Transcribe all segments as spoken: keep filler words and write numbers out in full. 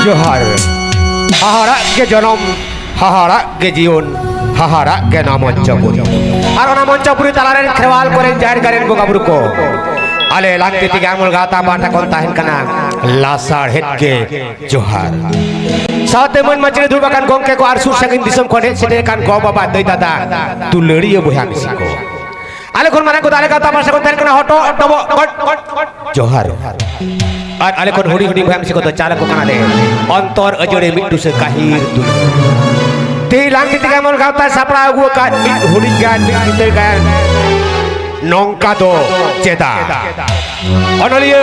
ᱡᱚᱦᱟᱨ᱾ ᱦᱟᱦᱟᱲᱟᱜ ᱜᱮ ᱡᱚᱱᱚᱢ, ᱦᱟᱦᱟᱲᱟᱜ ᱜᱮ ᱡᱤᱭᱚᱱ, ᱦᱟᱦᱟᱲᱟᱜ ᱜᱮ ᱱᱚᱣᱟ ᱢᱚᱧᱪᱚᱯᱩᱨᱤ᱾ ᱟᱨ ᱚᱱᱟ ᱢᱚᱧᱪᱚᱯᱩᱨᱤ ᱛᱟᱞᱟᱨᱮᱱ ᱠᱷᱮᱨᱣᱟᱞ ᱠᱚᱨᱮᱱ ᱡᱟᱦᱮᱨ ᱜᱟᱲ ᱨᱮᱱ ᱵᱚᱸᱜᱟ ᱵᱩᱨᱩ ᱠᱚ, ᱟᱞᱮ ᱞᱟᱝᱛᱤᱛᱤ ᱜᱟᱭᱢᱚᱞ ᱜᱟᱶᱛᱟ ᱯᱟᱦᱴᱟ ᱠᱷᱚᱱ ᱛᱟᱦᱮᱱ ᱠᱟᱱᱟ ᱞᱟᱥᱟᱲᱦᱮᱫ ᱜᱮ ᱡᱚᱦᱟᱨ᱾ ᱥᱟᱶᱛᱮ ᱢᱟᱹᱱ ᱢᱟᱹᱪᱤ ᱨᱮ ᱫᱩᱲᱩᱵ ᱟᱠᱟᱱ ᱜᱚᱢᱠᱮ ᱠᱚ ᱟᱨ ᱥᱩᱨ ᱥᱟᱺᱜᱤᱧ ᱫᱤᱥᱚᱢ ᱠᱷᱚᱱ ᱦᱮᱡ ᱥᱮᱴᱮᱨ ᱟᱠᱟᱱ ᱜᱚ ᱵᱟᱵᱟ ᱫᱟᱹᱭ ᱫᱟᱫᱟ ᱫᱩᱞᱟᱹᱲᱤᱭᱟᱹ ᱵᱚᱭᱦᱟ ᱢᱤᱥᱤ ᱠᱚ᱾ ᱟᱞᱮ ᱠᱷᱚᱱ ᱢᱟᱨᱟᱝ ᱠᱚᱫᱚ ᱟᱞᱮ ᱜᱟᱶᱛᱟ ᱯᱟᱦᱴᱟ ᱠᱷᱚᱱ ᱛᱟᱦᱮᱱ ᱠᱟᱱᱟ ᱦᱚᱴᱚᱜ ᱰᱚᱵᱚᱜ ᱜᱚᱰ ᱡᱚᱦᱟᱨ᱾ ᱟᱨ ᱟᱞᱮ ᱠᱷᱚᱱ ᱦᱩᱰᱤᱧ ᱦᱩᱰᱤᱧ ᱵᱚᱭᱦᱟ ᱢᱤᱥᱤ ᱠᱚᱫᱚ ᱪᱟᱞ ᱟᱠᱚ ᱠᱟᱱᱟᱞᱮ ᱚᱱᱛᱚᱨ ᱟᱹᱡᱟᱹᱲᱤ ᱢᱤᱫ ᱴᱩᱥᱟᱹ ᱜᱟᱹᱦᱤᱨ ᱫᱩᱞᱟᱹᱲ᱾ ᱛᱮᱦᱮᱧ ᱞᱟᱝᱛᱤᱛᱤ ᱜᱟᱭᱢᱚᱞ ᱜᱟᱶᱛᱟᱭ ᱥᱟᱯᱲᱟᱣ ᱟᱹᱜᱩ ᱟᱠᱟᱫ ᱢᱤᱫ ᱦᱩᱰᱤᱧ ᱜᱟᱱ, ᱢᱤᱫ ᱪᱤᱛᱟᱹᱨ ᱜᱟᱱ, ᱱᱚᱝᱠᱟ ᱫᱚ ᱪᱮᱫᱟᱜ? ᱚᱱᱚᱞᱤᱭᱟᱹ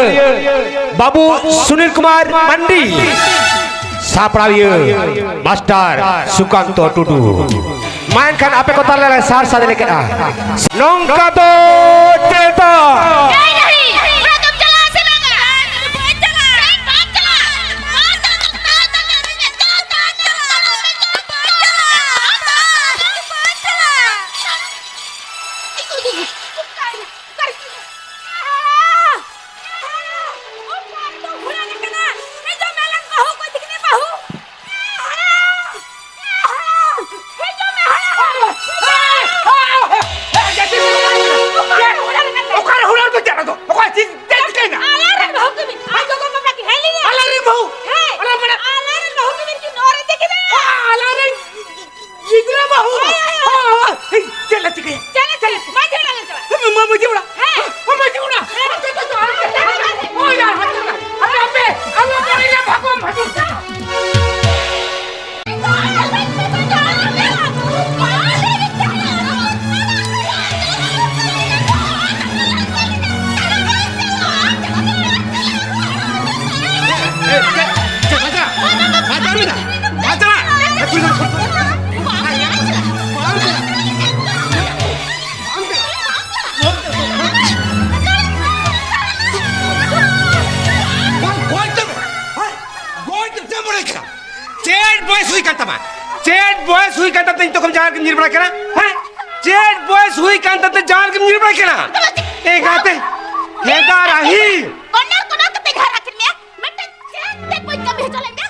ᱵᱟᱹᱵᱩ ᱥᱩᱱᱤᱞ ᱠᱩᱢᱟᱨ ᱢᱟᱱᱰᱤ, ᱥᱟᱯᱲᱟᱣᱤᱭᱟᱹ ᱢᱟᱥᱴᱟᱨ ᱥᱩᱠᱟᱱᱛᱚ ᱴᱩᱰᱩ᱾ ᱢᱟ ᱮᱱᱠᱷᱟᱱ ᱟᱯᱮ ᱠᱚ ᱛᱟᱞᱟ ᱨᱮ ᱥᱟᱨ ᱥᱟᱫᱮ ᱞᱮᱠᱟ ᱱᱚᱝᱠᱟ ᱫᱚ ᱪᱮᱫᱟᱜ? ᱮᱭ ᱰᱟᱹᱦᱤ, ᱚᱲᱟᱜ ᱫᱚᱢ ᱪᱟᱞᱟᱜᱼᱟ ᱥᱮ ᱵᱟᱝᱟ? ᱵᱟᱹᱧ ᱪᱟᱞᱟᱜᱼᱟ᱾ ᱵᱟᱢ ᱪᱟᱞᱟᱜᱼᱟ? ᱵᱟᱢ ᱪᱟᱞᱟᱜᱼᱟ᱾ ᱚᱠᱟ ᱨᱮᱫᱚ ᱦᱩᱲᱟᱹᱝ ᱟᱠᱟᱱᱟ? ᱦᱤᱡᱩᱜ ᱢᱮ, ᱟᱞᱟᱝ ᱵᱟᱹᱦᱩ ᱠᱚ ᱤᱫᱤ ᱠᱮᱫᱮ, ᱵᱟᱹᱦᱩ᱾ ᱚᱠᱟᱨᱮ ᱦᱩᱲᱟᱹᱝ ᱫᱚ ᱪᱮᱫ ᱟᱫᱚ? ᱚᱠᱚᱭ ᱪᱮᱫ, ᱪᱮᱫ ᱪᱤᱠᱟᱹᱭᱮᱱᱟ? ᱟᱞᱟᱝ ᱨᱮᱱ ᱵᱟᱹᱦᱩ ᱠᱟᱹᱢᱤ᱾ ᱟᱡ ᱜᱚᱜᱚ ᱵᱟᱵᱟ ᱠᱤᱱ ᱦᱮᱡ ᱞᱮᱱᱟ᱾ ᱟᱞᱟᱝ ᱨᱮᱱ ᱵᱟᱹᱦᱩ? ᱦᱮᱸ᱾ ᱟᱞᱟᱝ ᱢᱟᱱᱮ ᱟᱞᱟᱝ ᱨᱮᱱ ᱵᱟᱹᱦᱩ ᱠᱟᱹᱢᱤ ᱠᱤᱱ ᱱᱚᱣᱟ ᱨᱮ ᱤᱫᱤ ᱠᱮᱫᱟ᱾ ᱟᱞᱟᱝ ᱨᱮᱱ ᱜᱤᱫᱽᱨᱟᱹ ᱵᱟᱹᱦᱩ᱾ ᱦᱳᱭ, ᱦᱳᱭ, ᱦᱳᱭ᱾ ᱦᱳᱭ, ᱦᱳᱭ, ᱦᱳᱭ᱾ ᱪᱮᱫ ᱞᱮ ᱪᱤᱠᱟᱹᱭᱟ? ᱪᱮᱫ ᱞᱮ ᱪᱤᱠᱟᱹᱭᱟ? ᱢᱟᱹᱡᱷᱤ ᱚᱲᱟᱜ ᱞᱮ ᱪᱟᱞᱟᱜᱼᱟ᱾ ᱢᱟ-, ᱢᱟᱹᱡᱷᱤ ᱚᱲᱟᱜ᱾ ᱦᱮᱸ᱾ ᱢᱟ-, ᱢᱟᱹᱡᱷᱤ ᱚᱲᱟᱜ᱾ ᱦᱮᱸ᱾ ᱦᱟᱱᱛᱮ ᱫᱚ ᱦᱟᱱᱛᱮ᱾ ᱦᱳᱭ, ᱟᱨ ᱦᱟᱱᱛᱮ ᱫᱚ᱾ ᱟᱯᱮ, ᱟᱯᱮ, ᱟᱞᱚ ᱯᱮ ᱞᱟᱹᱭᱟ ᱵᱷᱟᱜᱚᱢ, ᱵᱷᱟᱜᱚᱢ᱾ ᱮ, ᱮ, ᱪᱮᱫ, ᱪᱮᱫ, ᱵᱟᱧᱪᱟᱣ? ᱵᱟᱧᱪᱟᱣ ᱢᱮᱱᱟᱜ? ᱵᱟᱧᱪᱟᱣ? ᱮ, ᱠᱩᱲᱤ ᱦᱚᱲ᱾ ᱵᱟᱢ ᱪᱟᱞᱟᱜ᱾ ᱵᱟᱢ ᱪᱟᱞᱟᱜ᱾ ᱜᱚᱡ ᱫᱚ, ᱜᱚᱡ ᱫᱚ ᱪᱮᱫ ᱢᱚᱱᱮ ᱠᱟᱱᱟ? ᱪᱮᱫ ᱵᱚᱭᱮᱥ ᱦᱩᱭ ᱠᱟᱱ ᱛᱟᱢᱟ? ᱪᱮᱫ ᱵᱚᱭᱮᱥ ᱦᱩᱭ ᱠᱟᱱ ᱛᱟᱢ ᱛᱮ ᱱᱤᱛᱚᱜ ᱠᱷᱚᱱ ᱡᱟᱦᱟᱸ ᱨᱮᱜᱮᱢ ᱧᱤᱨ ᱵᱟᱲᱟᱭ ᱠᱟᱱᱟ? ᱦᱮᱸ? ᱪᱮᱫ ᱵᱚᱭᱮᱥ ᱦᱩᱭ ᱠᱟᱱ ᱛᱟᱢ ᱛᱮ ᱡᱟᱦᱟᱸ ᱨᱮᱜᱮᱢ ᱧᱤᱨ ᱵᱟᱲᱟᱭ ᱠᱟᱱᱟ? ᱮᱸᱜᱟᱛᱮ, ᱮᱸᱜᱟ ᱨᱟᱦᱤ᱾ ᱠᱚᱱᱰᱟᱨ ᱠᱚᱱᱰᱟᱨ ᱠᱟᱛᱮ ᱡᱟᱦᱟᱸ ᱨᱟᱠᱷᱤᱱ ᱢᱮᱭᱟ, ᱢᱤᱫᱴᱮᱱ ᱪᱮᱫ ᱛᱮ ᱵᱟᱹᱧ ᱠᱟᱹᱢᱤ ᱦᱚᱪᱚ ᱞᱮᱫ ᱢᱮᱭᱟ?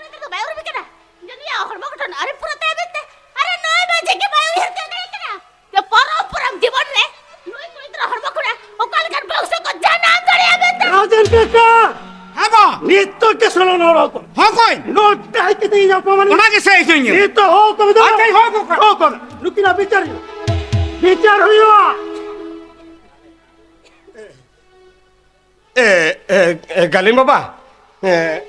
ᱠᱩᱲᱤ ᱜᱤᱫᱽᱨᱟᱹ ᱫᱚ ᱵᱟᱭ ᱩᱨᱩᱢᱮ ᱠᱟᱱᱟ᱾ ᱡᱟᱹᱱᱤᱡ ᱦᱚᱲᱢᱚ ᱜᱚᱴᱷᱚᱱ ᱟᱹᱨᱩ ᱯᱩᱨᱟᱹ ᱛᱟᱭᱟ ᱢᱮᱱᱛᱮ᱾ ᱟᱨᱮ ᱱᱚᱜᱼᱚᱭ ᱢᱟ ᱪᱮᱫ ᱜᱮ ᱵᱟᱭ ᱩᱭᱦᱟᱹᱨ ᱛᱤᱭᱳᱜ ᱫᱟᱲᱮᱭᱟᱜ ᱠᱟᱱᱟ᱾ ᱡᱮ ᱯᱚᱨᱚᱵᱽ ᱯᱚᱨᱚᱵᱽ ᱡᱤᱵᱚᱱ ᱨᱮ ᱱᱩᱭ ᱠᱩᱲᱤ ᱜᱤᱫᱽᱨᱟᱹ ᱦᱚᱲᱢᱚ ᱠᱷᱚᱱᱟᱜ ᱚᱠᱟ ᱞᱮᱠᱟᱱ ᱵᱚᱝᱥᱚ ᱠᱚ ᱡᱟᱱᱟᱢ ᱠᱟᱠᱟ! ᱦᱮᱸ ᱵᱟ! ᱱᱤᱛᱚᱜ ᱜᱮ ᱥᱟᱞᱟ ᱱᱚᱲᱚ ᱠᱚ᱾ ᱦᱚᱸ ᱠᱚᱭ! ᱱᱚᱰᱮ ᱦᱮᱡ ᱠᱟᱛᱮ ᱤᱧ ᱧᱟᱯᱟᱢᱟ᱾ ᱚᱱᱟ ᱜᱮ ᱥᱮ ᱤᱧ ᱦᱚᱸᱧ᱾ ᱱᱤᱛᱚᱜ ᱦᱚᱸ ᱠᱚ ᱢᱮᱛᱟ᱾ ᱟᱪᱪᱷᱟ, ᱦᱚᱸ ᱠᱚ ᱠᱚ᱾ ᱦᱚᱸ ᱠᱚ᱾ ᱱᱩᱠᱤᱱᱟᱜ ᱵᱤᱪᱟᱹᱨ ᱦᱩᱭᱩᱜᱼᱟ᱾ ᱵᱤᱪᱟᱹᱨ ᱦᱩᱭᱩᱜᱼᱟ᱾ ᱮ, ᱮ, ᱮ, ᱜᱟᱹᱞᱤᱢ ᱵᱟᱵᱟ, ᱮ,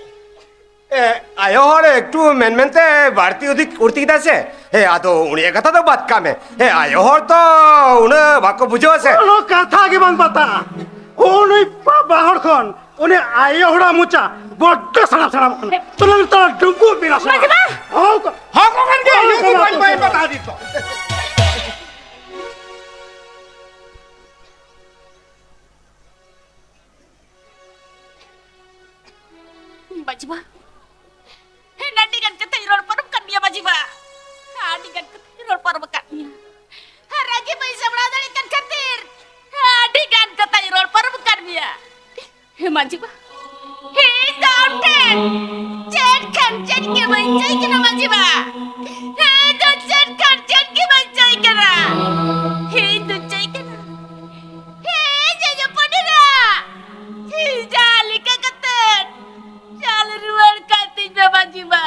ᱮ, ᱟᱭᱳ ᱦᱚᱲ ᱮᱠᱴᱩ ᱢᱮᱱ ᱢᱮᱱᱛᱮ ᱵᱟᱹᱲᱛᱤ ᱩᱫᱤ-, ᱩᱨᱛᱤ ᱠᱮᱫᱟ ᱥᱮ᱾ ᱮ, ᱟᱫᱚ ᱩᱱᱤᱭᱟᱜ ᱠᱟᱛᱷᱟ ᱫᱚ ᱵᱟᱫ ᱠᱟᱜ ᱢᱮ᱾ ᱮ, ᱟᱭᱳ ᱦᱚᱲ ᱛᱚ ᱩᱱᱟᱹᱜ ᱵᱟᱠᱚ ᱵᱩᱡᱷᱟᱹᱣᱟ ᱥᱮ᱾ ᱠᱳᱱᱳ ᱠᱟᱛᱷᱟ ᱜᱮ ᱵᱟᱝ ᱯᱟᱛᱟ᱾ ᱩᱱᱤ ᱵᱟᱵᱟ ᱦᱚᱲ ᱠᱷᱚᱱ ᱩᱱᱤ ᱟᱭᱳ ᱦᱚᱲᱟᱜ ᱢᱚᱪᱟ ᱵᱚᱰᱰᱚ ᱥᱟᱲᱟᱢ ᱥᱟᱲᱟᱢ ᱠᱟᱱᱟ᱾ ᱛᱚ, ᱞᱟᱹᱭ ᱢᱮ, ᱛᱚ, ᱰᱩᱸᱵᱩᱜ ᱵᱮᱱᱟ ᱥᱮ ᱵᱟᱝ? ᱢᱟᱡᱷᱤ ᱵᱟ! ᱦᱚᱸ ᱠᱚ-, ᱦᱚᱸ ᱠᱚ ᱠᱟᱱ ᱜᱮᱭᱟ, ᱦᱚᱸ ᱠᱚ ᱤᱧ ᱠᱟᱱᱟ ᱵᱟᱹᱧ ᱠᱚ᱾ ᱵᱟᱹᱧ ᱯᱟᱛᱟ ᱫᱤ ᱛᱚ᱾ ᱢᱟᱡᱷᱤ ᱵᱟ, ᱦᱮᱸ, ᱟᱹᱰᱤ ᱜᱟᱱ ᱠᱟᱛᱷᱟᱧ ᱨᱚᱲ ᱯᱟᱨᱚᱢ ᱠᱟᱫ ᱢᱮᱭᱟ ᱢᱟᱡᱷᱤ ᱵᱟ, ᱟᱹᱰᱤ ᱜᱟᱱ ᱠᱟᱛᱷᱟᱧ ᱨᱚᱲ ᱯᱟᱨᱚᱢ ᱠᱟᱫ ᱢᱮᱭᱟ᱾ ᱟᱨ ᱨᱟᱹᱜᱤ ᱵᱟᱹᱧ ᱥᱟᱢᱵᱲᱟᱣ ᱫᱟᱲᱮᱭᱟᱜ ᱠᱟᱱ ᱠᱷᱟᱹᱛᱤᱨ ᱟᱹᱰᱤ ᱜᱟᱱ ᱠᱟᱛᱷᱟᱧ ᱨᱚᱲ ᱯᱟᱨᱚᱢ ᱠᱟᱫ ᱢᱮᱭᱟ᱾ ᱦᱮᱸ ᱢᱟᱡᱷᱤ ᱵᱟ, ᱦᱮᱸ, ᱤᱧ ᱫᱚ ᱟᱢ ᱴᱷᱮᱱ ᱪᱮᱫ ᱠᱷᱟᱱ ᱪᱮᱫ ᱜᱮ ᱵᱟᱹᱧ ᱪᱟᱹᱭ ᱠᱟᱱᱟ ᱢᱟᱡᱷᱤ ᱵᱟ᱾ ᱦᱮᱸ, ᱤᱧ ᱫᱚ ᱪᱮᱫ ᱠᱷᱟᱱ ᱪᱮᱫ ᱜᱮ ᱵᱟᱹᱧ ᱪᱟᱹᱭ ᱠᱟᱱᱟ᱾ ᱦᱮᱸ, ᱤᱧ ᱫᱚᱧ ᱪᱟᱹᱭ ᱠᱟᱱᱟ᱾ ᱦᱮᱸ, ᱡᱚᱡᱚ ᱯᱟᱹᱰᱤᱨᱟ, ᱦᱮᱸ, ᱡᱟᱦᱟᱸ ᱞᱮᱠᱟ ᱠᱟᱛᱮ ᱪᱟᱞ ᱨᱩᱣᱟᱹᱲ ᱠᱟᱭ ᱛᱤᱧ ᱢᱮ ᱢᱟᱡᱷᱤ ᱵᱟ,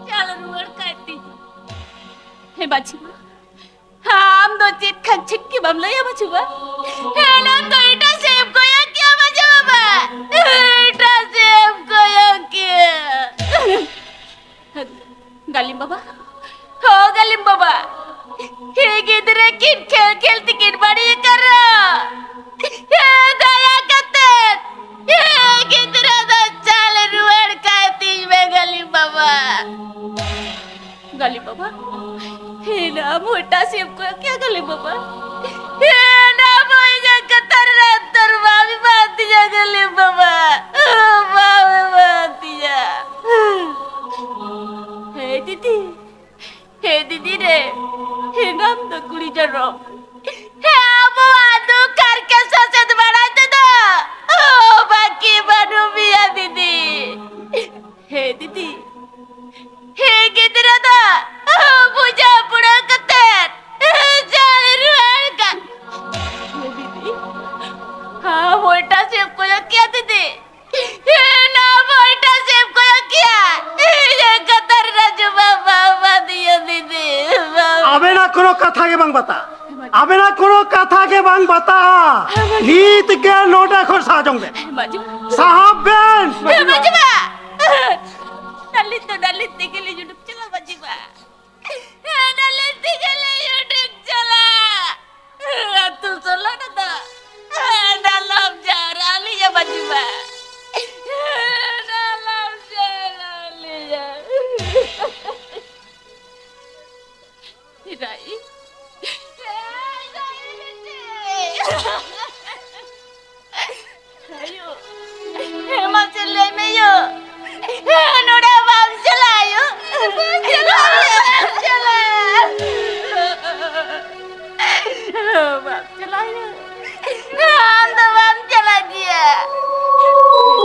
ᱪᱟᱞ ᱨᱩᱣᱟᱹᱲ ᱠᱟᱭ ᱛᱤᱧ ᱢᱮ᱾ ᱦᱮᱸ ᱢᱟᱡᱷᱤ ᱵᱟ, ᱟᱢ ᱫᱚ ᱪᱮᱫ ᱠᱷᱟᱱ ᱪᱮᱫ ᱜᱮ ᱵᱟᱢ ᱞᱟᱹᱭᱟ ᱢᱟᱡᱷᱤ ᱵᱟ᱾ ᱦᱮᱸ, ᱱᱚᱣᱟ ᱫᱚ ᱮᱴᱟᱜ ᱥᱮᱫ ᱮᱢ ᱠᱚᱭᱚᱜ ᱠᱮᱭᱟ ᱢᱟᱡᱷᱤ ᱵᱟᱵᱟ, ᱮᱴᱟᱜ ᱥᱮᱫ ᱮᱢ ᱠᱚᱭᱚᱜ ᱠᱮᱭᱟ᱾ ᱜᱟᱹᱞᱤᱢ ᱵᱟᱵᱟ, ᱦᱚ ᱜᱟᱹᱞᱤᱢ ᱵᱟᱵᱟ, ᱦᱮᱸ ᱜᱤᱫᱽᱨᱟᱹ ᱠᱤᱱ ᱠᱷᱮᱞ ᱠᱷᱮᱞ ᱛᱮᱠᱤᱱ ᱵᱟᱹᱲᱤᱡ ᱟᱠᱟᱱ ᱨᱮᱦᱚᱸ, ᱦᱮᱸ ᱫᱟᱭᱟ ᱠᱟᱛᱮ, ᱦᱮᱸ ᱜᱤᱫᱽᱨᱟᱹ ᱫᱚ ᱪᱟᱞ ᱨᱩᱣᱟᱹᱲ ᱠᱟᱭ ᱛᱤᱧ ᱢᱮ ᱜᱟᱹᱞᱤᱢ ᱵᱟᱵᱟ᱾ ᱜᱟᱹᱞᱤᱢ ᱵᱟᱵᱟ, ᱦᱮᱸ ᱱᱟ ᱢᱚᱴᱟ ᱥᱮᱢ ᱠᱚᱭᱚᱜ ᱠᱮᱭᱟ ᱜᱟᱹᱞᱤᱢ ᱵᱟᱵᱟ᱾ ᱦᱮᱸ ᱱᱟ ᱢᱚᱭ ᱡᱟ ᱠᱟᱛᱟᱨ ᱨᱟᱛ ᱛᱚᱨ ᱵᱟᱵᱤ ᱵᱟᱛᱤᱭᱟ ᱜᱟᱹᱞᱤᱢ ᱵᱟᱵᱟ᱾ ᱵᱟᱵᱤ ᱵᱟᱛᱤᱭᱟ᱾ ᱦᱮᱸ ᱫᱤᱫᱤ, ᱦᱮᱸ ᱫᱤᱫᱤ ᱨᱮ, ᱦᱮᱸ ᱱᱟᱢ ᱫᱚ ᱠᱩᱲᱤ ᱡᱚᱱᱚᱢ᱾ ᱦᱮᱸ ᱟᱵᱚᱣᱟᱜ ᱫᱩᱠ ᱦᱟᱨᱠᱮᱛ ᱥᱟᱥᱮᱛ ᱵᱟᱲᱟᱭ ᱛᱮᱫᱚ, ᱚ, ᱵᱟᱹᱠᱤ ᱵᱟᱹᱱᱩᱜ ᱢᱮᱭᱟ ᱫᱤᱫᱤ᱾ ᱦᱮᱸ ᱫᱤᱫᱤ, ᱦᱮᱸ ᱜᱤᱫᱽᱨᱟᱹ ᱫᱚ ᱵᱩᱡᱷᱟᱹᱣ ᱯᱩᱨᱟᱹᱣ ᱠᱟᱛᱮ ᱪᱟᱞ ᱨᱩᱣᱟᱹᱲ ᱠᱟᱜ᱾ ᱦᱮᱸ ᱫᱤᱫᱤ, ᱦᱮᱸ ᱢᱚᱴᱟ ᱥᱮᱢ ᱠᱚᱭᱚᱜ ᱠᱮᱭᱟ ᱫᱤᱫᱤ᱾ ᱠᱳᱱᱳ ᱠᱟᱛᱷᱟ ᱜᱮ ᱵᱟᱝ ᱵᱟᱛᱟᱜᱼᱟ᱾ ᱱᱤᱛ ᱜᱮ ᱱᱚᱰᱮ ᱠᱷᱚᱱ ᱥᱟᱦᱟ ᱡᱚᱝ ᱵᱮᱱ᱾ ᱢᱟᱹᱡᱷᱤ ᱵᱟ᱾ ᱥᱟᱦᱟᱜ ᱵᱮᱱ᱾ ᱢᱟᱹᱡᱷᱤ ᱵᱟ᱾ ᱰᱟᱹᱞᱤᱡ ᱫᱚ ᱰᱟᱹᱞᱤᱡ ᱛᱮᱜᱮ ᱞᱤᱧ ᱩᱰᱩᱠ ᱪᱟᱞᱟᱜᱼᱟ, ᱢᱟᱹᱡᱷᱤ ᱵᱟ᱾ ᱰᱟᱹᱞᱤᱡ ᱛᱮᱜᱮ ᱞᱤᱧ ᱩᱰᱩᱠ ᱪᱟᱞᱟᱜᱼᱟ᱾ ᱟᱹᱛᱩ ᱥᱳᱞᱳ ᱟᱱᱟ ᱫᱚ ᱰᱟᱞᱚᱢ ᱡᱟᱣᱨᱟ ᱟᱹᱞᱤᱧᱟ, ᱢᱟᱹᱡᱷᱤ ᱵᱟ᱾ ᱰᱟᱞᱚᱢ ᱡᱟᱣᱨᱟ ᱟᱹᱞᱤᱧᱟ᱾ ᱨᱟᱭ᱾ ᱨᱟᱭ ᱵᱤᱴᱤ᱾ ᱟᱭᱳ᱾ ᱢᱟᱥᱮ ᱞᱟᱹᱭ ᱢᱮ ᱭᱳ᱾ ᱱᱚᱰᱮ ᱵᱟᱢ ᱪᱟᱞᱟᱜᱼᱟ ᱭᱳ᱾ ᱵᱟᱢ ᱪᱟᱞᱟᱜᱼᱟ᱾ ᱵᱟᱢ ᱪᱟᱞᱟᱜᱼᱟ ᱭᱳ᱾ ᱟᱢ ᱫᱚ ᱵᱟᱢ ᱪᱟᱞᱟᱜ ᱜᱮᱭᱟ᱾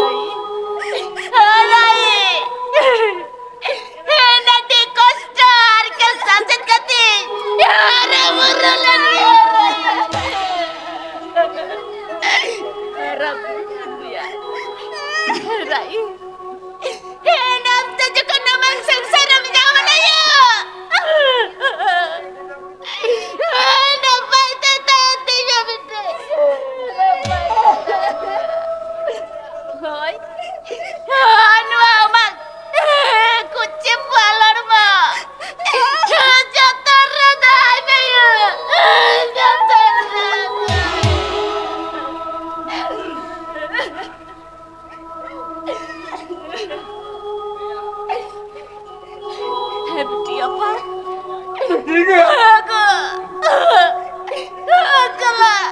ᱨᱟᱭ᱾ ᱨᱟᱭ᱾ ᱟᱹᱰᱤ ᱠᱚᱥᱴᱚ ᱟᱨ ᱠᱚᱥᱴᱚ ᱥᱟᱥᱮᱛ ᱠᱟᱛᱮ ᱦᱟᱨᱟ ᱵᱩᱨᱩ ᱞᱮᱱ ᱜᱮᱭᱟ᱾ ᱦᱟᱨᱟ ᱵᱩᱨᱩ ᱞᱮᱱ ᱜᱮᱭᱟ᱾ ᱨᱟᱭ᱾ ᱱᱟᱢ ᱛᱮ ᱡᱚᱠᱷᱚᱱ ᱱᱟᱢᱟᱝ ᱥᱚᱝᱥᱟᱨ ᱨᱮᱢ ᱧᱟᱢ ᱞᱮᱭᱟ᱾ ᱱᱟᱯᱟᱭ ᱛᱮ ᱛᱟᱦᱮᱱ ᱛᱤᱧᱟ ᱵᱤᱴᱤ᱾ ᱦᱳᱭ᱾ ᱱᱚᱣᱟ ᱟᱢᱟᱜ ᱠᱩᱪᱤ ᱯᱟᱞᱚᱱ ᱢᱟ᱾ ᱡᱚᱛᱚᱱ ᱨᱮ ᱫᱚᱦᱚᱭ ᱢᱮ ᱭᱳ᱾ ᱡᱚᱛᱚᱱ ᱨᱮ᱾ ᱦᱮᱸ, ᱵᱤᱴᱤ ᱟᱯᱟ᱾ ᱴᱷᱤᱠ ᱜᱮᱭᱟ᱾ ᱟᱜᱚ᱾ ᱪᱟᱞᱟᱜ᱾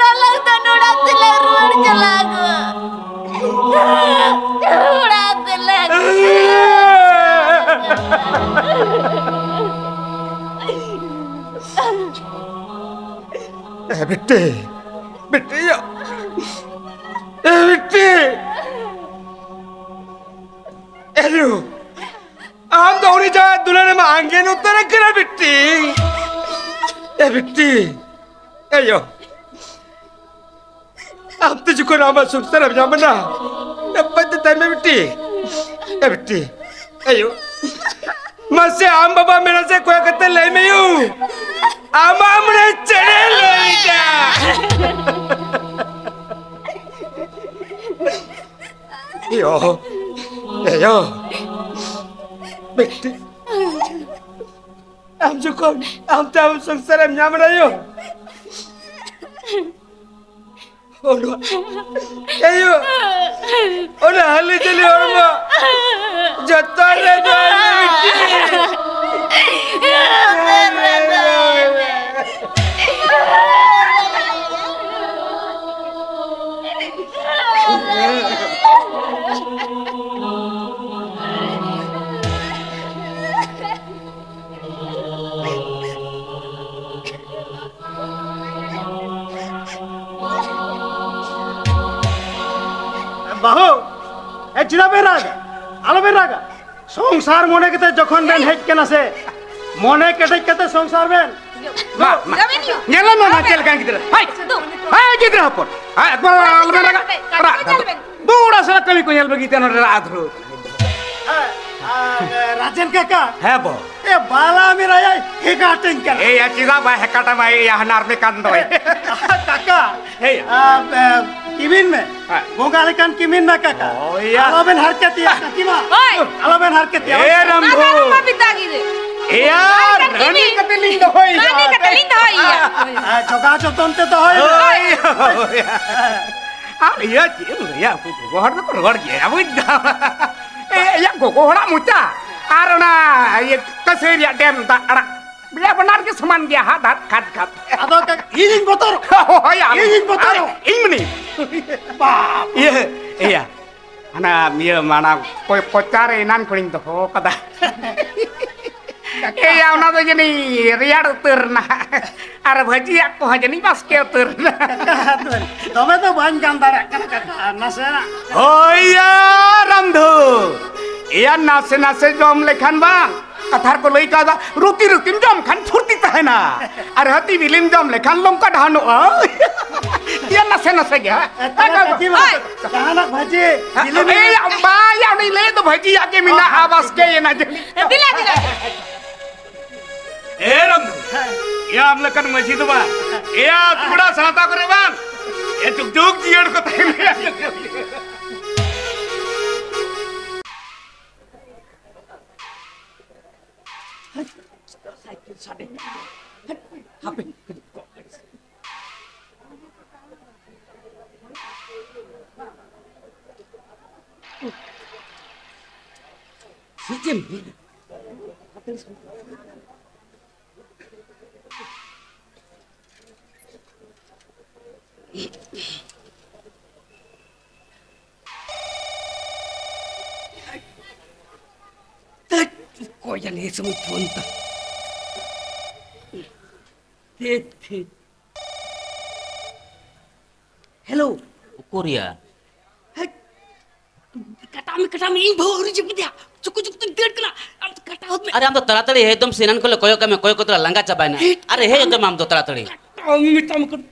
ᱱᱟᱞᱟᱝ ᱫᱚ ᱱᱚᱲᱟ ᱛᱮᱞᱮ ᱨᱩᱣᱟᱹᱲ ᱪᱟᱞᱟᱜ ᱟᱜᱚ᱾ ᱚᱲᱟᱜ ᱛᱮᱞᱮ᱾ ᱮ ᱵᱤᱴᱤ, ᱵᱤᱴᱤ ᱭᱟ᱾ ᱮ ᱵᱤᱴᱤ᱾ ᱮ ᱭᱳ, ᱟᱢ ᱫᱚ ᱩᱱᱤ ᱡᱟᱦᱟᱸᱭ ᱫᱩᱞᱟᱹᱲ ᱮᱢ ᱟᱸᱜᱮᱱ ᱩᱛᱟᱹᱨ ᱟᱠᱟᱱᱟ ᱵᱤᱴᱤ᱾ ᱮ ᱵᱤᱴᱤ, ᱮ ᱭᱳ, ᱟᱢ ᱛᱮ ᱡᱚᱠᱷᱚᱱ ᱟᱢᱟᱜ ᱥᱚᱝᱥᱟᱨ ᱮᱢ ᱧᱟᱢ ᱮᱱᱟ, ᱱᱟᱯᱟᱭ ᱛᱮ ᱛᱟᱦᱮᱱ ᱢᱮ ᱵᱤᱴᱤ᱾ ᱮ ᱵᱤᱴᱤ, ᱮ ᱭᱳ, ᱢᱟᱥᱮ ᱟᱢ ᱵᱟᱵᱟ ᱢᱮᱱᱟ ᱥᱮ ᱠᱚᱭᱚᱜ ᱠᱟᱛᱮ ᱞᱟᱹᱭ ᱢᱮ ᱭᱳ, ᱟᱢᱟᱜ ᱢᱚᱱᱮ ᱪᱮᱫ ᱮᱭᱳ, ᱮᱭᱳ, ᱵᱤᱴᱤ, ᱟᱢ ᱡᱚᱠᱷᱚᱱ ᱟᱢ ᱛᱮ ᱟᱢ ᱥᱚᱝᱥᱟᱨ ᱮᱢ ᱧᱟᱢ ᱮᱫᱟ ᱭᱳ, ᱚᱱᱟ, ᱮᱭᱳ, ᱚᱱᱟ ᱦᱟᱹᱞᱤ ᱡᱟᱹᱞᱤ ᱦᱚᱲᱢᱚ ᱡᱚᱛᱚ ᱨᱮ ᱫᱚᱦᱚᱭ ᱢᱮ ᱵᱤᱴᱤ᱾ ᱵᱟᱹᱦᱩ, ᱮ, ᱪᱮᱫᱟᱜ ᱵᱮᱱ ᱨᱟᱜᱟ? ᱟᱞᱚᱵᱮᱱ ᱨᱟᱜᱟ᱾ ᱥᱚᱝᱥᱟᱨ ᱢᱚᱱᱮ ᱠᱟᱛᱮ ᱡᱚᱠᱷᱚᱱ ᱵᱮᱱ ᱦᱮᱡ ᱠᱟᱱᱟ ᱥᱮ, ᱢᱚᱱᱮ ᱠᱮᱴᱮᱡ ᱠᱟᱛᱮ ᱥᱚᱝᱥᱟᱨ ᱵᱮᱱ᱾ ᱢᱟ, ᱢᱟ᱾ ᱧᱮᱞ ᱢᱮ ᱢᱟ, ᱪᱮᱫ ᱞᱮᱠᱟᱱ ᱜᱤᱫᱽᱨᱟᱹ᱾ ᱦᱟᱭ, ᱦᱟᱭ, ᱜᱤᱫᱽᱨᱟᱹ ᱦᱚᱯᱚᱱ᱾ ᱦᱟᱭ, ᱮᱠᱫᱚᱢ ᱟᱞᱚᱵᱮᱱ ᱨᱟᱜᱟ᱾ ᱨᱟᱜ ᱫᱚ᱾ ᱵᱩᱲᱟ ᱥᱟᱞᱟᱜ ᱠᱟᱹᱢᱤ ᱠᱚ ᱧᱮᱞ ᱵᱟᱹᱜᱤ ᱛᱮ ᱱᱚᱰᱮ ᱨᱟᱜ ᱫᱷᱩᱨᱟᱹᱣ ᱠᱟᱱᱟ᱾ ᱦᱮᱸ, ᱟᱨ, ᱨᱟᱡᱮᱱ ᱠᱟᱠᱟ᱾ ᱦᱮᱸ ᱵᱚ᱾ ᱮ, ᱵᱟᱞᱟ ᱢᱮᱨᱟᱭᱟᱭ ᱦᱮᱠᱟᱴᱟᱹᱧ ᱠᱟᱱᱟ᱾ ᱮᱭᱟ, ᱪᱮᱫᱟᱜ ᱵᱟᱭ ᱦᱮᱠᱟᱴᱟᱢᱟ? ᱮᱭᱟ, ᱦᱟᱱᱟᱨ ᱢᱮ ᱠᱟᱱ ᱫᱚᱭ᱾ ᱠᱟᱠᱟ, ᱦᱮᱸ᱾ ᱟ, ᱮ, ᱠᱤᱢᱤᱱ ᱢᱮ᱾ ᱦᱮᱸ᱾ ᱵᱚᱸᱜᱟ ᱞᱮᱠᱟᱱ ᱠᱤᱢᱤᱱ ᱢᱮ ᱠᱟᱠᱟ᱾ ᱦᱳᱭ ᱭᱟ᱾ ᱟᱞᱚᱵᱮᱱ ᱦᱟᱨᱠᱮᱛ ᱤᱭᱟ ᱠᱟᱠᱤ ᱢᱟ᱾ ᱦᱳᱭ᱾ ᱟᱞᱚᱵᱮᱱ ᱦᱟᱨᱠᱮᱛ ᱤᱭᱟ᱾ ᱮ ᱨᱟᱢᱫᱷᱩ᱾ ᱟᱫᱚ ᱟᱞᱚᱢ ᱢᱮᱛᱟ ᱜᱤᱫᱟᱹ᱾ ᱮᱭᱟ, ᱦᱟᱨᱠᱮᱛ ᱨᱟᱹᱱᱤ ᱠᱤᱢᱤᱱ᱾ ᱠᱟᱛᱮ ᱞᱤᱧ ᱫᱚᱦᱚᱭ ᱭᱟ᱾ ᱨᱟᱹᱱᱤ ᱠᱟᱛᱮ ᱞᱤᱧ ᱫᱚᱦᱚᱭ ᱭᱟ᱾ ᱟ, ᱡᱚᱜᱟᱣ ᱡᱚᱛᱚᱱ ᱛᱮ ᱫᱚᱦᱚᱭ ᱢᱮ᱾ ᱦᱳᱭ, ᱦᱳᱭ᱾ ᱟᱨ ᱤᱭᱟᱹ ᱪᱮᱫ ᱮᱢ ᱞᱟᱹᱭᱟ, ᱩᱱᱠᱩ ᱜᱚᱜᱚ ᱦᱚᱲ ᱫᱚᱠᱚ ᱨᱚᱲ ᱜᱮᱭᱟ, ᱵᱩᱡᱽ ᱫᱟᱢ᱾ ᱮ, ᱤᱭᱟᱹ ᱜᱚᱜᱚ ᱦᱚᱲᱟᱜ ᱢᱚᱪᱟ ᱟᱨ ᱚᱱᱟ ᱤᱭᱟᱹ ᱠᱟᱹᱥᱟᱹᱭ ᱨᱮᱭᱟᱜ ᱰᱮᱢ ᱫᱟᱜ ᱟᱲᱟᱜ, ᱵᱚᱞᱮ ᱵᱟᱱᱟᱨ ᱜᱮ ᱥᱚᱢᱟᱱ ᱜᱮᱭᱟ, ᱦᱟᱛ ᱦᱟᱛ ᱠᱷᱟᱛ ᱠᱷᱟᱛ᱾ ᱟᱫᱚ ᱠᱟ-, ᱤᱧᱤᱧ ᱵᱚᱛᱚᱨᱚᱜ᱾ ᱦᱳᱭ, ᱟᱢ᱾ ᱤᱧᱤᱧ ᱵᱚᱛᱚᱨᱚᱜ᱾ ᱟᱨ ᱤᱧ ᱢᱟᱱᱮ᱾ ᱵᱟᱯ᱾ ᱤᱭᱟᱹ, ᱤᱭᱟᱹ᱾ ᱦᱟᱱᱟ ᱤᱭᱟᱹ ᱢᱟᱲᱟᱝ ᱠᱚ-, ᱠᱚᱪᱟ ᱨᱮ ᱮᱱᱟᱱ ᱠᱷᱚᱱᱤᱧ ᱫᱚᱦᱚ ᱠᱟᱫᱟ᱾ ᱮᱭᱟ, ᱚᱱᱟ ᱫᱚ ᱡᱟᱹᱱᱤᱡ ᱨᱮᱭᱟᱲ ᱩᱛᱟᱹᱨ ᱮᱱᱟ᱾ ᱟᱨ ᱵᱷᱟᱹᱡᱤᱭᱟᱜ ᱠᱚᱦᱚᱸ ᱡᱟᱹᱱᱤᱡ ᱵᱟᱥᱠᱮ ᱩᱛᱟᱹᱨ ᱮᱱᱟ᱾ ᱠᱟᱠᱟ, ᱫᱚᱢᱮ ᱫᱚ ᱵᱟᱹᱧ ᱜᱟᱱ ᱫᱟᱲᱮᱭᱟᱜ ᱠᱟᱱᱟ, ᱠᱟᱠᱟ, ᱟᱨ ᱱᱟᱥᱮᱱᱟᱜ᱾ ᱦᱳᱭ ᱭᱟ, ᱨᱟᱢᱫᱷᱩ᱾ ᱮᱭᱟ, ᱱᱟᱥᱮ ᱱᱟᱥᱮ ᱡᱚᱢ ᱞᱮᱠᱷᱟᱱ ᱵᱟᱝ᱾ ᱠᱟᱛᱷᱟ ᱨᱮᱠᱚ ᱞᱟᱹᱭ ᱠᱟᱫᱟ, ᱨᱩᱴᱤ ᱨᱩᱴᱤᱢ ᱡᱚᱢ ᱠᱷᱟᱱ ᱯᱷᱩᱨᱛᱤ ᱛᱟᱦᱮᱱᱟ᱾ ᱟᱨ ᱦᱟᱹᱛᱤ ᱵᱤᱞᱤᱢ ᱡᱚᱢ ᱞᱮᱠᱷᱟᱱ ᱞᱚᱝᱠᱟ ᱰᱷᱟᱱᱚᱜᱼᱟ᱾ ᱮᱭᱟ, ᱱᱟᱥᱮ ᱱᱟᱥᱮ ᱜᱮ, ᱦᱮᱸ᱾ ᱮ, ᱛᱟᱦᱞᱮ ᱠᱟᱠᱤ ᱢᱟ, ᱦᱳᱭ᱾ ᱡᱟᱦᱟᱱᱟᱜ ᱵᱷᱟᱹᱡᱤ, ᱵᱤᱞᱤ ᱢᱤᱞᱤ᱾ ᱮᱭᱟ, ᱵᱟᱭᱟ, ᱩᱱᱤ ᱞᱟᱹᱭ ᱫᱚ ᱵᱷᱟᱹᱡᱤᱭᱟᱜ ᱜᱮ ᱢᱮᱱᱟᱜᱼᱟ, ᱵᱟᱥᱠᱮ ᱮᱱᱟ ᱡᱟᱹᱱᱤᱡ᱾ ᱫᱤᱞᱟ, ᱫᱤᱞᱟ᱾ ᱮ ᱨᱟᱢᱫᱷᱩ, ᱮᱭᱟ ᱟᱢ ᱞᱮᱠᱟᱱ ᱢᱟᱹᱡᱷᱤ ᱫᱚ ᱵᱟᱝ, ᱮᱭᱟ ᱟᱹᱛᱩ ᱯᱟᱲᱟ ᱥᱟᱶᱛᱟ ᱠᱚᱨᱮ ᱵᱟᱝ, ᱮ ᱡᱩᱜᱽ ᱡᱩᱜᱽ ᱡᱤᱭᱟᱹᱲ ᱠᱚ ᱛᱟᱦᱮᱱ ᱜᱮᱭᱟ᱾ ᱦᱟᱯᱮ᱾ ᱪᱮᱫ ᱮᱢ ᱢᱮᱱᱟ? ᱛᱟᱹᱡ, ᱚᱠᱚᱭ ᱡᱟᱹᱱᱤᱡ ᱮ ᱥᱚᱢᱚᱭ ᱯᱷᱳᱱ ᱛᱟ᱾ ᱛᱷᱤᱛ, ᱛᱷᱤᱛ᱾ ᱦᱮᱞᱳ᱾ ᱩᱠᱩᱨᱤᱭᱟ? ᱦᱮᱡ᱾ ᱠᱟᱴᱟᱣ ᱢᱮ, ᱠᱟᱴᱟᱣ ᱢᱮ, ᱤᱧ ᱵᱟᱹᱦᱩ ᱟᱹᱣᱨᱤ ᱡᱟᱹᱯᱤᱫᱟ᱾ ᱪᱩᱠᱩ ᱪᱩᱠᱩ ᱛᱮᱧ ᱫᱟᱹᱲ ᱠᱟᱱᱟ᱾ ᱟᱢ ᱫᱚ ᱠᱟᱴᱟᱣ ᱦᱚᱫ ᱢᱮ᱾ ᱟᱨᱮ, ᱟᱢ ᱫᱚ ᱛᱟᱲᱟᱛᱟᱲᱤ ᱦᱮᱡ ᱫᱚᱢ ᱥᱮ, ᱮᱱᱟᱱ ᱠᱷᱚᱱ ᱞᱮ ᱠᱚᱭᱚᱜ ᱠᱟᱜ ᱢᱮ, ᱠᱚᱭᱚᱜ ᱠᱚᱛᱮ ᱞᱮ ᱞᱟᱸᱜᱟ ᱪᱟᱵᱟᱭᱮᱱᱟ᱾ ᱦᱮᱡ᱾ ᱟᱨᱮ, ᱦᱮᱡ ᱦᱚᱫᱚᱜ ᱢᱮ ᱟᱢ ᱫᱚ ᱛᱟᱲᱟᱛᱟᱲᱤ᱾ ᱠᱟᱴᱟᱣ ᱢᱮ, ᱢᱮᱛᱟᱢ ᱠᱟᱱᱟ᱾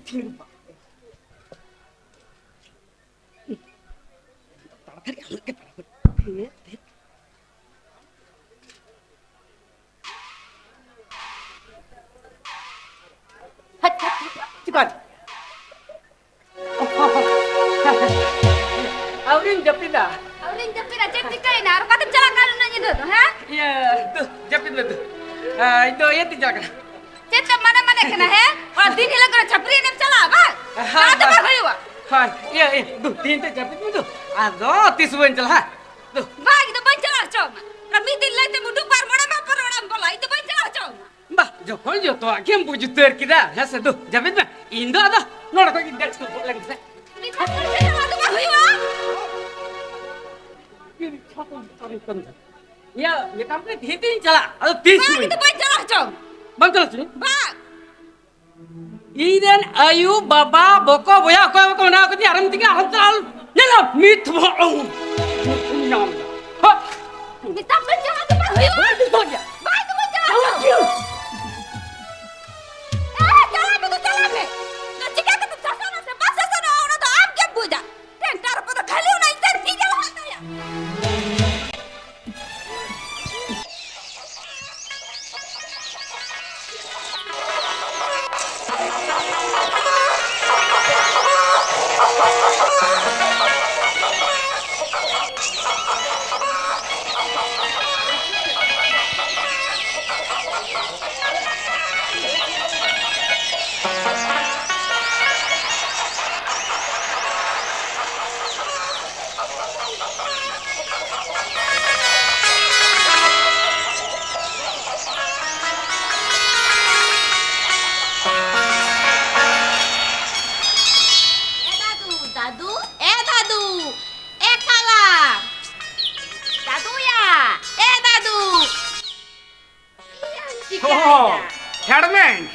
ᱛᱟᱲᱟᱛᱟᱲᱤ, ᱟᱢᱟᱜ ᱜᱮ ᱛᱟᱲᱟᱛᱟᱲᱤ᱾ ᱦᱟᱴ, ᱦᱟᱴ, ᱦᱟᱴ, ᱪᱤᱠᱟᱹᱭ? ᱟᱹᱣᱨᱤᱧ ᱡᱟᱹᱯᱤᱫᱟ᱾ ᱟᱹᱣᱨᱤᱧ ᱡᱟᱹᱯᱤᱫᱟ, ᱪᱮᱫ ᱪᱤᱠᱟᱹᱭᱮᱱᱟ? ᱟᱨ ᱚᱠᱟᱛᱮᱢ ᱪᱟᱞᱟᱜ ᱠᱟᱱ ᱩᱱᱟᱹᱜ ᱧᱤᱫᱟᱹ ᱫᱚ, ᱦᱮᱸ? ᱤᱭᱟᱹ, ᱫᱩ, ᱡᱟᱹᱯᱤᱫ ᱢᱮ ᱫᱩ᱾ ᱟ, ᱤᱧ ᱫᱚ ᱤᱭᱟᱹ ᱛᱤᱧ ᱪᱟᱞᱟᱜ ᱠᱟᱱᱟ᱾ ᱪᱮᱫ ᱛᱮᱢ ᱢᱟᱱᱮ ᱢᱟᱱᱮ ᱠᱟᱱᱟ, ᱦᱮᱸ? ᱚ, ᱫᱤᱱ ᱦᱤᱞᱳᱜ ᱠᱟᱱᱟ ᱪᱷᱟᱹᱯᱨᱤ ᱮᱱᱮᱡ ᱪᱟᱞᱟᱜᱼᱟ, ᱵᱟᱝ? ᱦᱮᱸ, ᱪᱟᱞᱟᱣ ᱫᱚ ᱦᱮᱸ᱾ ᱵᱟᱝ ᱦᱩᱭᱩᱜᱼᱟ᱾ ᱦᱳᱭ, ᱤᱭᱟᱹ, ᱤᱭᱟᱹ, ᱫᱩ, ᱛᱤᱦᱤᱧ ᱛᱮ ᱡᱟᱹᱯᱤᱫ ᱢᱮ ᱫᱩ᱾ ᱟᱫᱚ ᱛᱤᱥ ᱵᱟᱹᱧ ᱪᱟᱞᱟᱜᱼᱟ? ᱫᱩ᱾ ᱵᱟᱝ, ᱤᱧ ᱫᱚ ᱵᱟᱹᱧ ᱪᱟᱞᱟᱣ ᱦᱚᱪᱚ ᱟᱢᱟ᱾ ᱟᱨ ᱢᱤᱫ ᱫᱤᱱ ᱞᱟᱹᱭ ᱛᱮᱢ ᱩᱰᱩᱠ ᱟᱨ ᱢᱚᱬᱮ ᱢᱟᱦᱟ ᱯᱚᱨᱮ ᱚᱲᱟᱜ ᱮᱢ ᱵᱚᱞᱚᱜᱼᱟ, ᱤᱧ ᱫᱚ ᱵᱟᱹᱧ ᱪᱟᱞᱟᱣ ᱦᱚᱪᱚ ᱟᱢᱟ᱾ ᱵᱟ, ᱡᱚᱠᱷᱚᱱ ᱡᱚᱛᱚᱣᱟᱜ ᱜᱮᱢ ᱵᱩᱡᱽ ᱩᱛᱟᱹᱨ ᱠᱮᱫᱟ, ᱦᱮᱸ ᱥᱮ, ᱫᱩ, ᱡᱟᱹᱯᱤᱫ ᱢᱮ᱾ ᱤᱧ ᱫᱚ ᱟᱫᱚ ᱱᱚᱰᱮ ᱠᱷᱚᱱ ᱜᱤᱧ ᱫᱮᱡ ᱥᱩᱨ ᱞᱮᱱ ᱜᱮᱥᱮ᱾ ᱢᱤᱫ ᱫᱷᱟᱣ ᱠᱚ ᱪᱟᱞᱟᱣ ᱫᱚ ᱵᱟᱝ ᱦᱩᱭᱩᱜᱼᱟ᱾ ᱤᱧ ᱪᱷᱟᱛᱟ ᱪᱮᱛᱟᱱ ᱨᱮᱧ ᱠᱟᱹᱢᱤᱭᱟ᱾ ᱤᱭᱟᱹ, ᱢᱮᱛᱟᱢ ᱠᱟᱹᱱᱟᱹᱧ, ᱛᱤᱦᱤᱧ ᱛᱤᱧ ᱪᱟᱞᱟᱜ, ᱟᱫᱚ ᱛᱤᱥ ᱵᱟᱝ, ᱥᱚᱢᱚᱭ? ᱤᱧ ᱫᱚ ᱵᱟᱹᱧ ᱪᱟᱞᱟᱣ ᱦᱚᱪᱚ ᱟᱢᱟ᱾ ᱵᱟᱢ ᱪᱟᱞᱟᱣ ᱦᱚᱪᱚ ᱟᱹᱧᱟ? ᱵᱟᱝ᱾ ᱤᱧ ᱨᱮᱱ ᱟᱭᱩ, ᱵᱟᱵᱟ, ᱵᱚᱠᱚ, ᱵᱚᱭᱦᱟ ᱚᱠᱚᱭ ᱵᱟᱠᱚ ᱢᱮᱱᱟᱜ ᱠᱚᱛᱤᱧᱟ, ᱟᱨᱮᱢ ᱛᱤᱧᱟ, ᱟᱨᱮᱢ ᱪᱟᱞᱟᱣ ᱧᱮᱞᱟᱢ, ᱢᱤᱫ ᱛᱷᱚᱵᱚ ᱧᱟᱢ ᱫᱟ᱾ ᱦᱚ᱾ ᱢᱮᱛᱟᱢ ᱠᱟᱱ ᱡᱟᱦᱟᱸ ᱫᱚ ᱵᱟᱝ ᱦᱩᱭᱩᱜᱼᱟ᱾ ᱵᱟᱝ ᱦᱩᱭᱩᱜᱼᱟ᱾ ᱵᱟᱝ ᱫᱚ ᱵᱟᱝ ᱪᱟᱞᱟᱜ ᱪᱚ᱾ ᱮ, ᱪᱟᱞᱟᱜ ᱢᱮ ᱫᱚ ᱪᱟᱞᱟᱜ ᱢᱮ᱾ ᱱᱚᱣᱟ ᱪᱤᱠᱟᱹ ᱠᱟᱛᱮ ᱥᱟᱥᱚᱱᱟ ᱥᱮ ᱵᱟᱝ ᱥᱟᱥᱚᱱᱟ, ᱚᱱᱟ ᱫᱚ ᱟᱢ ᱜᱮᱢ ᱵᱩᱡᱟ᱾ ᱴᱮᱱᱴᱟᱨ ᱠᱚᱫᱚ ᱠᱷᱟᱹᱞᱤ ᱚᱱᱟ ᱤᱧ ᱴᱷᱮᱱ ᱜᱮ ᱞᱟᱦᱟᱜ ᱛᱟᱭᱟ᱾ ᱚ, ᱦᱮᱰᱢᱮᱧ᱾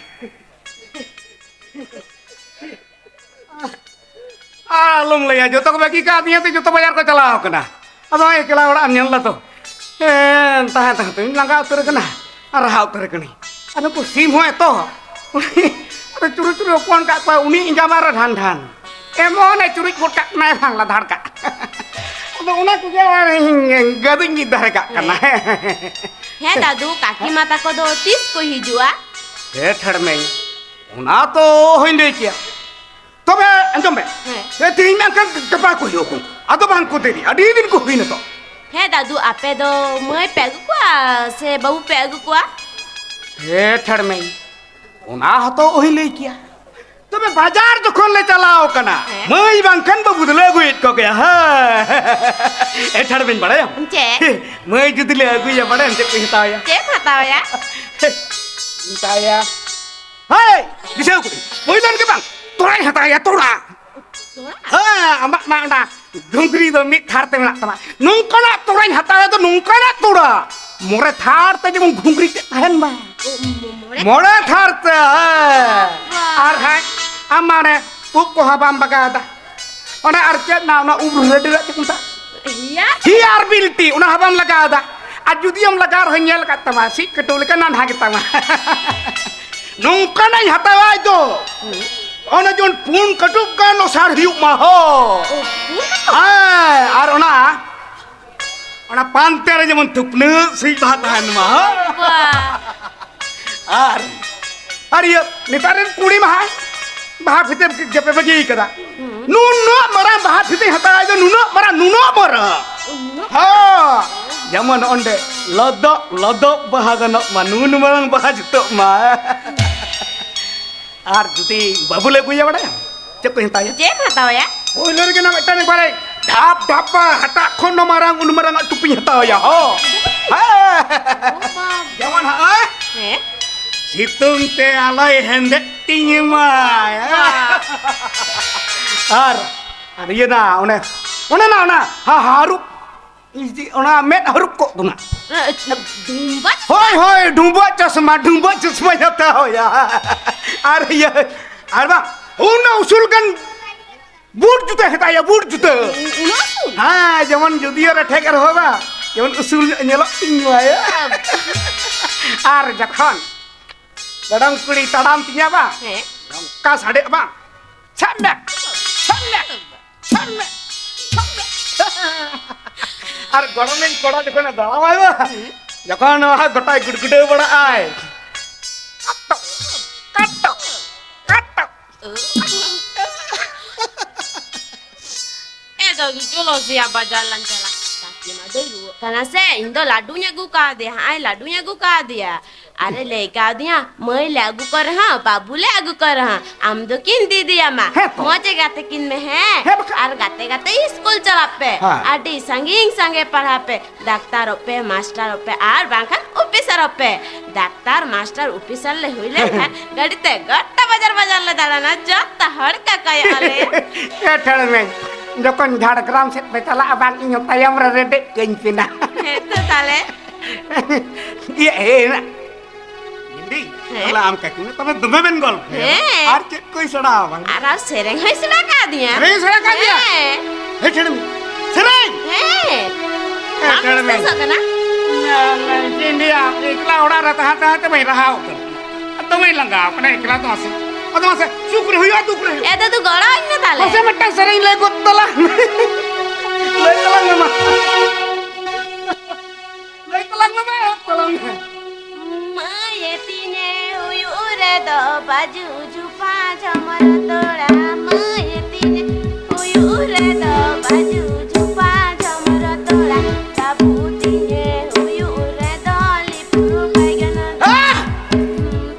ᱟᱞᱚᱢ ᱞᱟᱹᱭᱟ, ᱡᱚᱛᱚ ᱠᱚ ᱵᱟᱹᱜᱤ ᱠᱟᱜ ᱫᱤᱧᱟ ᱛᱮ ᱡᱚᱛᱚ ᱵᱟᱡᱟᱨ ᱠᱚ ᱪᱟᱞᱟᱣ ᱠᱟᱱᱟ᱾ ᱟᱫᱚ ᱮᱠᱞᱟ ᱚᱲᱟᱜ ᱮᱢ ᱧᱮᱞ ᱫᱟ ᱛᱚ᱾ ᱦᱮᱸ, ᱛᱟᱦᱮᱸ ᱛᱟᱦᱮᱸ ᱛᱮᱧ ᱞᱟᱸᱜᱟ ᱩᱛᱟᱹᱨ ᱠᱟᱱᱟ ᱟᱨ ᱨᱟᱦᱟ ᱩᱛᱟᱹᱨ ᱠᱟᱹᱱᱟᱹᱧ᱾ ᱟᱨ ᱱᱩᱠᱩ ᱥᱤᱢ ᱦᱚᱸ ᱮᱛᱚ᱾ ᱟᱫᱚ ᱪᱩᱨᱩ ᱪᱩᱨᱩ ᱦᱚᱯᱚᱱ ᱠᱟᱜ ᱠᱚᱣᱟ, ᱩᱱᱤ ᱮᱸᱜᱟ ᱢᱟ ᱟᱨᱚ ᱰᱷᱟᱱ ᱰᱷᱟᱱ᱾ ᱮᱢᱚᱱᱮ ᱪᱩᱨᱩᱡ ᱜᱚᱫ ᱠᱟᱜ ᱠᱟᱱᱟᱭ ᱵᱟᱝ ᱞᱟᱫᱷᱟᱲ ᱠᱟᱜ᱾ ᱟᱫᱚ ᱚᱱᱟ ᱠᱚᱜᱮ ᱟᱨ ᱤᱧ ᱜᱟᱹᱫᱩᱧ ᱢᱤᱫ ᱫᱷᱟᱨᱮ ᱠᱟᱜ ᱠᱟᱱᱟ᱾ ᱦᱮᱸ ᱫᱟᱫᱩ, ᱠᱟᱹᱠᱤ ᱢᱟ ᱛᱟᱠᱚ ᱫᱚ ᱛᱤᱥ ᱠᱚ ᱦᱤᱡᱩᱜᱼᱟ? ᱦᱮᱸ ᱴᱷᱟᱲᱢᱮ, ᱚᱱᱟ ᱛᱚ ᱚᱦᱚᱧ ᱞᱟᱹᱭ ᱠᱮᱭᱟ᱾ ᱛᱚᱵᱮ ᱟᱸᱡᱚᱢ ᱢᱮ᱾ ᱦᱮᱸ᱾ ᱮ, ᱛᱮᱦᱮᱧ ᱢᱮᱱᱠᱷᱟᱱ ᱜᱟᱯᱟ ᱠᱚ ᱦᱤᱡᱩᱜ ᱟᱠᱚ᱾ ᱟᱫᱚ ᱵᱟᱝ ᱠᱚ ᱫᱮᱨᱤ, ᱟᱹᱰᱤ ᱫᱤᱱ ᱠᱚ ᱦᱩᱭᱱᱟ ᱛᱚ᱾ ᱦᱮᱸ ᱫᱟᱫᱩ, ᱟᱯᱮ ᱫᱚ ᱢᱟᱹᱭ ᱯᱮ ᱟᱹᱜᱩ ᱠᱚᱣᱟ ᱥᱮ ᱵᱟᱹᱵᱩ ᱯᱮ ᱟᱹᱜᱩ ᱠᱚᱣᱟ? ᱦᱮᱸ ᱴᱷᱟᱲᱢᱮ, ᱚᱱᱟ ᱦᱚᱸᱛᱚ ᱚᱦᱤᱧ ᱞᱟᱹᱭ ᱠᱮᱭᱟ᱾ ᱛᱚᱵᱮ ᱵᱟᱡᱟᱨ ᱡᱚᱠᱷᱚᱱ ᱞᱮ ᱪᱟᱞᱟᱣ ᱠᱟᱱᱟ, ᱦᱮᱸ᱾ ᱢᱟᱹᱭ ᱵᱟᱝᱠᱷᱟᱱ ᱵᱟᱹᱵᱩ ᱫᱚᱞᱮ ᱟᱹᱜᱩᱭᱮᱫ ᱠᱚᱜᱮᱭᱟ᱾ ᱦᱮᱸ᱾ ᱮ ᱴᱷᱟᱲᱢᱮᱧ ᱵᱟᱲᱟᱭᱟᱢ? ᱪᱮᱫ? ᱢᱟᱹᱭ ᱡᱩᱫᱤ ᱞᱮ ᱟᱹᱜᱩᱭᱟ, ᱵᱟᱲᱟᱭᱟᱢ ᱪᱮᱫ ᱠᱚᱧ ᱦᱟᱛᱟᱣᱟᱭᱟ? ᱪᱮᱫ ᱮᱢ ᱦᱟᱛᱟᱣᱟᱭᱟ? ᱢᱮᱛᱟᱭᱟ, ᱦᱮᱭ, ᱫᱤᱥᱟᱹ ᱠᱚᱫᱚ, ᱯᱳᱭᱞᱳ ᱨᱮᱜᱮ ᱵᱟᱝ, ᱛᱚᱲᱟᱧ ᱦᱟᱛᱟᱣᱟ, ᱛᱚᱲᱟ᱾ ᱛᱚᱲᱟ? ᱦᱮᱸ, ᱟᱢᱟᱜ ᱢᱟ ᱚᱱᱟ ᱜᱷᱩᱸᱜᱽᱨᱤ ᱫᱚ ᱢᱤᱫ ᱛᱷᱟᱨ ᱛᱮ ᱢᱮᱱᱟᱜ ᱛᱟᱢᱟ᱾ ᱱᱚᱝᱠᱟᱱᱟᱜ ᱛᱚᱲᱟᱧ ᱦᱟᱛᱟᱣᱟ ᱫᱚ, ᱱᱚᱝᱠᱟᱱᱟᱜ ᱛᱚᱲᱟ᱾ ᱢᱚᱬᱮ ᱛᱷᱟᱨ ᱛᱮ ᱡᱮᱢᱚᱱ ᱜᱷᱩᱸᱜᱽᱨᱤ ᱛᱮ ᱛᱟᱦᱮᱱ ᱢᱟ᱾ ᱚ, ᱢᱚ-, ᱢᱚᱬᱮ? ᱢᱚᱬᱮ ᱛᱷᱟᱨ ᱛᱮ, ᱦᱮᱸ᱾ ᱵᱟᱵᱟ᱾ ᱟᱨ ᱦᱟᱸᱜ ᱟᱢ ᱢᱟ ᱚᱱᱮ ᱩᱵ ᱠᱚᱦᱚᱸ ᱵᱟᱢ ᱵᱟᱜᱟᱣ ᱮᱫᱟ᱾ ᱚᱱᱟ ᱟᱨ ᱪᱮᱫ ᱱᱟ, ᱚᱱᱟ ᱩᱵ ᱨᱮᱰᱮᱨᱟᱜ ᱪᱮᱫ ᱠᱚ ᱢᱮᱛᱟᱜᱼᱟ? ᱦᱮᱭᱟᱨ? ᱦᱮᱭᱟᱨ ᱵᱤᱞᱴᱤ, ᱚᱱᱟ ᱦᱚᱸ ᱵᱟᱢ ᱞᱟᱜᱟᱣ ᱮᱫᱟ᱾ ᱟᱨ ᱡᱩᱫᱤ ᱮᱢ ᱞᱟᱜᱟᱣ ᱨᱮᱦᱚᱸ ᱧᱮᱞ ᱟᱠᱟᱫ ᱛᱟᱢᱟ, ᱥᱤᱫ ᱠᱟᱹᱴᱩᱵ ᱞᱮᱠᱟ ᱱᱟᱱᱦᱟ ᱜᱮᱛᱟᱢᱟ᱾ ᱱᱚᱝᱠᱟᱱᱟᱜ ᱤᱧ ᱦᱟᱛᱟᱣᱟ ᱤᱧ ᱫᱚ᱾ ᱦᱩᱸ᱾ ᱚᱱᱟ ᱡᱮᱢᱚᱱ ᱯᱩᱱ ᱠᱟᱹᱴᱩᱵ ᱜᱟᱱ ᱚᱥᱟᱨ ᱦᱩᱭᱩᱜ ᱢᱟ ᱦᱳ᱾ ᱚ, ᱯᱩᱱ ᱠᱟᱹᱴᱩᱵ? ᱦᱮᱸ, ᱟᱨ ᱚᱱᱟ, ᱚᱱᱟ ᱯᱟᱱᱛᱮ ᱨᱮ ᱡᱮᱢᱚᱱ ᱛᱷᱩᱯᱱᱟᱹᱜ ᱥᱤᱫ ᱵᱟᱦᱟ ᱛᱟᱦᱮᱱ ᱢᱟ ᱦᱳ᱾ ᱵᱟ᱾ ᱟᱨ, ᱟᱨ ᱤᱭᱟᱹ, ᱱᱮᱛᱟᱨ ᱨᱮᱱ ᱠᱩᱲᱤ ᱢᱟ ᱦᱟᱸᱜ ᱵᱟᱦᱟ ᱯᱷᱤᱛᱟᱹ ᱜᱮᱯᱮ ᱵᱟᱹᱜᱤ ᱠᱟᱫᱟ᱾ ᱦᱩᱸ᱾ ᱱᱩᱱᱟᱹᱜ ᱢᱟᱨᱟᱝ ᱵᱟᱦᱟ ᱯᱷᱤᱛᱟᱹᱧ ᱦᱟᱛᱟᱣᱟ ᱤᱧ ᱫᱚ, ᱱᱩᱱᱟᱹᱜ ᱢᱟᱨᱟᱝ, ᱱᱩᱱᱟᱹᱜ ᱢᱟᱨᱟᱝ᱾ ᱩᱱᱟᱹᱜ? ᱦᱚᱸ, ᱡᱮᱢᱚᱱ ᱚᱸᱰᱮ ᱞᱚᱫᱚᱜ, ᱞᱚᱫᱚᱜ ᱵᱟᱦᱟ ᱜᱟᱱᱚᱜ ᱢᱟ, ᱱᱩᱱ ᱢᱟᱨᱟᱝ ᱵᱟᱦᱟ ᱡᱩᱛᱚᱜ ᱢᱟ᱾ ᱟᱨ ᱡᱩᱫᱤ ᱵᱟᱹᱵᱩ ᱞᱮ ᱟᱹᱜᱩᱭᱟ, ᱵᱟᱲᱟᱭᱟᱢ ᱪᱮᱫ ᱠᱚᱧ ᱦᱟᱛᱟᱣᱟ? ᱪᱮᱫ ᱮᱢ ᱦᱟᱛᱟᱣᱟᱭᱟ? ᱯᱳᱭᱞᱳ ᱨᱮᱜᱮ ᱱᱟ ᱢᱤᱫᱴᱟᱝ ᱮᱠᱵᱟᱨᱮ ᱰᱷᱟᱯ ᱰᱷᱟᱯᱟ, ᱦᱟᱴᱟᱜ ᱠᱷᱚᱱ ᱦᱚᱸ ᱢᱟᱨᱟᱝ, ᱩᱱ ᱢᱟᱨᱟᱝ ᱟᱜ ᱴᱩᱯᱤᱧ ᱦᱟᱛᱟᱣᱟᱭᱟ᱾ ᱦᱚᱸ᱾ ᱦᱮᱸ᱾ ᱚ ᱵᱟᱵᱟ᱾ ᱡᱮᱢᱚᱱ ᱦᱚᱸᱜᱼᱚᱭ᱾ ᱦᱮᱸ? ᱥᱤᱛᱩᱝ ᱛᱮ ᱟᱞᱚᱭ ᱦᱮᱸᱫᱮᱜ ᱛᱤᱧ ᱢᱟ᱾ ᱵᱟ᱾ ᱟᱨ, ᱟᱨ ᱤᱭᱟᱹ ᱱᱟ, ᱚᱱᱮ, ᱚᱱᱮ ᱱᱟ, ᱚᱱᱟ, ᱦᱟ-, ᱦᱟᱹᱨᱩᱵ᱾ ᱤᱡᱤ, ᱚᱱᱟ ᱢᱮᱫ ᱦᱟᱹᱨᱩᱵ ᱠᱚᱜ ᱠᱟᱱᱟ᱾ ᱰᱩᱢᱵᱟᱹ? ᱦᱳᱭ, ᱦᱳᱭ, ᱰᱩᱢᱵᱟᱹ ᱪᱚᱥᱢᱟ, ᱰᱩᱢᱵᱟᱹ ᱪᱚᱥᱢᱟᱧ ᱦᱟᱛᱟᱣᱟ᱾ ᱟᱨ ᱤᱭᱟᱹ, ᱟᱨ ᱵᱟᱝ, ᱩᱱᱟᱹᱜ ᱩᱥᱩᱞ ᱜᱟᱱ ᱵᱩᱴ ᱡᱩᱛᱟᱹ ᱦᱟᱛᱟᱣᱟ, ᱵᱩᱴ ᱡᱩᱛᱟᱹ᱾ ᱩᱱᱟᱹᱜ ᱩᱥᱩᱞ? ᱦᱮᱸ, ᱡᱮᱢᱚᱱ ᱡᱩᱫᱤᱭᱳ ᱨᱮ ᱴᱷᱮᱠ ᱨᱮᱦᱚᱸ ᱵᱟᱝ, ᱡᱮᱢᱚᱱ ᱩᱥᱩᱞ ᱧᱚᱜ ᱧᱮᱞᱚᱜ ᱛᱤᱧ ᱢᱟᱭᱟ᱾ ᱟᱨ ᱡᱚᱠᱷᱚᱱ ᱜᱚᱲᱚᱢ ᱠᱩᱲᱤ ᱛᱟᱲᱟᱢ ᱛᱤᱧᱟ ᱵᱟᱝ, ᱦᱮᱸ᱾ ᱱᱚᱝᱠᱟ ᱥᱟᱰᱮᱜ ᱵᱟᱝ, ᱪᱷᱟᱢ ᱢᱮ, ᱪᱷᱟᱢ ᱢᱮ, ᱪᱷᱟᱢ ᱢᱮ, ᱪᱷᱟᱢ ᱢᱮ᱾ ᱟᱨ ᱜᱚᱲᱚᱢᱤᱧ ᱠᱚᱲᱟ ᱡᱚᱠᱷᱚᱱᱮ ᱫᱟᱲᱟᱢᱟᱭ ᱵᱟᱝ, ᱦᱩᱸ᱾ ᱡᱚᱠᱷᱚᱱ ᱱᱚᱣᱟ ᱜᱚᱴᱟᱭ ᱜᱩᱰᱜᱩᱰᱟᱹᱣ ᱵᱟᱲᱟᱜ ᱟᱭ, ᱠᱟᱴᱚ, ᱠᱟᱴᱚ, ᱠᱟᱴᱚ᱾ ᱮ ᱫᱟᱫᱩ, ᱪᱚᱞᱚ ᱥᱮᱭᱟ ᱵᱟᱡᱟᱨ ᱞᱟᱝ ᱪᱟᱞᱟᱜ᱾ ᱠᱟᱠᱤ ᱢᱟ ᱫᱚᱭ ᱨᱩᱣᱟᱹᱜ ᱠᱟᱱᱟ ᱥᱮ, ᱤᱧ ᱫᱚ ᱞᱟᱹᱰᱩᱧ ᱟᱹᱜᱩ ᱠᱟᱣᱫᱮᱭᱟ, ᱦᱟᱸᱜ ᱟᱭ ᱞᱟᱹᱰᱩᱧ ᱟᱹᱜᱩ ᱠᱟᱣᱫᱮᱭᱟ᱾ ᱟᱨᱮ ᱞᱟᱹᱭ ᱠᱟᱣᱫᱤᱧᱟ, ᱢᱟᱹᱭ ᱞᱮ ᱟᱹᱜᱩ ᱠᱚ ᱨᱮᱦᱚᱸ, ᱵᱟᱹᱵᱩ ᱞᱮ ᱟᱹᱜᱩ ᱠᱚ ᱨᱮᱦᱚᱸ, ᱟᱢ ᱫᱚ ᱠᱤᱱ ᱫᱤᱫᱤᱭᱟᱢᱟ᱾ ᱦᱮᱸ ᱛᱚ᱾ ᱢᱚᱡᱽ ᱜᱟᱛᱮ ᱠᱤᱱ ᱢᱮ, ᱦᱮᱸ? ᱦᱮᱸ ᱵᱟᱠᱷᱟᱱ᱾ ᱟᱨ ᱜᱟᱛᱮ ᱜᱟᱛᱮ ᱤᱥᱠᱩᱞ ᱪᱟᱞᱟᱜ ᱯᱮ᱾ ᱦᱮᱸ᱾ ᱟᱹᱰᱤ ᱥᱟᱺᱜᱤᱧ ᱥᱟᱺᱜᱤᱧ ᱯᱟᱲᱦᱟᱜ ᱯᱮ᱾ ᱰᱟᱠᱛᱟᱨᱚᱜ ᱯᱮ, ᱢᱟᱥᱴᱟᱨᱚᱜ ᱯᱮ, ᱟᱨ ᱵᱟᱝᱠᱷᱟᱱ ᱚᱯᱷᱤᱥᱟᱨᱚᱜ ᱯᱮ᱾ ᱰᱟᱠᱛᱟᱨ, ᱢᱟᱥᱴᱟᱨ, ᱚᱯᱷᱤᱥᱟᱨ ᱞᱮ ᱦᱩᱭ ᱞᱮᱱᱠᱷᱟᱱ ᱜᱟᱹᱰᱤ ᱛᱮ ᱜᱚᱴᱟ ᱵᱟᱡᱟᱨ ᱵᱟᱡᱟᱨ ᱞᱮ ᱫᱟᱬᱟᱱᱟ, ᱡᱚᱛᱚ ᱦᱚᱲ ᱠᱚ ᱠᱚᱭᱚᱜ ᱟᱞᱮᱭᱟ᱾ ᱮ ᱴᱷᱮᱲ ᱢᱮ, ᱡᱚᱠᱷᱚᱱ ᱡᱷᱟᱲᱜᱨᱟᱢ ᱥᱮᱫ ᱯᱮ ᱪᱟᱞᱟᱜᱼᱟ ᱵᱟᱝ, ᱤᱧ ᱦᱚᱸ ᱛᱟᱭᱚᱢ ᱨᱮ ᱨᱮᱰᱮᱡ ᱠᱟᱹᱧ ᱯᱮ ᱱᱟ᱾ ᱦᱮᱸ ᱛᱚ ᱛᱟᱦᱞᱮ᱾ ᱤᱭᱟᱹ, ᱮ, ᱱᱟ᱾ ᱦᱤᱱᱫᱤ? ᱦᱮᱸ᱾ ᱛᱟᱦᱞᱮ ᱟᱢ ᱠᱟᱹᱠᱤ ᱢᱮ, ᱛᱚᱵᱮ ᱫᱚᱢᱮ ᱵᱮᱱ ᱜᱚᱞᱯᱷᱚᱭᱟ᱾ ᱦᱮᱸ᱾ ᱟᱨ ᱪᱮᱫ ᱠᱚᱭ ᱥᱮᱬᱟ ᱟᱢᱟ? ᱟᱨ, ᱟᱨ ᱥᱮᱨᱮᱧ ᱦᱚᱸᱭ ᱥᱮᱬᱟ ᱠᱟᱣᱫᱤᱧᱟ᱾ ᱥᱮᱨᱮᱧ ᱥᱮᱬᱟ ᱠᱟᱣᱫᱤᱧᱟ? ᱦᱮᱸ᱾ ᱦᱮᱸ, ᱥᱮᱨᱮᱧ᱾ ᱥᱮᱨᱮᱧ᱾ ᱦᱮᱸ, ᱵᱟᱢ ᱥᱮᱨᱮᱧ᱾ ᱵᱤᱥᱣᱟᱥᱚᱜ ᱠᱟᱱᱟ? ᱪᱮᱫ ᱤᱧ ᱞᱟᱹᱭᱟ, ᱮᱠᱞᱟ ᱚᱲᱟᱜ ᱨᱮ ᱛᱟᱦᱮᱸ ᱛᱟᱦᱮᱸ ᱛᱮ ᱵᱟᱹᱧ ᱨᱟᱦᱟᱣ ᱠᱟᱱᱟ᱾ ᱟᱨ ᱫᱚᱢᱮᱧ ᱞᱟᱸᱜᱟᱣ ᱠᱟᱱᱟ ᱮᱠᱞᱟ ᱫᱚ᱾ ᱢᱟᱥᱮ, ᱟᱫᱚ ᱢᱟᱥᱮ, ᱥᱩᱠ ᱨᱮ ᱦᱩᱭᱩᱜᱼᱟ, ᱫᱩᱠ ᱨᱮ ᱦᱩᱭᱩᱜᱼᱟ? ᱮ ᱫᱟᱫᱩ, ᱜᱚᱲᱚ ᱟᱹᱧ ᱢᱮ ᱛᱟᱦᱞᱮ᱾ ᱢᱟᱥᱮ, ᱢᱤᱫᱴᱟᱝ ᱥᱮᱨᱮᱧ ᱞᱟᱹᱭ ᱜᱚᱫ ᱛᱟᱞᱟᱝ ᱢᱮ᱾ ᱞᱟᱹᱭ ᱛᱟᱞᱟᱝ ᱢᱮ ᱢᱟ᱾ ᱞᱟᱹᱭ ᱛᱟᱞᱟᱝ ᱢᱮ ᱢᱟ, ᱮᱦᱚᱵ ᱛᱟᱞᱟᱝ ᱢᱮ᱾ ᱢᱟᱹᱭ ᱛᱤᱧᱮ ᱦᱩᱭᱩᱜ ᱨᱮᱫᱚ ᱵᱟᱹᱡᱩ ᱡᱷᱩᱯᱟ ᱡᱷᱚᱢᱚᱨ ᱛᱚᱲᱟ᱾ ᱢᱟᱹᱭ ᱛᱤᱧᱮ ᱦᱩᱭᱩᱜ ᱨᱮᱫᱚ ᱵᱟᱹᱡᱩ ᱡᱷᱩᱯᱟ ᱡᱷᱚᱢᱚᱨ ᱛᱚᱲᱟ᱾ ᱵᱟᱹᱵᱩ ᱛᱤᱧᱮ ᱦᱩᱭᱩᱜ ᱨᱮᱫᱚ ᱞᱤᱯᱩᱨ ᱵᱟᱭᱜᱟᱱᱟ᱾ ᱟᱦ!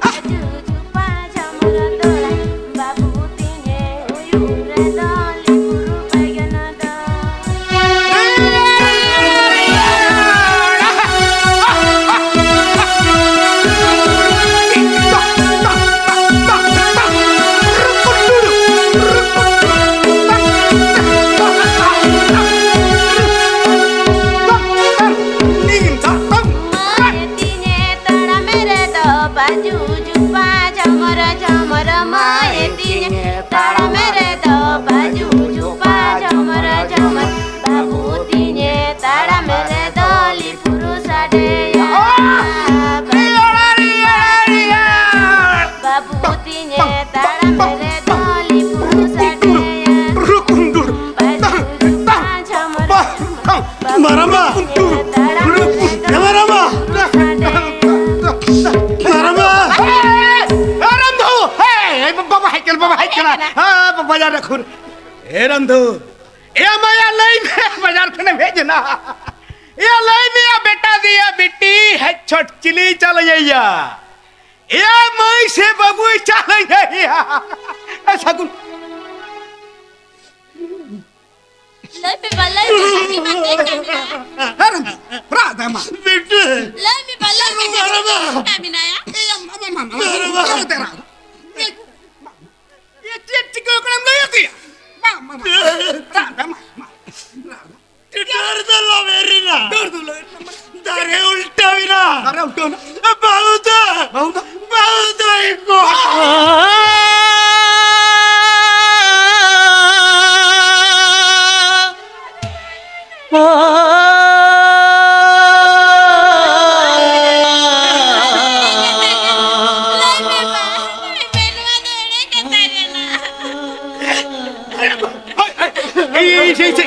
ᱵᱟᱹᱡᱩ ᱡᱷᱩᱯᱟ ᱡᱷᱚᱢᱚᱨ ᱛᱚᱲᱟ᱾ ᱵᱟᱹᱵᱩ ᱛᱤᱧᱮ ᱦᱩᱭᱩᱜ ᱨᱮᱫᱚ ᱞᱤᱯᱩᱨ ᱵᱟᱭᱜᱟᱱᱟ ᱫᱚ᱾ ᱵᱟᱵᱟ ᱦᱮᱡ ᱠᱟᱱᱟ, ᱵᱟᱵᱟ ᱦᱮᱡ ᱠᱟᱱᱟ᱾ ᱦᱮᱸ, ᱵᱟᱡᱟᱨ ᱨᱮ ᱠᱷᱩᱨ᱾ ᱮ ᱨᱟᱢᱫᱷᱩ, ᱮ ᱢᱟᱭᱟ, ᱞᱟᱹᱭ ᱢᱮ, ᱵᱟᱡᱟᱨ ᱠᱷᱚᱱᱮᱢ ᱦᱮᱡ ᱮᱱᱟ? ᱮᱭᱟ, ᱞᱟᱹᱭ ᱢᱮᱭᱟ, ᱵᱮᱴᱟ ᱫᱤᱭᱟ ᱵᱤᱴᱤ, ᱦᱮᱡ ᱪᱷᱚᱴ ᱪᱤᱞᱤ ᱪᱟᱞᱟᱭᱮᱭᱟ? ᱮᱭᱟ, ᱢᱟᱹᱭ ᱥᱮ ᱵᱟᱹᱵᱩᱭ ᱪᱟᱞᱟᱭᱮᱭᱟ? ᱮ ᱥᱟᱹᱜᱩᱱ᱾ ᱞᱟᱹᱭ ᱢᱮ ᱵᱟ, ᱞᱟᱹᱭ ᱢᱮ, ᱪᱮᱫ ᱠᱟᱹᱢᱤ ᱢᱮᱱᱟᱭᱟ? ᱟᱨ ᱨᱟᱜ ᱫᱟᱭ ᱢᱟ᱾ ᱵᱤᱴᱤ᱾ ᱞᱟᱹᱭ ᱢᱮ ᱵᱟ, ᱞᱟᱹᱭ ᱢᱮ, ᱪᱮᱫ ᱠᱟᱹᱢᱤ ᱢᱮᱱᱟᱭᱟ? ᱮᱭᱟ, ᱢᱟ, ᱢᱟ, ᱢᱟ, ᱢᱟ, ᱢᱟ, ᱟᱞᱚ ᱛᱮ ᱨᱟᱜ᱾ ᱮ, ᱪᱮᱫ ᱪᱤᱠᱟᱹ ᱠᱟᱱᱟᱢ ᱞᱟᱹᱭ ᱟᱯᱮᱭᱟ? ᱢᱟ, ᱢᱟ, ᱢᱟ, ᱨᱟᱜ ᱫᱟᱭ, ᱢᱟ, ᱢᱟ, ᱨᱟᱜ ᱫᱟᱭ᱾ ᱰᱟᱹᱨ ᱫᱚ ᱞᱟᱣᱮᱨ ᱮᱱᱟ᱾ ᱰᱟᱹᱨ ᱫᱚ ᱞᱟᱣᱮᱨ ᱮᱱᱟ, ᱢᱟᱱᱮ ᱫᱟᱨᱮ ᱩᱞᱴᱟᱹᱣ ᱮᱱᱟ᱾ ᱫᱟᱨᱮ ᱩᱞᱴᱟᱹᱣ ᱮᱱᱟ᱾ ᱵᱟᱹᱦᱩ ᱫᱚ, ᱵᱟᱹᱦᱩ ᱫᱚ, ᱵᱟᱹᱦᱩ ᱫᱚ ᱤᱧ ᱠᱚ᱾ ᱞᱟᱹᱭ ᱢᱮ ᱢᱟ, ᱞᱟᱹᱭ ᱢᱮ, ᱱᱚᱣᱟ ᱫᱚ ᱮᱲᱮ ᱠᱟᱛᱷᱟ ᱠᱟᱱᱟ᱾ ᱮᱭ, ᱮᱭ, ᱮᱭ, ᱮᱭ,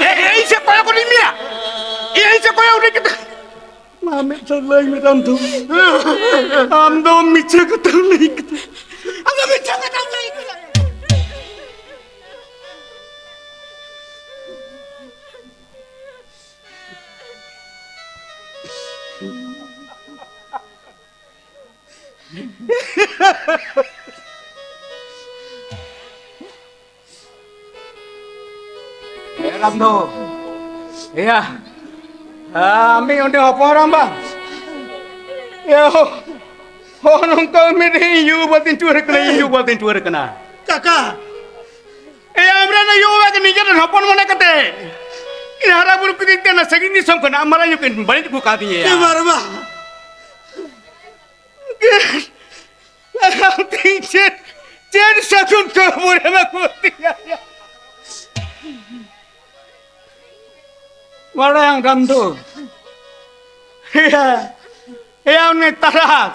ᱮᱭ, ᱮᱭ, ᱥᱮ ᱠᱚᱭᱚᱜ ᱜᱚᱫᱤᱧ ᱢᱮᱭᱟ᱾ ᱮᱭ, ᱮᱭ, ᱥᱮ ᱠᱚᱭᱚᱜ ᱜᱚᱫᱤᱧ ᱠᱟᱛᱮ᱾ ᱢᱟ, ᱢᱤᱫ ᱫᱷᱟᱣ ᱞᱟᱹᱭ ᱢᱮ, ᱨᱟᱢᱫᱷᱩ᱾ ᱟᱢ ᱫᱚ ᱢᱤᱪᱷᱟᱹ ᱠᱟᱛᱷᱟᱢ ᱞᱟᱹᱭ ᱠᱮᱫᱟ᱾ ᱟᱢ ᱫᱚ ᱢᱤᱪᱷᱟᱹ ᱠᱟᱛᱷᱟᱢ ᱞᱟᱹᱭ ᱠᱮᱫᱟ᱾ ᱮ ᱨᱟᱢᱫᱷᱩ, ᱮᱭᱟ, ᱟᱢᱤᱡ ᱚᱸᱰᱮ ᱦᱚᱯᱚᱱ ᱮᱨᱟᱢ ᱵᱟᱝ? ᱮ ᱦᱚ, ᱦᱚ, ᱱᱚᱝᱠᱟ ᱩᱢᱮᱨ ᱨᱮ ᱤᱧ ᱭᱩ ᱵᱟᱵᱟ ᱛᱤᱧ ᱴᱩᱣᱟᱹᱨ ᱠᱟᱱᱟ, ᱤᱧ ᱭᱩ ᱵᱟᱵᱟ ᱛᱤᱧ ᱴᱩᱣᱟᱹᱨ ᱠᱟᱱᱟ᱾ ᱠᱟᱠᱟ᱾ ᱮᱭᱟ, ᱟᱢᱨᱮᱱ ᱭᱩ ᱵᱟᱵᱟ ᱜᱮ ᱱᱤᱡᱮ ᱨᱮᱱ ᱦᱚᱯᱚᱱ ᱢᱚᱱᱮ ᱠᱟᱛᱮ ᱤᱧ ᱦᱟᱨᱟ ᱵᱩᱨᱩ ᱠᱤᱫᱤᱧ ᱛᱮ, ᱚᱱᱟ ᱥᱟᱺᱜᱤᱧ ᱫᱤᱥᱚᱢ ᱠᱷᱚᱱᱟᱜ ᱟᱢ ᱢᱟᱨᱟᱝ ᱧᱚᱜ ᱠᱤᱱ ᱵᱟᱹᱲᱤᱡ ᱠᱚ ᱠᱟᱫᱤᱧᱟ᱾ ᱮ ᱢᱟᱨᱢᱟ᱾ ᱟᱢ ᱛᱤᱧ ᱪᱮᱫ, ᱪᱮᱫ ᱥᱟᱹᱜᱩᱱ ᱠᱷᱚᱵᱚᱨᱮᱢ ᱟᱹᱜᱩ ᱟᱹᱫᱤᱧᱟ? ᱵᱟᱲᱟᱭᱟᱢ ᱨᱟᱢᱫᱷᱩ, ᱮᱭᱟ, ᱮᱭᱟ, ᱩᱱᱤ ᱛᱟᱨᱟᱥ,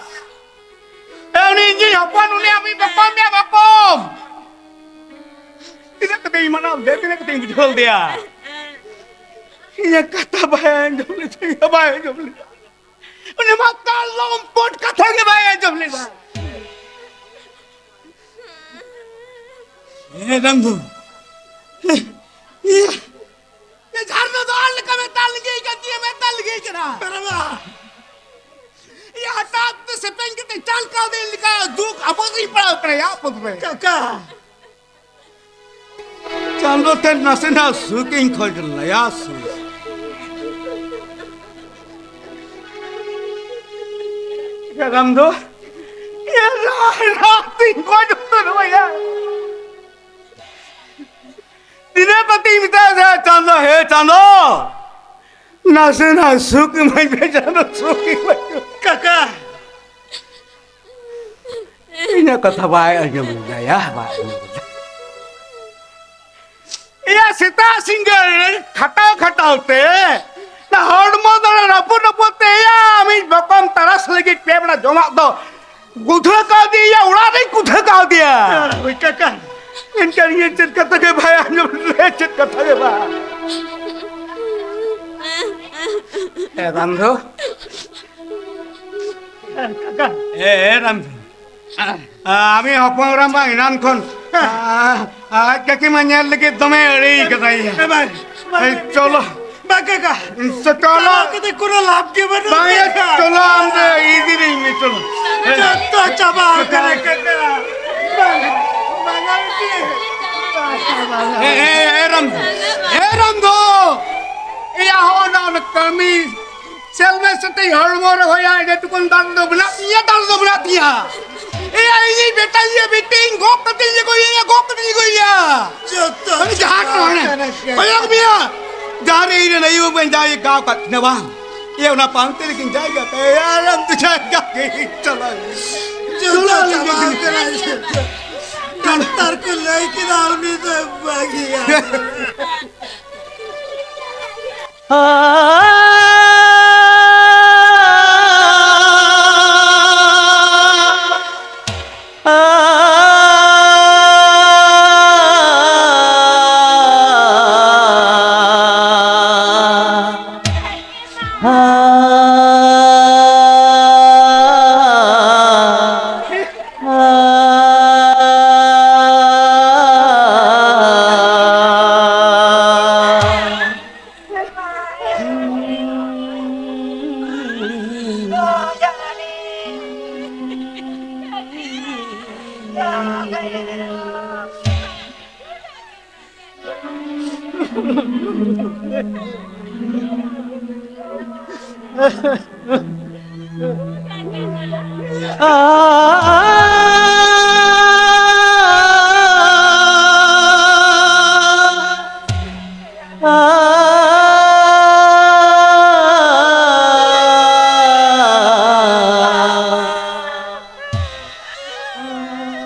ᱮᱭᱟ, ᱩᱱᱤ ᱤᱧᱤᱡ ᱦᱚᱯᱚᱱ, ᱩᱱᱤ ᱟᱢᱤᱡ ᱵᱚᱠᱚᱢ, ᱭᱟ ᱵᱚᱠᱚᱢ᱾ ᱛᱤᱱᱟᱹᱜ ᱠᱟᱛᱮ ᱤᱧ ᱢᱟᱱᱟᱣ ᱞᱮᱫᱮᱭᱟ, ᱛᱤᱱᱟᱹᱜ ᱠᱟᱛᱮ ᱤᱧ ᱵᱩᱡᱷᱟᱹᱣ ᱞᱮᱫᱮᱭᱟ᱾ ᱤᱧᱟᱹᱜ ᱠᱟᱛᱷᱟ ᱵᱟᱭ ᱟᱸᱡᱚᱢ ᱞᱮᱫᱟ, ᱵᱟᱭ ᱟᱸᱡᱚᱢ ᱞᱮᱫᱟ᱾ ᱩᱱᱤ ᱢᱟ ᱠᱟᱞᱚᱢ ᱯᱚᱴ ᱠᱟᱛᱷᱟ ᱜᱮ ᱵᱟᱭ ᱟᱸᱡᱚᱢ ᱞᱮᱫᱟ᱾ ᱮ ᱨᱟᱢᱫᱷᱚᱱ, ᱮ, ᱮ, ᱮ ᱡᱷᱟᱨᱱᱟ ᱫᱚ ᱟᱨ ᱞᱮᱠᱟ ᱢᱮᱫ ᱫᱟᱜ ᱞᱤᱸᱜᱤ ᱠᱟᱱ ᱛᱤᱧᱟ, ᱢᱮᱫ ᱫᱟᱜ ᱞᱤᱸᱜᱤ ᱠᱟᱱᱟ᱾ ᱯᱮᱨᱮᱢᱟ᱾ ᱮ ᱦᱚᱴᱟᱛ ᱛᱮ ᱥᱮᱯᱮᱧ ᱠᱟᱛᱮ ᱪᱟᱞ ᱠᱟᱣᱫᱤᱧ ᱞᱮᱠᱟ ᱫᱩᱠ ᱟᱯᱚᱫ ᱨᱤᱧ ᱯᱟᱲᱟᱣ ᱠᱟᱱᱟ, ᱭᱟ ᱟᱯᱚᱫ ᱨᱮ᱾ ᱠᱟᱠᱟ᱾ ᱪᱟᱸᱫᱚ ᱴᱷᱮᱱ ᱱᱟᱥᱮᱱᱟᱜ ᱥᱩᱠ ᱤᱧ ᱠᱷᱚᱡ ᱞᱟᱭᱟ, ᱥᱩᱠ᱾ ᱮ ᱨᱟᱢᱫᱷᱚᱱ, ᱮ ᱨᱟᱢᱫᱷᱚᱱ, ᱤᱧ ᱜᱚᱡ ᱩᱛᱟᱹᱨᱚᱜᱼᱟ ᱭᱟ᱾ ᱛᱤᱱᱟᱹᱜ ᱯᱟᱹᱛᱤᱧ ᱢᱮᱛᱟᱭᱟ ᱥᱮ, ᱪᱟᱸᱫᱚ, ᱦᱮ ᱪᱟᱸᱫᱚ, ᱱᱟᱥᱮᱱᱟᱜ ᱥᱩᱠ ᱤᱢᱟᱹᱧ ᱢᱮ ᱪᱟᱸᱫᱚ, ᱥᱩᱠ ᱤᱢᱟᱹᱧ ᱢᱮ᱾ ᱠᱟᱠᱟ᱾ ᱤᱧᱟᱹᱜ ᱠᱟᱛᱷᱟ ᱵᱟᱭ ᱟᱸᱡᱚᱢ ᱞᱮᱫᱟ ᱭᱟ, ᱵᱟᱭ ᱟᱸᱡᱚᱢ ᱞᱮᱫᱟ᱾ ᱤᱧᱟᱹᱜ ᱥᱮᱛᱟᱜ ᱥᱤᱸᱜᱟᱹᱲ ᱠᱷᱟᱴᱟᱣ ᱠᱷᱟᱴᱟᱣ ᱛᱮ ᱱᱟ ᱦᱚᱲᱢᱚ ᱫᱟᱲᱮ ᱨᱟᱹᱯᱩᱫ ᱨᱟᱹᱯᱩᱫ ᱛᱮ ᱭᱟ, ᱟᱢᱤᱡ ᱵᱚᱠᱚᱢ ᱛᱟᱨᱟᱥ ᱞᱟᱹᱜᱤᱫ ᱯᱮ ᱵᱮᱲᱟ ᱡᱚᱢᱟᱜ ᱫᱚ ᱠᱩᱫᱷᱟᱹ ᱠᱟᱣᱫᱮᱭᱟ, ᱚᱲᱟᱜ ᱨᱤᱧ ᱠᱩᱫᱷᱟᱹ ᱠᱟᱣᱫᱮᱭᱟ᱾ ᱳᱭ ᱠᱟᱠᱟ, ᱮᱱᱠᱷᱟᱱ ᱤᱧ ᱪᱮᱫ ᱠᱟᱛᱷᱟ ᱜᱮ ᱵᱟᱭ ᱟᱸᱡᱚᱢ ᱞᱮᱫᱟ, ᱪᱮᱫ ᱠᱟᱛᱷᱟ ᱜᱮ ᱵᱟᱭ᱾ ᱮ ᱨᱟᱢᱫᱷᱚᱱ᱾ ᱦᱮᱸ, ᱠᱟᱠᱟ᱾ ᱮ, ᱮ ᱨᱟᱢᱫᱷᱚᱱ᱾ ᱟ, ᱟᱢᱤᱡ ᱦᱚᱯᱚᱱ ᱮᱨᱟ ᱢᱟ ᱮᱱᱟᱱ ᱠᱷᱚᱱ, ᱟ, ᱟᱡ ᱠᱟᱹᱠᱤ ᱢᱟ ᱧᱮᱞ ᱞᱟᱹᱜᱤᱫ ᱫᱚᱢᱮ ᱟᱹᱲᱤ ᱠᱟᱫᱟᱭ᱾ ᱮ ᱵᱟᱝ, ᱵᱟᱝ, ᱮ, ᱪᱚᱞᱚ᱾ ᱵᱟᱝ ᱠᱟᱠᱟ᱾ ᱪᱚ-, ᱪᱚᱞᱚ᱾ ᱪᱟᱞᱟᱣ ᱠᱟᱛᱮ ᱠᱚᱱᱚ ᱞᱟᱵᱷ ᱜᱮ ᱵᱟᱹᱱᱩᱜ ᱵᱟᱝ ᱭᱟ, ᱠᱟᱠᱟ᱾ ᱪᱚᱞᱚ ᱟᱢ ᱫᱚ ᱤᱫᱤ ᱨᱤᱧ ᱢᱮ, ᱪᱚᱞᱚ᱾ ᱡᱚᱛᱚ ᱪᱟᱵᱟ ᱟᱠᱟᱱᱟ ᱠᱟᱠᱟ᱾ ᱵᱟᱝ, ᱵᱟᱝ, ᱮ, ᱮ, ᱮ ᱨᱟᱢᱫᱷᱚᱱ᱾ ᱮ ᱨᱟᱢᱫᱷᱚᱱ᱾ ᱮᱭᱟ ᱦᱚᱸ ᱚᱱᱟ, ᱚᱱᱟ ᱠᱟᱹᱢᱤ ᱥᱮᱞᱢᱮ ᱥᱟᱛᱮ ᱦᱚᱲᱢᱚ ᱨᱮ ᱦᱚᱭᱟ, ᱮᱸᱰᱮ ᱴᱩᱠᱩᱱ ᱫᱟᱜ ᱫᱚ ᱢᱮᱱᱟᱜ ᱛᱤᱧᱟ, ᱫᱟᱜ ᱫᱚ ᱢᱮᱱᱟᱜ ᱛᱤᱧᱟ᱾ ᱮᱭᱟ, ᱤᱧᱤᱧ ᱢᱮᱛᱟᱭᱟ, ᱵᱤᱴᱤᱧ ᱜᱚᱜ ᱠᱟᱛᱮᱧ ᱟᱹᱜᱩᱭᱮᱭᱟ, ᱜᱚᱜ ᱠᱟᱛᱮᱧ ᱟᱹᱜᱩᱭᱮᱭᱟ᱾ ᱡᱚᱛᱚ ᱟᱹᱰᱤ ᱡᱟᱦᱟᱸ ᱪᱟᱵᱟ ᱠᱟᱱᱟ᱾ ᱟᱠᱟᱱᱟ᱾ ᱠᱚᱭᱚᱜ ᱢᱮᱭᱟ, ᱡᱟᱦᱟᱸ ᱨᱮ ᱤᱧ ᱨᱮᱱ ᱟᱹᱭᱩ ᱵᱟᱹᱧ ᱡᱟᱶᱟᱭ ᱜᱟᱶ ᱠᱟᱜ ᱠᱤᱱᱟ ᱵᱟᱝ? ᱮᱭᱟ, ᱚᱱᱟ ᱯᱟᱱᱛᱮ ᱨᱮᱠᱤᱱ ᱡᱟᱭᱜᱟ ᱛᱟᱭᱟ, ᱟᱨ ᱟᱢ ᱫᱚ ᱡᱟᱭᱜᱟ ᱜᱮ ᱪᱟᱞᱟᱜ ᱢᱮ᱾ ᱡᱚᱛᱚ ᱪᱟᱞᱟᱜ ᱪᱟᱵᱟ ᱢᱮ᱾ ᱟᱠᱟᱱᱟ᱾ ᱰᱟᱠᱛᱟᱨ ᱠᱚ ᱞᱟᱹᱭ ᱠᱮᱫᱟ, ᱩᱱᱤ ᱫᱚ ᱵᱟᱹᱜᱤᱭᱟ᱾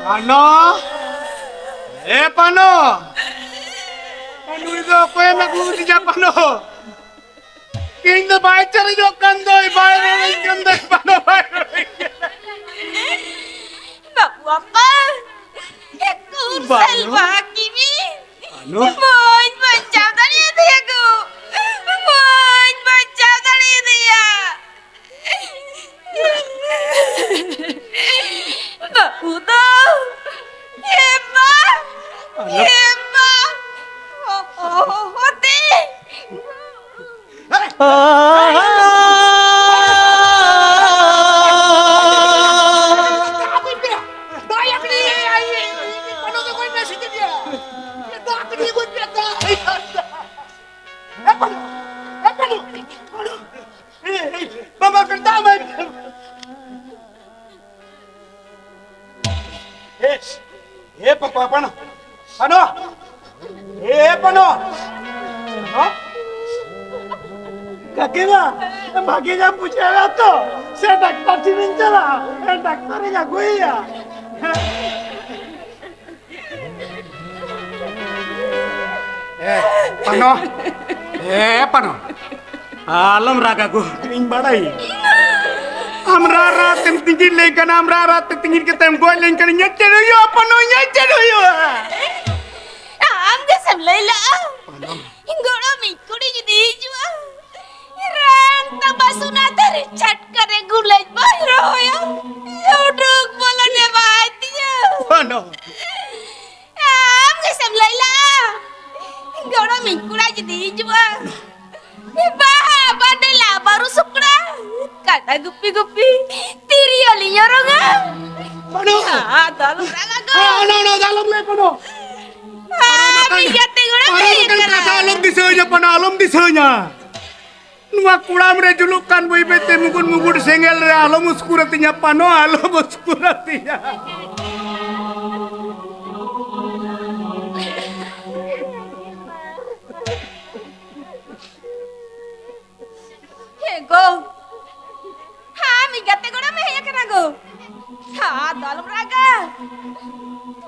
ᱯᱟᱱᱚ! ᱮ ᱯᱟᱱᱚ! ᱱᱩᱭ ᱫᱚ ᱚᱠᱚᱭᱮᱢ ᱟᱹᱜᱩ ᱟᱹᱫᱤᱧᱟ ᱯᱟᱱᱚ? ᱤᱧ ᱫᱚ ᱵᱟᱭ ᱪᱟᱞᱟᱜ ᱠᱟᱱ ᱫᱚᱭ, ᱵᱟᱭ ᱨᱚᱲᱟᱹᱧ ᱠᱟᱱ ᱫᱚᱭ ᱯᱟᱱᱚ, ᱵᱟᱭ ᱨᱚᱲᱟᱹᱧ ᱠᱟᱱᱟ᱾ ᱵᱟᱹᱵᱩ ᱟᱯᱟ, ᱮᱠᱩᱨ ᱵᱟᱹᱱᱩ᱾ ᱥᱮᱞᱣᱟ ᱠᱤᱢᱤ᱾ ᱵᱟᱹᱱᱩ᱾ ᱵᱟᱹᱧ ᱵᱟᱧᱪᱟᱣ ᱫᱟᱲᱮᱭᱟᱫᱮᱭᱟ ᱜᱳ᱾ ᱵᱟᱹᱧ ᱵᱟᱧᱪᱟᱣ ᱫᱟᱲᱮᱭᱟᱫᱮᱭᱟ᱾ ᱵᱟᱹᱵᱩ ᱫᱚ᱾ ᱮ ᱢᱟ᱾ ᱟᱞᱚ᱾ ᱮ ᱢᱟ᱾ ᱚ, ᱚ, ᱚ, ᱚᱛᱮ᱾ ᱵᱟᱵᱟ ᱠᱟᱱ ᱫᱟᱜ ᱢᱟᱭ᱾ ᱮ, ᱮ, ᱯᱟ-, ᱯᱟ-, ᱯᱟᱱᱚ, ᱯᱟᱱᱚ, ᱮ, ᱯᱟᱱᱚ, ᱯᱟᱱᱚ᱾ ᱠᱟᱠᱤᱢᱟ, ᱵᱷᱟᱜᱮ ᱧᱟᱢ ᱵᱩᱡᱷᱟᱹᱣ ᱮᱱᱟ ᱛᱚ? ᱥᱮ ᱰᱟᱠᱛᱟᱨ ᱴᱷᱮᱱᱤᱧ ᱪᱟᱞᱟᱜᱼᱟ, ᱰᱟᱠᱛᱟᱨᱤᱧ ᱟᱹᱜᱩᱭᱮᱭᱟ᱾ ᱮ, ᱯᱟᱱᱚ᱾ ᱮ, ᱯᱟᱱᱚ᱾ ᱟᱞᱚᱢ ᱨᱟᱜᱟ ᱜᱳ, ᱤᱧ ᱵᱟᱲᱟᱭᱟᱹᱧ᱾ ᱟᱢ ᱨᱟᱜ ᱨᱟᱜ ᱛᱮᱢ ᱛᱤᱸᱜᱤ ᱞᱮᱱᱠᱷᱟᱱ, ᱟᱢ ᱨᱟᱜ ᱨᱟᱜ ᱛᱮ ᱛᱤᱸᱜᱤ ᱠᱟᱛᱮᱢ ᱜᱚᱡ ᱞᱮᱱᱠᱷᱟᱱ, ᱤᱧᱟᱹᱜ ᱪᱮᱫ ᱦᱩᱭᱩᱜᱼᱟ ᱯᱟᱱᱚ, ᱤᱧᱟᱹᱜ ᱪᱮᱫ ᱦᱩᱭᱩᱜᱼᱟ? ᱟᱢ ᱜᱮᱥᱮᱢ ᱞᱟᱹᱭ ᱞᱟᱜᱼᱟ᱾ ᱯᱟᱱᱚ᱾ ᱜᱚᱲᱚᱢᱤᱡ ᱠᱩᱲᱤ ᱡᱩᱫᱤ ᱦᱤᱡᱩᱜᱼᱟ, ᱨᱟᱱ ᱛᱟᱵᱟ ᱥᱚᱱᱟ ᱫᱟᱨᱮ ᱪᱷᱟᱴᱠᱟ ᱨᱮ ᱜᱩᱞᱟᱹᱡ ᱵᱟᱭ ᱨᱚᱦᱚᱭᱟ, ᱩᱰᱩᱠ ᱵᱚᱞᱚᱱᱮ ᱵᱟᱭ ᱛᱤᱧᱟ᱾ ᱯᱟᱱᱚ᱾ ᱟᱢ ᱜᱮᱥᱮᱢ ᱞᱟᱹᱭ ᱞᱟᱜᱼᱟ, ᱜᱚᱲᱚᱢᱤᱡ ᱠᱚᱲᱟ ᱡᱩᱫᱤ ᱦᱤᱡᱩᱜᱼᱟ, ᱵᱟᱦᱟ ᱵᱟᱸᱫᱮᱞᱟ ᱵᱟᱹᱨᱩ ᱥᱩᱠᱲᱟ, ᱠᱟᱰᱟ ᱜᱩᱯᱤ ᱜᱩᱯᱤ ᱛᱤᱨᱭᱳ ᱞᱤᱧ ᱚᱨᱚᱝᱟ᱾ ᱟᱫᱚ ᱟᱞᱚᱢ ᱨᱟᱜᱟ ᱜᱚ᱾ ᱚᱱᱟ, ᱚᱱᱟ ᱫᱚ ᱟᱞᱚᱢ ᱞᱟᱹᱭ ᱠᱟᱱᱟ᱾ ᱟᱢ ᱜᱟᱛᱮ ᱜᱚᱲᱟ ᱯᱟᱨᱚᱢ ᱟᱠᱟᱱ ᱠᱟᱛᱷᱟ ᱟᱞᱚᱢ ᱫᱤᱥᱟᱹᱧᱟ, ᱯᱟᱱᱟ, ᱟᱞᱚᱢ ᱫᱤᱥᱟᱹᱧᱟ᱾ ᱱᱚᱣᱟ ᱠᱚᱲᱟᱢ ᱨᱮ ᱡᱩᱞᱩᱜ ᱠᱟᱱ ᱵᱟᱹᱭ ᱵᱟᱹᱭᱛᱮ ᱢᱩᱜᱩᱴ ᱢᱩᱜᱩᱴ ᱥᱮᱸᱜᱮᱞ ᱨᱮ ᱟᱞᱚᱢ ᱩᱥᱠᱩᱨ ᱟᱹᱛᱤᱧᱟ, ᱯᱟᱱᱚ, ᱟᱞᱚᱢ ᱩᱥᱠᱩᱨ ᱟᱹᱛᱤᱧᱟ᱾ ᱦᱮᱸ ᱜᱚ, ᱦᱮᱸ, ᱢᱤᱫ ᱜᱟᱛᱮ ᱠᱚᱲᱟ ᱢᱮ ᱦᱮᱡ ᱟᱠᱟᱱᱟ ᱜᱚ᱾ ᱦᱮᱸ, ᱟᱫᱚ ᱟᱞᱚᱢ ᱨᱟᱜᱟ᱾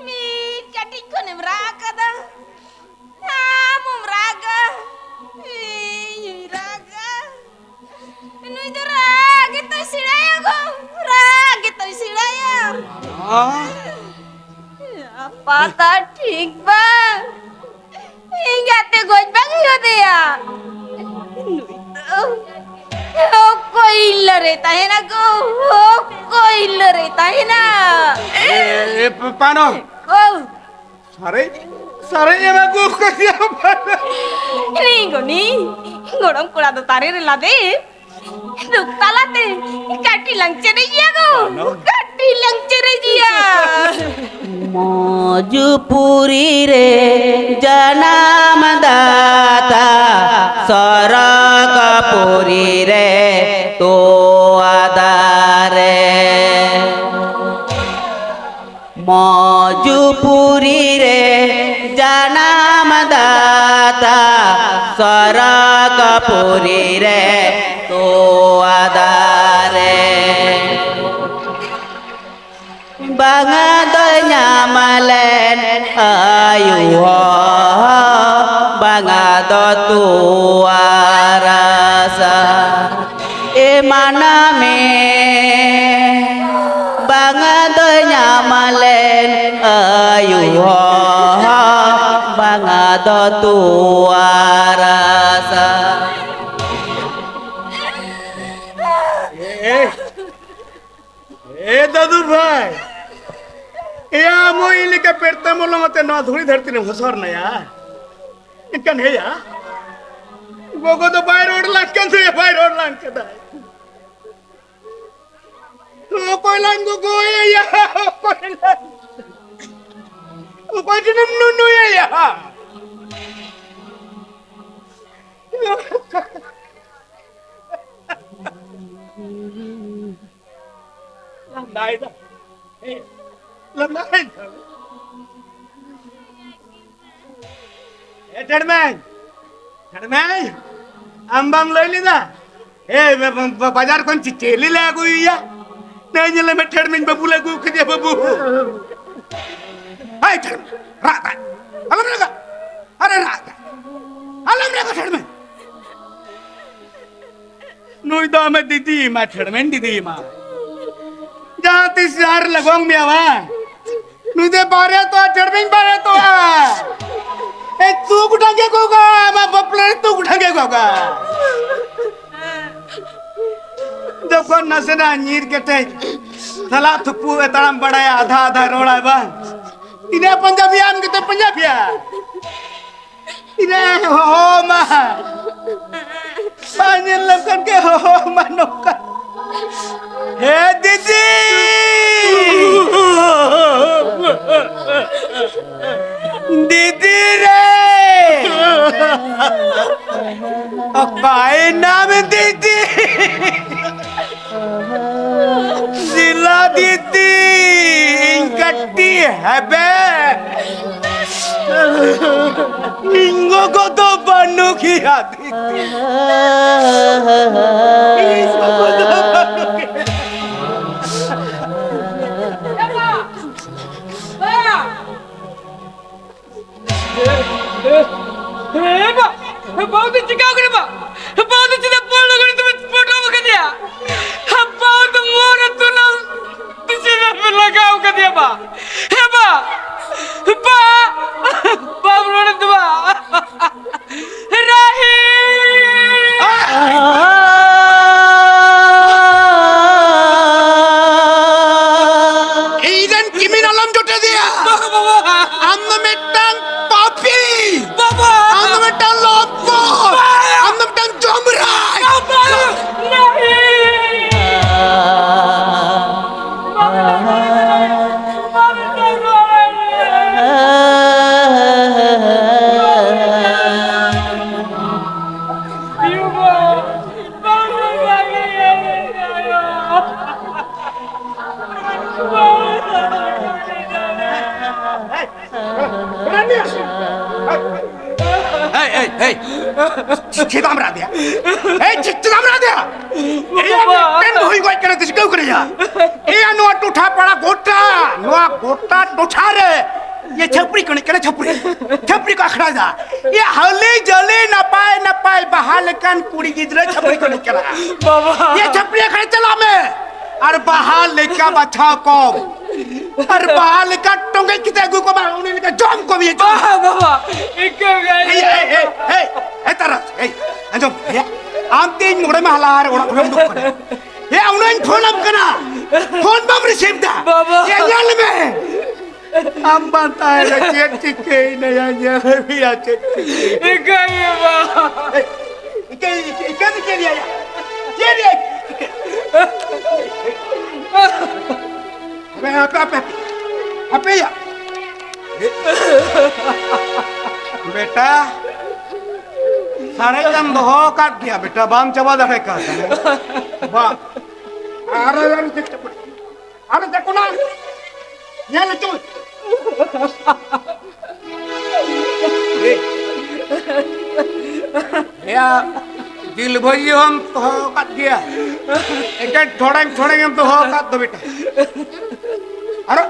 ᱢᱤᱫ ᱠᱟᱹᱴᱤᱡ ᱠᱷᱚᱱᱮᱢ ᱨᱟᱜ ᱟᱠᱟᱫᱟ᱾ ᱟᱢ ᱦᱚᱸᱢ ᱨᱟᱜᱟ᱾ ᱤᱧ ᱦᱚᱸᱧ ᱨᱟᱜᱟ᱾ ᱱᱩᱭ ᱫᱚ ᱨᱟᱜ ᱜᱮᱛᱚᱭ ᱥᱮᱬᱟᱭᱟ ᱜᱚ᱾ ᱨᱟᱜ ᱜᱮᱛᱚᱭ ᱥᱮᱬᱟᱭᱟ᱾ ᱦᱚᱸ? ᱟᱯᱟᱛᱟ ᱴᱷᱤᱠ ᱵᱟᱝ᱾ ᱤᱧ ᱜᱟᱛᱮ ᱜᱚᱡ ᱵᱟᱝ ᱦᱩᱭᱩᱜ ᱛᱟᱭᱟ᱾ ᱱᱩᱭ ᱫᱚ ᱚᱠᱚᱭ ᱤᱞᱞᱟᱹ ᱨᱮ ᱛᱟᱦᱮᱱᱟ ᱜᱚ? ᱚᱠᱚᱭ ᱤᱞᱞᱟᱹ ᱨᱮ ᱛᱟᱦᱮᱱᱟ? ᱮ, ᱮ, ᱯᱟᱱᱚ᱾ ᱚ᱾ ᱥᱟᱨᱮᱡ, ᱥᱟᱨᱮᱡ ᱮᱢ ᱟᱹᱜᱩ ᱠᱟᱫᱮᱭᱟ ᱯᱟᱱᱚ᱾ ᱱᱤ ᱜᱚ ᱱᱤ, ᱜᱚᱲᱚᱢ ᱠᱚᱲᱟ ᱫᱚ ᱛᱟᱨᱮ ᱨᱮ ᱞᱟᱫᱮ᱾ ᱫᱩᱠ ᱛᱟᱞᱟᱛᱮ ᱠᱟᱹᱴᱤᱡ ᱞᱟᱝ ᱪᱮᱨᱮᱡ ᱜᱮᱭᱟ ᱜᱚ᱾ ᱠᱟᱹᱴᱤᱡ ᱞᱟᱝ ᱪᱮᱨᱮᱡ ᱜᱮᱭᱟ᱾ ᱢᱚᱡᱽᱯᱩᱨᱤ ᱨᱮ ᱡᱟᱱᱟᱢ ᱫᱟᱛᱟ, ᱥᱚᱨᱚᱜᱽᱯᱩᱨᱤ ᱨᱮ ᱛᱚᱣᱟ ᱫᱟᱨᱮ᱾ ᱢᱚᱡᱽᱯᱩᱨᱤ ᱨᱮ ᱡᱟᱱᱟᱢ ᱫᱟᱛᱟ, ᱥᱚᱨᱚᱜᱽᱯᱩᱨᱤ ᱨᱮ ᱛᱚᱣᱟ ᱫᱟᱨᱮ᱾ ᱵᱟᱝᱟ ᱫᱚᱭ ᱧᱟᱢ ᱞᱮᱱ ᱟᱭᱩ ᱦᱚᱸ, ᱵᱟᱝᱟ ᱫᱚ ᱛᱚᱣᱟ ᱨᱟᱥᱟ᱾ ᱮ ᱢᱟᱱᱟᱢᱮ, ᱵᱟᱝᱟ ᱫᱚ ᱧᱟᱢ ᱞᱮᱱ ᱟᱭᱩ ᱦᱚᱸ, ᱵᱟᱝᱟ ᱫᱚ ᱛᱚᱣᱟ ᱨᱟᱥᱟ᱾ ᱮ, ᱮ ᱫᱟᱫᱩ ᱵᱷᱟᱭ, ᱮᱭᱟ ᱢᱚᱭ ᱞᱮᱠᱟ ᱯᱮᱲᱛᱟ ᱢᱚᱞᱚᱝ ᱟᱛᱮ ᱱᱚᱣᱟ ᱫᱷᱩᱲᱤ ᱫᱷᱟᱹᱨᱛᱤ ᱨᱮᱢ ᱦᱚᱥᱚᱨ ᱱᱟᱭᱟ? ᱮᱱᱠᱷᱟᱱ ᱦᱮᱭᱟ, ᱜᱚᱜᱚ ᱫᱚ ᱵᱟᱭ ᱨᱚᱲ ᱞᱟᱝ ᱠᱟᱱ ᱛᱟᱭᱟ, ᱵᱟᱭ ᱨᱚᱲ ᱞᱟᱝ ᱠᱟᱱᱟᱭ᱾ ᱚᱠᱚᱭ ᱞᱟᱝ ᱜᱚᱜᱚᱭᱮᱭᱟ? ᱚᱠᱚᱭ ᱞᱟᱝ, ᱚᱠᱚᱭ ᱴᱷᱮᱱᱮᱢ ᱱᱩᱱᱩᱭᱮᱭᱟ? ᱞᱟᱸᱫᱟᱭᱮᱫᱟ᱾ ᱞᱟᱸᱫᱟᱭᱮᱫᱟ᱾ ᱮ ᱴᱷᱮᱲᱢᱮᱧ, ᱴᱷᱮᱲᱢᱮᱧ, ᱟᱢ ᱵᱟᱢ ᱞᱟᱹᱭ ᱞᱮᱫᱟ? ᱮ ᱵᱟ-, ᱵᱟ-, ᱵᱟ-, ᱵᱟᱡᱟᱨ ᱠᱷᱚᱱ ᱪᱮ-, ᱪᱮᱞᱮ ᱞᱮ ᱟᱹᱜᱩᱭᱮᱭᱟ? ᱱᱮ ᱧᱮᱞᱮ ᱢᱮ, ᱴᱷᱮᱲᱢᱮᱧ ᱵᱟᱹᱵᱩ ᱞᱮ ᱟᱹᱜᱩ ᱠᱮᱫᱮᱭᱟ, ᱵᱟᱹᱵᱩ᱾ ᱦᱟᱭ ᱴᱷᱮᱲᱢᱮᱧ, ᱨᱟᱜ ᱫᱟᱭ᱾ ᱟᱞᱚᱢ ᱨᱟᱜᱟ᱾ ᱟᱨᱮ ᱨᱟᱜ ᱫᱟᱭ᱾ ᱟᱞᱚᱢ ᱨᱟᱜᱟ ᱴᱷᱮᱲᱢᱮᱧ᱾ ᱱᱩᱭ ᱫᱚ ᱟᱢᱮ ᱫᱤᱫᱤ ᱢᱟ, ᱴᱷᱮᱲᱢᱮᱧ ᱫᱤᱫᱤ ᱢᱟ᱾ ᱡᱟᱦᱟᱸ ᱛᱤᱥ ᱡᱟᱦᱟᱸ ᱨᱮ ᱞᱟᱜᱟᱣ ᱢᱮᱭᱟ ᱵᱟᱝ? ᱱᱩᱭ ᱫᱚ ᱵᱟᱨᱭᱟ ᱛᱚ, ᱴᱷᱮᱲᱢᱮᱧ ᱵᱟᱨᱭᱟ ᱛᱚ᱾ ᱮ, ᱛᱩ ᱜᱚᱴᱟᱝ ᱜᱮ ᱜᱚᱜᱟ, ᱟᱢᱟᱜ ᱵᱟᱯᱞᱟ ᱨᱮ ᱛᱩ ᱜᱚᱴᱟᱝ ᱜᱮ ᱜᱚᱜᱟ᱾ ᱡᱚᱠᱷᱚᱱ ᱱᱟᱥᱮᱱᱟᱜ ᱧᱤᱨ ᱠᱮᱴᱮᱡ, ᱥᱟᱞᱟᱜ ᱛᱷᱩᱯᱩ ᱮ ᱛᱟᱲᱟᱢ ᱵᱟᱲᱟᱭᱟ, ᱟᱫᱷᱟ ᱟᱫᱷᱟ ᱨᱚᱲᱟᱭ ᱵᱟᱝ? ᱤᱱᱟᱹ ᱯᱟᱧᱡᱟᱵᱤᱭᱟ, ᱟᱢ ᱜᱮᱛᱚ ᱯᱟᱧᱡᱟᱵᱤᱭᱟ᱾ ᱤᱱᱟᱹ ᱦᱚᱦᱚ ᱢᱟ᱾ ᱵᱟᱝ ᱧᱮᱞ ᱞᱮᱢ ᱠᱷᱟᱱ ᱜᱮ ᱦᱚᱦᱚ ᱢᱟ ᱱᱚᱝᱠᱟ᱾ ᱦᱮ ᱫᱤᱫᱤ! ᱫᱤᱫᱤ ᱨᱮ! ᱚᱠᱟᱭᱮᱱᱟᱢ ᱫᱤᱫᱤ? ᱥᱤᱞᱟ ᱫᱤᱫᱤ, ᱤᱧ ᱠᱟᱹᱴᱤᱡ ᱦᱮᱵᱮ᱾ ᱤᱧ ᱜᱚᱜᱚ ᱫᱚ ᱵᱟᱹᱱᱩᱜ ᱜᱮᱭᱟ ᱫᱤᱫᱤ᱾ ᱤᱧ ᱜᱚᱜᱚ ᱫᱚ ᱵᱟᱹᱱᱩᱜ ᱜᱮᱭᱟ᱾ ᱮ ᱵᱟ! ᱵᱟᱹᱦᱩ ᱫᱚ ᱪᱤᱠᱟᱹᱣ ᱠᱟᱱᱟ ᱵᱟ? ᱵᱟᱹᱦᱩ ᱫᱚ ᱪᱮᱫᱟᱜ ᱯᱟᱹᱣᱲᱟᱹ ᱜᱷᱩᱲᱤ ᱛᱮᱯᱮ ᱯᱚᱴᱚᱢ ᱟᱠᱟᱫᱮᱭᱟ? ᱵᱟᱹᱦᱩ ᱫᱚ ᱢᱩ ᱨᱮ ᱛᱩᱞᱟᱹᱢ ᱛᱤᱥᱤ ᱨᱮ ᱯᱮ ᱞᱟᱜᱟᱣ ᱟᱠᱟᱫᱮᱭᱟ ᱵᱟ? ᱦᱮ ᱵᱟ! ᱵᱟ! ᱵᱟᱢ ᱨᱚᱲᱮᱫ ᱫᱚ ᱵᱟ! ᱨᱟᱦᱤ! ᱤᱧ ᱨᱮᱱ ᱠᱤᱢᱤᱱ ᱟᱞᱚᱢ ᱡᱚᱴᱮᱫᱮᱭᱟ᱾ ᱵᱟᱵᱟ, ᱵᱟᱵᱟ᱾ ᱟᱢ ᱫᱚ ᱢᱤᱫᱴᱟᱝ ᱯᱟᱯᱤ᱾ ᱵᱟᱵᱟ᱾ ᱟᱢ ᱫᱚ ᱢᱤᱫᱴᱟᱝ ᱞᱚᱢᱯᱚᱴ᱾ ᱵᱟᱵᱟ᱾ ᱟᱢ ᱫᱚ ᱦᱮᱭ, ᱦᱮᱭ, ᱦᱮᱭ᱾ ᱪᱮᱫᱟᱜ ᱮᱢ ᱨᱟᱜ ᱫᱮᱭᱟ? ᱦᱮᱭ, ᱪᱮᱫ, ᱪᱮᱫᱟᱜ ᱮᱢ ᱨᱟᱜ ᱫᱮᱭᱟ? ᱮᱭᱟ, ᱵᱟᱵᱟ᱾ ᱢᱤᱫᱴᱮᱱ ᱵᱟᱹᱦᱩᱭ ᱜᱚᱡ ᱠᱟᱱᱟ, ᱪᱤᱠᱟᱹᱣ ᱠᱟᱱᱟ ᱭᱟ? ᱮᱭᱟ, ᱱᱚᱣᱟ ᱴᱚᱴᱷᱟ ᱯᱟᱲᱟ ᱜᱚᱴᱟ, ᱱᱚᱣᱟ ᱜᱚᱴᱟ ᱴᱚᱴᱷᱟ ᱨᱮ ᱤᱭᱟᱹ ᱪᱷᱟᱹᱯᱨᱤ ᱠᱚ ᱮᱱᱮᱡ ᱠᱟᱱᱟ, ᱪᱷᱟᱹᱯᱨᱤ᱾ ᱪᱷᱟᱹᱯᱨᱤ ᱠᱚ ᱟᱠᱷᱲᱟᱭᱮᱫᱟ᱾ ᱤᱭᱟᱹ ᱦᱟᱹᱞᱤ ᱡᱟᱹᱞᱤ ᱱᱟᱯᱟᱭ ᱱᱟᱯᱟᱭ ᱵᱟᱦᱟ ᱞᱮᱠᱟᱱ ᱠᱩᱲᱤ ᱜᱤᱫᱽᱨᱟᱹ ᱪᱷᱟᱹᱯᱨᱤ ᱠᱚ ᱮᱱᱮᱡ ᱠᱟᱱᱟ᱾ ᱵᱟᱵᱟ᱾ ᱤᱭᱟᱹ ᱪᱷᱟᱹᱯᱨᱤ ᱟᱠᱷᱲᱟ ᱪᱟᱞᱟᱜ ᱢᱮ᱾ ᱟᱨ ᱵᱟᱦᱟ ᱞᱮᱠᱟ ᱵᱟᱪᱷᱟᱣ ᱠᱚᱢ᱾ ᱟᱨ ᱵᱟᱦᱟ ᱞᱮᱠᱟ ᱴᱚᱸᱜᱮᱡ ᱠᱟᱛᱮ ᱟᱹᱜᱩ ᱠᱚᱢ, ᱟᱨ ᱩᱱᱤ ᱞᱮᱠᱟ ᱡᱚᱢ ᱠᱚᱢ, ᱤᱭᱟᱹ ᱪᱷᱟᱹᱯᱨᱤ᱾ ᱵᱟᱵᱟ, ᱵᱟᱵᱟ, ᱤᱱᱠᱟᱹ ᱜᱮ᱾ ᱮᱭ, ᱮᱭ, ᱮᱭ, ᱮᱭ, ᱮᱭ, ᱛᱟᱨᱟ, ᱮᱭ, ᱟᱸᱡᱚᱢ, ᱦᱮ? ᱟᱢ ᱛᱮ ᱤᱧ ᱢᱚᱬᱮ ᱢᱟᱦᱟ ᱞᱟᱦᱟ ᱨᱮ ᱚᱲᱟᱜ ᱠᱷᱚᱱᱮᱢ ᱩᱰᱩᱠ ᱠᱟᱱᱟ᱾ ᱦᱮ, ᱩᱱᱟᱹᱜ ᱤᱧ ᱯᱷᱳᱱ ᱟᱢ ᱠᱟᱱᱟ, ᱯᱷᱳᱱ ᱵᱟᱢ ᱨᱤᱥᱤᱵᱷ ᱫᱟ᱾ ᱵᱟᱵᱟ᱾ ᱮ, ᱧᱮᱞ ᱢᱮ᱾ ᱟᱢ ᱵᱟᱝ ᱛᱟᱦᱮᱸ ᱨᱮ ᱪᱮᱫ ᱪᱤᱠᱟᱹᱭᱮᱱᱟ ᱭᱟ, ᱧᱮᱞ ᱢᱮᱭᱟ ᱪᱮᱫ ᱪᱤᱠᱟᱹᱭᱮᱱᱟ᱾ ᱮᱠᱟᱞ ᱜᱮ ᱵᱟᱝ᱾ ᱮᱭ, ᱤᱠᱟᱹ, ᱤᱠᱟᱹ, ᱤᱠᱟᱹ ᱫᱚ ᱪᱮᱫ ᱨᱮᱭᱟᱜ ᱭᱟ? ᱪᱮᱫ ᱨᱮᱭᱟᱜ? ᱤᱠᱟᱹ᱾ ᱦᱟᱯᱮ, ᱦᱟᱯᱮ, ᱦᱟᱯᱮ, ᱦᱟᱯᱮ᱾ ᱦᱟᱯᱮ ᱭᱟ᱾ ᱵᱮᱴᱟ, ᱥᱟᱨᱮᱡ ᱮᱢ ᱫᱚᱦᱚ ᱟᱠᱟᱫ ᱜᱮᱭᱟ ᱵᱮᱴᱟ, ᱵᱟᱢ ᱪᱟᱵᱟ ᱫᱟᱲᱮ ᱠᱟᱣᱫᱟ᱾ ᱵᱟ, ᱟᱨᱚ ᱟᱨᱚ ᱪᱮᱫ ᱪᱚ ᱟᱨᱚ ᱪᱮᱫ ᱠᱚ ᱧᱮᱞ ᱦᱚᱪᱚ᱾ ᱮᱭᱟ, ᱡᱤᱞ ᱵᱷᱟᱹᱡᱤ ᱦᱚᱸᱢ ᱫᱚᱦᱚ ᱟᱠᱟᱫ ᱜᱮᱭᱟ᱾ ᱮᱠᱮᱱ ᱴᱷᱚᱲᱮᱝ ᱴᱷᱚᱲᱮᱝ ᱮᱢ ᱫᱚᱦᱚ ᱟᱠᱟᱫ ᱫᱚ ᱵᱮᱴᱟ᱾ ᱟᱨᱚ,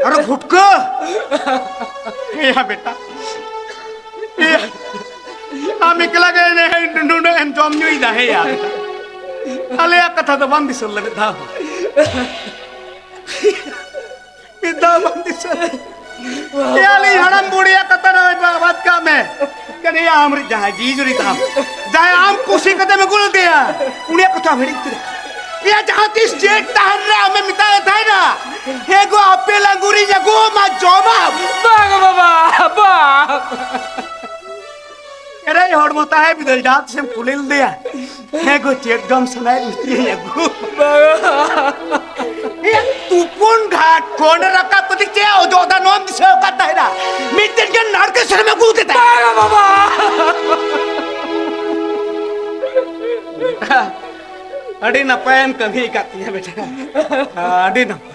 ᱟᱨᱚ ᱜᱷᱩᱴᱠᱟᱹ᱾ ᱮᱭᱟ ᱵᱮᱴᱟ᱾ ᱮᱭᱟ, ᱟᱢ ᱮᱠᱞᱟ ᱜᱮ ᱱᱩᱱᱟᱹᱜ ᱮᱢ ᱡᱚᱢ ᱧᱩᱭᱮᱫᱟ, ᱦᱮᱸᱭᱟ ᱵᱮᱴᱟ᱾ ᱟᱞᱮᱭᱟᱜ ᱠᱟᱛᱷᱟ ᱫᱚ ᱵᱟᱢ ᱫᱤᱥᱟᱹ ᱞᱮᱫᱟ ᱦᱚᱸ᱾ ᱢᱤᱫ ᱫᱷᱟᱣ ᱵᱟᱢ ᱫᱤᱥᱟᱹ᱾ ᱮᱭᱟ, ᱟᱞᱮ ᱦᱟᱲᱟᱢ ᱵᱩᱲᱦᱤᱭᱟᱜ ᱠᱟᱛᱷᱟ ᱫᱚ ᱵᱟᱫ ᱠᱟᱜ ᱢᱮ᱾ ᱠᱟᱱᱮᱭᱟ ᱟᱢᱨᱤᱡ ᱡᱟᱦᱟᱸᱭ ᱡᱤᱣᱤ ᱡᱩᱨᱤ ᱛᱟᱢ, ᱡᱟᱦᱟᱸᱭ ᱟᱢ ᱠᱩᱥᱤ ᱠᱟᱛᱮᱢ ᱟᱹᱜᱩ ᱞᱮᱫᱮᱭᱟ, ᱩᱱᱤᱭᱟᱜ ᱠᱟᱛᱷᱟ ᱦᱤᱲᱤᱧ ᱠᱮᱫᱟ᱾ ᱮᱭᱟ, ᱡᱟᱦᱟᱸ ᱛᱤᱥ ᱪᱮᱫ ᱛᱟᱦᱮᱱ ᱨᱮ ᱟᱢᱮᱢ ᱢᱮᱛᱟᱭ ᱛᱟᱦᱮᱱᱟ, "ᱦᱮᱸ ᱜᱚ, ᱟᱯᱮ ᱞᱟᱝᱜᱩᱨᱤᱧ ᱟᱹᱜᱩ ᱟᱢᱟ, ᱡᱚᱢᱟᱢ᱾" ᱵᱟᱝ ᱵᱟᱵᱟ, ᱵᱟᱝ᱾ ᱮᱨᱮ ᱦᱚᱲᱢᱚ ᱛᱟᱦᱮᱸ ᱵᱤᱫᱟᱹᱞ ᱡᱟᱦᱟᱸ ᱛᱤᱥᱮᱢ ᱠᱩᱞᱤ ᱞᱮᱫᱮᱭᱟ, "ᱦᱮᱸ ᱜᱚ, ᱪᱮᱫ ᱡᱚᱢ ᱥᱟᱱᱟᱭᱮᱫ ᱢᱮᱭᱟ ᱟᱹᱜᱩ?" ᱮᱭᱟ, ᱛᱩᱯᱩᱱ ᱜᱷᱟᱴ ᱠᱷᱚᱱ ᱨᱟᱠᱟᱵ ᱠᱟᱛᱮ ᱪᱮᱫ ᱚᱡᱚᱜ ᱫᱟ ᱱᱚᱣᱟᱢ ᱫᱤᱥᱟᱹ ᱟᱠᱟᱫ ᱛᱟᱦᱮᱱᱟ? ᱢᱤᱫᱴᱮᱱ ᱜᱟᱱ ᱱᱟᱲᱠᱮᱞ ᱥᱟᱱᱟᱢ ᱟᱹᱜᱩ ᱠᱟᱛᱮ ᱛᱟᱦᱮᱱᱟ᱾ ᱵᱟᱝ ᱵᱟᱵᱟ᱾ ᱟᱹᱰᱤ ᱱᱟᱯᱟᱭᱮᱢ ᱠᱟᱹᱢᱤ ᱟᱠᱟᱫ ᱛᱤᱧᱟ ᱵᱮᱴᱟ, ᱟᱹᱰᱤ ᱱᱟᱯᱟᱭ᱾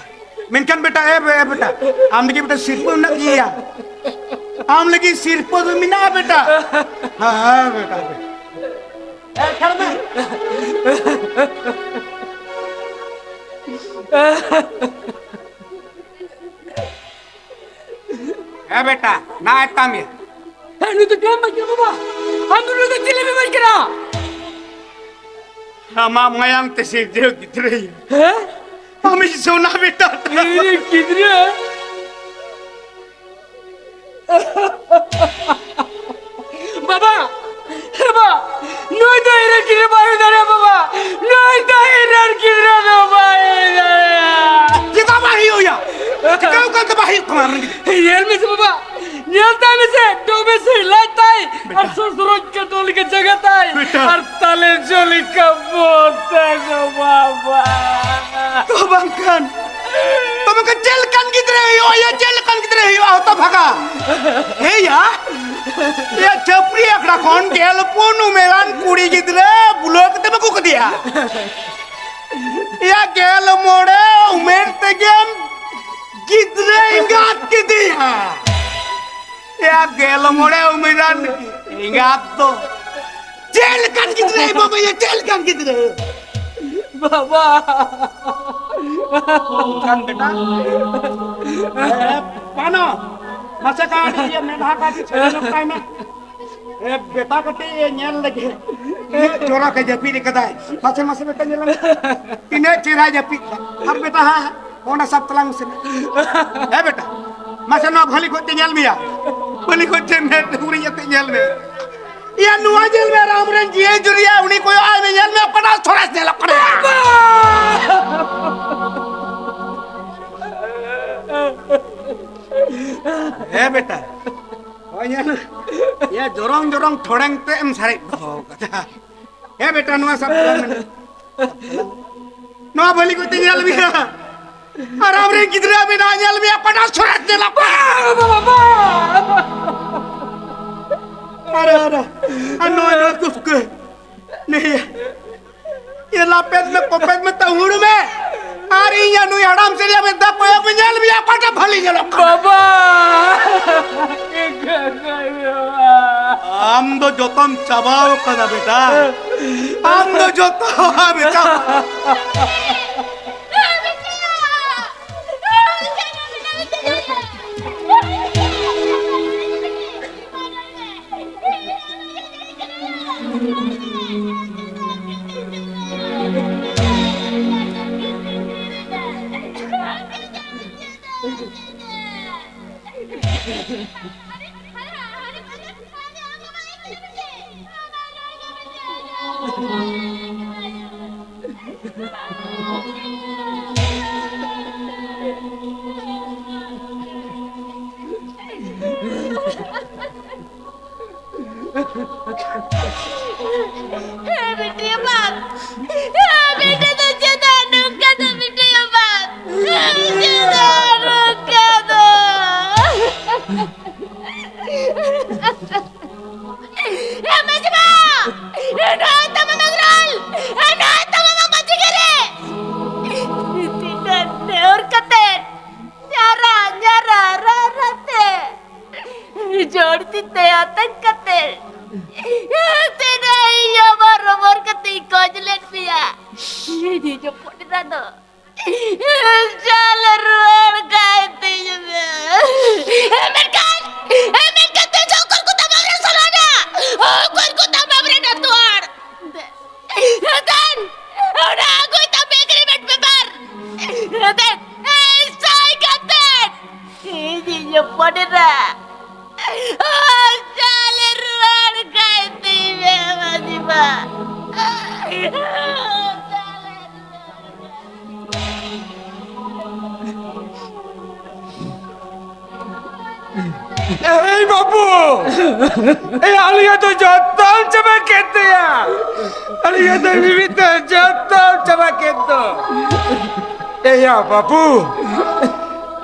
ᱢᱮᱱᱠᱷᱟᱱ ᱵᱮᱴᱟ, ᱮ ᱵᱮ-, ᱮ ᱵᱮᱴᱟ, ᱟᱢ ᱞᱟᱹᱜᱤᱫ ᱢᱤᱫᱴᱟᱝ ᱥᱤᱨᱯᱟᱹ ᱢᱮᱱᱟᱜ ᱜᱮᱭᱟ᱾ ᱟᱢ ᱞᱟᱹᱜᱤᱫ ᱥᱤᱨᱯᱟᱹ ᱫᱚ ᱢᱮᱱᱟᱜᱼᱟ ᱵᱮᱴᱟ᱾ ᱦᱮᱸ, ᱦᱮᱸ, ᱵᱮᱴᱟ, ᱵᱮᱴᱟ᱾ ᱮ, ᱠᱷᱟᱲ ᱢᱮ᱾ ᱮ ᱵᱮᱴᱟ, ᱱᱟ ᱮᱛᱟᱢ ᱭᱟ᱾ ᱦᱮᱸ, ᱱᱩᱭ ᱫᱚ ᱰᱟᱹᱱ ᱵᱟᱝ ᱠᱟᱱᱟ ᱵᱟᱵᱟ᱾ ᱟᱢ ᱫᱚ ᱱᱩᱭ ᱫᱚ ᱪᱤᱞᱤ ᱵᱮᱱ ᱢᱮᱱ ᱠᱟᱱᱟ? ᱟᱢᱟᱜ ᱢᱟᱭᱟᱢ ᱛᱮ ᱥᱤᱨᱡᱟᱹᱣ ᱜᱤᱫᱽᱨᱟᱹ᱾ ᱦᱮᱸ? ᱟᱢᱤᱡ ᱥᱚᱱᱟ ᱵᱮᱴᱟ᱾ ᱤᱧ ᱨᱮᱱ ᱜᱤᱫᱽᱨᱟᱹ? ᱵᱟᱵᱟ! ᱵᱟᱵᱟ! ᱱᱩᱭ ᱫᱚ ᱤᱧ ᱨᱮᱱ ᱜᱤᱫᱽᱨᱟᱹ ᱵᱟᱭ ᱦᱩᱭ ᱫᱟᱲᱮᱭᱟᱜᱼᱟ, ᱵᱟᱵᱟ! ᱱᱩᱭ ᱫᱚ ᱤᱧ ᱨᱮᱱ ᱜᱤᱫᱽᱨᱟᱹ ᱫᱚ ᱵᱟᱭ ᱦᱩᱭ ᱫᱟᱲᱮᱭᱟᱜᱼᱟ! ᱪᱮᱫᱟᱜ ᱵᱟᱭ ᱦᱩᱭᱩᱜᱼᱟ? ᱪᱤᱠᱟᱹᱣ ᱠᱟᱱ ᱛᱮ ᱵᱟᱭ ᱦᱩᱭᱩᱜ ᱛᱟᱢᱟ ᱟᱢ ᱨᱮᱱ ᱜᱤᱫᱽᱨᱟᱹ? ᱧᱮᱞ ᱢᱮᱥᱮ ᱵᱟᱵᱟ, ᱧᱮᱞ ᱛᱟᱭ ᱢᱮᱥᱮ, ᱰᱚᱢᱮ ᱥᱮ ᱞᱟᱡ ᱛᱟᱭ, ᱟᱨ ᱵᱮᱴᱟ᱾ ᱥᱚᱥᱨᱚᱡ ᱠᱟᱴᱚ ᱞᱮᱠᱟ ᱡᱟᱸᱜᱟ ᱛᱟᱭ, ᱵᱮᱴᱟ᱾ ᱟᱨ ᱛᱟᱞᱮ ᱡᱚ ᱞᱮᱠᱟ ᱵᱚᱦᱚᱜ ᱛᱟᱭ ᱫᱚ ᱵᱟᱵᱟ᱾ ᱛᱚ ᱵᱟᱝᱠᱷᱟᱱ, ᱛᱚ ᱵᱟᱝᱠᱷᱟᱱ ᱪᱮᱫ ᱞᱮᱠᱟᱱ ᱜᱤᱫᱽᱨᱟᱹ ᱦᱩᱭᱩᱜᱼᱟ? ᱭᱟ, ᱪᱮᱫ ᱞᱮᱠᱟᱱ ᱜᱤᱫᱽᱨᱟᱹ ᱦᱩᱭᱩᱜᱼᱟ? ᱦᱚᱛᱚ ᱵᱷᱟᱜᱟ᱾ ᱦᱮᱸ ᱭᱟ, ᱭᱟ, ᱪᱷᱟᱹᱯᱨᱤ ᱟᱠᱷᱲᱟ ᱠᱷᱚᱱ ᱜᱮᱞ ᱯᱩᱱ ᱩᱢᱮᱨᱟᱱ ᱠᱩᱲᱤ ᱜᱤᱫᱽᱨᱟᱹ ᱵᱩᱞᱟᱹᱣ ᱠᱟᱛᱮ ᱵᱟᱹᱜᱩ ᱠᱟᱫᱮᱭᱟ᱾ ᱭᱟ, ᱜᱮᱞ ᱢᱚᱬᱮ ᱩᱢᱮᱨ ᱛᱮᱜᱮᱢ ᱜᱤᱫᱽᱨᱟᱹ ᱮᱸᱜᱟᱛ ᱠᱮᱫᱮᱭᱟ᱾ ᱭᱟ, ᱜᱮᱞ ᱢᱚᱬᱮ ᱩᱢᱮᱨᱟᱱ ᱮᱸᱜᱟᱛ ᱫᱚ ᱪᱮᱫ ᱞᱮᱠᱟᱱ ᱜᱤᱫᱽᱨᱟᱹᱭ ᱵᱟᱵᱟᱭᱟ? ᱪᱮᱫ ᱞᱮᱠᱟᱱ ᱜᱤᱫᱽᱨᱟᱹ? ᱵᱟᱵᱟ! ᱚᱱᱠᱟᱱ ᱵᱮᱴᱟ? ᱮ, ᱯᱟᱱᱚ, ᱢᱟᱥᱮ ᱠᱟᱹᱴᱤᱡ ᱤᱭᱟᱹ ᱢᱮᱫᱦᱟ ᱠᱟᱹᱴᱤᱡ ᱪᱷᱟᱹᱲ ᱧᱚᱜ ᱠᱟᱭ ᱢᱮ᱾ ᱮ, ᱵᱮᱴᱟ ᱠᱟᱹᱴᱤᱡ ᱧᱮᱞ ᱞᱮᱜᱮ᱾ ᱤᱱᱟᱹᱜ ᱪᱚᱨᱚᱠ ᱮ ᱡᱟᱹᱯᱤᱫ ᱟᱠᱟᱫᱟᱭ᱾ ᱢᱟᱥᱮ, ᱢᱟᱥᱮ ᱵᱮᱴᱟ ᱧᱮᱞ ᱢᱮ᱾ ᱛᱤᱱᱟᱹᱜ ᱪᱮᱦᱨᱟᱭ ᱡᱟᱹᱯᱤᱫ ᱫᱟ᱾ ᱟᱨ ᱵᱮᱴᱟ, ᱦᱟᱸ, ᱦᱟᱸ, ᱚᱸᱰᱮ ᱥᱟᱵ ᱛᱟᱞᱟᱝ ᱢᱮᱥᱮ᱾ ᱦᱮᱸ ᱵᱮᱴᱟ, ᱢᱟᱥᱮ ᱱᱚᱣᱟ ᱵᱷᱟᱹᱞᱤ ᱠᱚᱡ ᱛᱮ ᱧᱮᱞ ᱢᱮᱭᱟ᱾ ᱵᱷᱟᱹᱞᱤ ᱠᱚᱡ ᱛᱮ ᱢᱮᱫ ᱩᱨᱤᱡ ᱟᱛᱮ ᱧᱮᱞ ᱢᱮ᱾ ᱤᱭᱟᱹ, ᱱᱚᱣᱟ ᱧᱮᱞ ᱢᱮ, ᱟᱨ ᱟᱢᱨᱮᱱ ᱡᱤᱭᱟᱹ ᱡᱩᱨᱤᱭᱟ, ᱩᱱᱤ ᱠᱚᱭᱚᱜ ᱟᱭ ᱢᱮ, ᱧᱮᱞ ᱢᱮ, ᱚᱠᱟᱴᱟᱜ ᱥᱚᱨᱮᱥ ᱧᱮᱞᱚᱜ ᱠᱟᱱᱟ᱾ ᱦᱮᱸ ᱵᱮᱴᱟ, ᱦᱳᱭ, ᱧᱮᱞ ᱢᱮ᱾ ᱤᱭᱟᱹ, ᱡᱚᱨᱚᱝ ᱡᱚᱨᱚᱝ ᱴᱷᱚᱲᱮᱝ ᱛᱮ ᱮᱢ ᱥᱟᱨᱮᱡ ᱫᱚᱦᱚ ᱠᱟᱫᱟ᱾ ᱦᱮᱸ ᱵᱮᱴᱟ, ᱱᱚᱣᱟ ᱥᱟᱵ ᱛᱟᱞᱟᱝ ᱢᱮ᱾ ᱱᱚᱣᱟ ᱵᱷᱟᱹᱞᱤ ᱠᱚᱡ ᱛᱮ ᱧᱮᱞ ᱢᱮᱭᱟ᱾ ᱟᱨ ᱟᱢᱨᱮᱱ ᱜᱤᱫᱽᱨᱟᱹ ᱢᱮᱱᱟᱜᱼᱟ, ᱧᱮᱞ ᱢᱮᱭᱟ, ᱯᱟᱴᱟ ᱥᱚᱨᱮᱥ ᱧᱮᱞᱚᱜ ᱠᱟᱱᱟ᱾ ᱵᱟᱵᱟ! ᱟᱨ, ᱟᱨ, ᱟᱨ ᱱᱚᱣᱟ, ᱱᱚᱣᱟ ᱠᱩᱥᱠᱟᱹ᱾ ᱱᱤᱭᱟᱹ, ᱤᱭᱟᱹ ᱞᱟᱯᱮᱫ ᱢᱮ, ᱠᱚᱯᱮᱫ ᱢᱮ, ᱛᱟᱹᱦᱩᱲ ᱢᱮ᱾ ᱟᱨ ᱤᱧ ᱟᱨ ᱱᱩᱭ ᱦᱟᱲᱟᱢ ᱥᱮᱨᱤᱭᱟ ᱢᱮᱫ ᱫᱷᱟᱣ ᱠᱚᱭᱚᱜ ᱢᱮ, ᱧᱮᱞ ᱢᱮᱭᱟ ᱚᱠᱟᱴᱟᱜ ᱵᱷᱟᱞᱤ ᱧᱮᱞᱚᱜ ᱠᱟᱱᱟ᱾ ᱵᱟᱵᱟ! ᱟᱢ ᱫᱚ ᱡᱚᱛᱚᱢ ᱪᱟᱵᱟᱣ ᱠᱟᱱᱟ ᱵᱮᱴᱟ᱾ ᱟᱢ ᱫᱚ ᱡᱚᱛᱚ ᱵᱮᱴᱟ᱾ ᱦᱮᱸ, ᱵᱤᱴᱤ ᱟᱯᱟᱛ᱾ ᱦᱮᱸ, ᱵᱤᱴᱤ ᱫᱚ ᱪᱮᱫᱟᱜ ᱱᱚᱝᱠᱟ ᱫᱚ, ᱵᱤᱴᱤ ᱟᱯᱟᱛ? ᱦᱮᱸ, ᱪᱮᱫᱟᱜ ᱱᱚᱝᱠᱟ ᱫᱚ? ᱦᱮᱸ, ᱢᱟᱹᱡᱷᱤ ᱵᱟ! ᱦᱮᱸ, ᱱᱚᱜᱼᱚᱭ ᱛᱟᱢᱟ ᱢᱟᱜᱽᱨᱚᱞ! ᱦᱮᱸ, ᱱᱚᱜᱼᱚᱭ ᱛᱟᱢᱟ ᱢᱟᱹᱡᱷᱤ ᱜᱮᱨᱮ! ᱛᱤᱱᱟᱹᱜ ᱱᱮᱦᱚᱨ ᱠᱟᱛᱮ ᱧᱟᱨᱟ, ᱧᱟᱨᱟ, ᱨᱟ, ᱨᱟ ᱛᱮ᱾ ᱡᱚᱲ ᱛᱤ ᱛᱮ ᱟᱛᱮᱧ ᱠᱟᱛᱮ᱾ ᱛᱤᱱᱟᱹᱜ ᱤᱧ ᱚᱵᱚᱨ ᱚᱵᱚᱨ ᱠᱟᱛᱮᱧ ᱠᱷᱚᱡ ᱞᱮᱫ ᱢᱮᱭᱟ᱾ ᱤᱧ ᱡᱚᱯᱚᱜ ᱮᱫᱟ ᱫᱚ᱾ ᱪᱟᱞ ᱨᱩᱣᱟᱹᱲ ᱠᱟᱭ ᱛᱤᱧ ᱢᱮ᱾ ᱢᱮᱱᱠᱷᱟᱱ, ᱢᱮᱱᱠᱷᱟᱱ ᱛᱮ ᱚᱠᱚᱭ ᱠᱚ ᱛᱟᱢ ᱟᱢᱨᱮᱱ ᱥᱟᱞᱟᱰᱟ? ᱚᱠᱚᱭ ᱠᱚ ᱛᱟᱢ ᱟᱢᱨᱮᱱ ᱟᱛᱳ ᱦᱚᱲ? ᱫᱮᱱ, ᱚᱱᱟ ᱟᱹᱜᱩᱭ ᱛᱟᱢ agreement paper᱾ ᱫᱮᱱ, ᱮᱭ ᱥᱟᱭ ᱠᱟᱛᱮ ᱤᱧᱤᱧ ᱦᱚᱯᱚᱱ ᱮᱨᱟ᱾ ᱪᱟᱞᱮ ᱨᱩᱣᱟᱹᱲ ᱠᱟᱭ ᱛᱤᱧ ᱢᱮ, ᱢᱟᱹᱡᱷᱤ ᱵᱟ᱾ ᱪᱟᱞᱮ ᱨᱩᱣᱟᱹᱲ ᱠᱟᱭ᱾ ᱮᱭ ᱵᱟᱹᱵᱩ! ᱮᱭ ᱟᱞᱮᱭᱟᱜ ᱫᱚ ᱡᱚᱛᱚᱢ ᱪᱟᱵᱟ ᱠᱮᱫ ᱛᱟᱭᱟ᱾ ᱟᱞᱮᱭᱟᱜ ᱫᱚ ᱢᱤᱢᱤᱫ ᱫᱚ ᱡᱚᱛᱚᱢ ᱪᱟᱵᱟ ᱠᱮᱫ ᱫᱚ᱾ ᱮᱭᱟ ᱵᱟᱹᱵᱩ,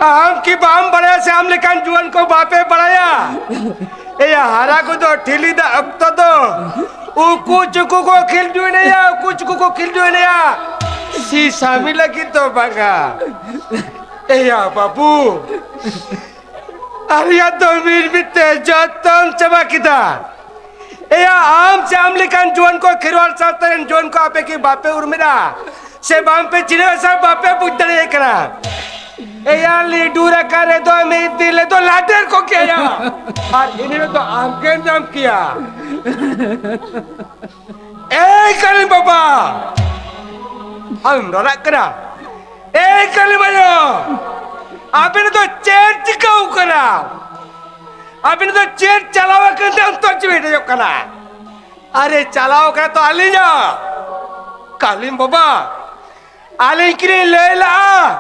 ᱟᱢ ᱠᱤ ᱵᱟᱢ ᱵᱟᱲᱟᱭᱟ ᱥᱮ ᱟᱢ ᱞᱮᱠᱟᱱ ᱡᱩᱣᱟᱹᱱ ᱠᱚ ᱵᱟᱯᱮ ᱵᱟᱲᱟᱭᱟ? ᱮᱭᱟ ᱦᱟᱨᱟ ᱠᱚᱫᱚ ᱴᱷᱤᱞᱤ ᱫᱟᱜ ᱚᱠᱛᱚ ᱫᱚ ᱩᱠᱩ ᱪᱩᱠᱩ ᱠᱚ ᱠᱷᱤᱞᱰᱩ ᱮᱱᱮᱭᱟ, ᱩᱠᱩ ᱪᱩᱠᱩ ᱠᱚ ᱠᱷᱤᱞᱰᱩ ᱮᱱᱮᱭᱟ᱾ ᱥᱤ ᱥᱟᱢᱤ ᱞᱟᱹᱜᱤᱫ ᱫᱚ ᱵᱟᱝᱟ᱾ ᱮᱭᱟ ᱵᱟᱹᱵᱩ, ᱟᱞᱮᱭᱟᱜ ᱫᱚ ᱢᱤᱫ ᱢᱤᱫ ᱛᱮ ᱡᱚᱛᱚᱢ ᱪᱟᱵᱟ ᱠᱮᱫᱟ᱾ ᱮᱭᱟ, ᱟᱢ ᱥᱮ ᱟᱢ ᱞᱮᱠᱟᱱ ᱡᱩᱣᱟᱹᱱ ᱠᱚ, ᱠᱷᱮᱨᱣᱟᱲ ᱥᱟᱶᱛᱟ ᱨᱮᱱ ᱡᱩᱣᱟᱹᱱ ᱠᱚ, ᱟᱯᱮ ᱠᱤ ᱵᱟᱯᱮ ᱩᱨᱢᱤᱫᱟ ᱥᱮ ᱵᱟᱝ ᱯᱮ ᱪᱤᱱᱦᱟᱹᱣᱟ ᱥᱮ ᱵᱟᱯᱮ ᱵᱩᱡᱽ ᱫᱟᱲᱮᱭᱟᱜ ᱠᱟᱱᱟ? ᱮᱭᱟ, ᱞᱤᱰᱩᱨ ᱟᱠᱟᱱ ᱨᱮᱫᱚ ᱢᱤᱫ ᱫᱤᱱ ᱨᱮᱫᱚ ᱞᱟᱰᱮᱨ ᱠᱚ ᱠᱮᱭᱟ, ᱟᱨ ᱤᱱᱟᱹ ᱨᱮᱫᱚ ᱟᱢ ᱜᱮᱢ ᱧᱟᱢ ᱠᱮᱭᱟ᱾ ᱮᱭ ᱠᱟᱹᱞᱤ ᱵᱟᱵᱟ, ᱟᱢᱮᱢ ᱨᱟᱨᱟᱜ ᱠᱟᱱᱟ? ᱮᱭ ᱠᱟᱹᱞᱤ ᱵᱟᱭᱳ, ᱟᱵᱮᱱ ᱫᱚ ᱪᱮᱫ ᱪᱤᱠᱟᱹᱣ ᱠᱟᱱᱟ? ᱟᱵᱮᱱ ᱫᱚ ᱪᱮᱫ ᱪᱟᱞᱟᱣ ᱟᱠᱟᱱ ᱛᱮ ᱚᱱᱛᱚᱨ ᱡᱤᱣᱤ ᱦᱮᱰᱮᱡᱚᱜ ᱠᱟᱱᱟ? ᱟᱨᱮ ᱪᱟᱞᱟᱣ ᱠᱟᱱᱟ ᱛᱚ ᱟᱹᱞᱤᱧᱟᱜ᱾ ᱠᱟᱹᱞᱤᱢ ᱵᱟᱵᱟ, ᱟᱹᱞᱤᱧ ᱠᱤᱱ ᱞᱟᱹᱭ ᱞᱟᱜᱼᱟ,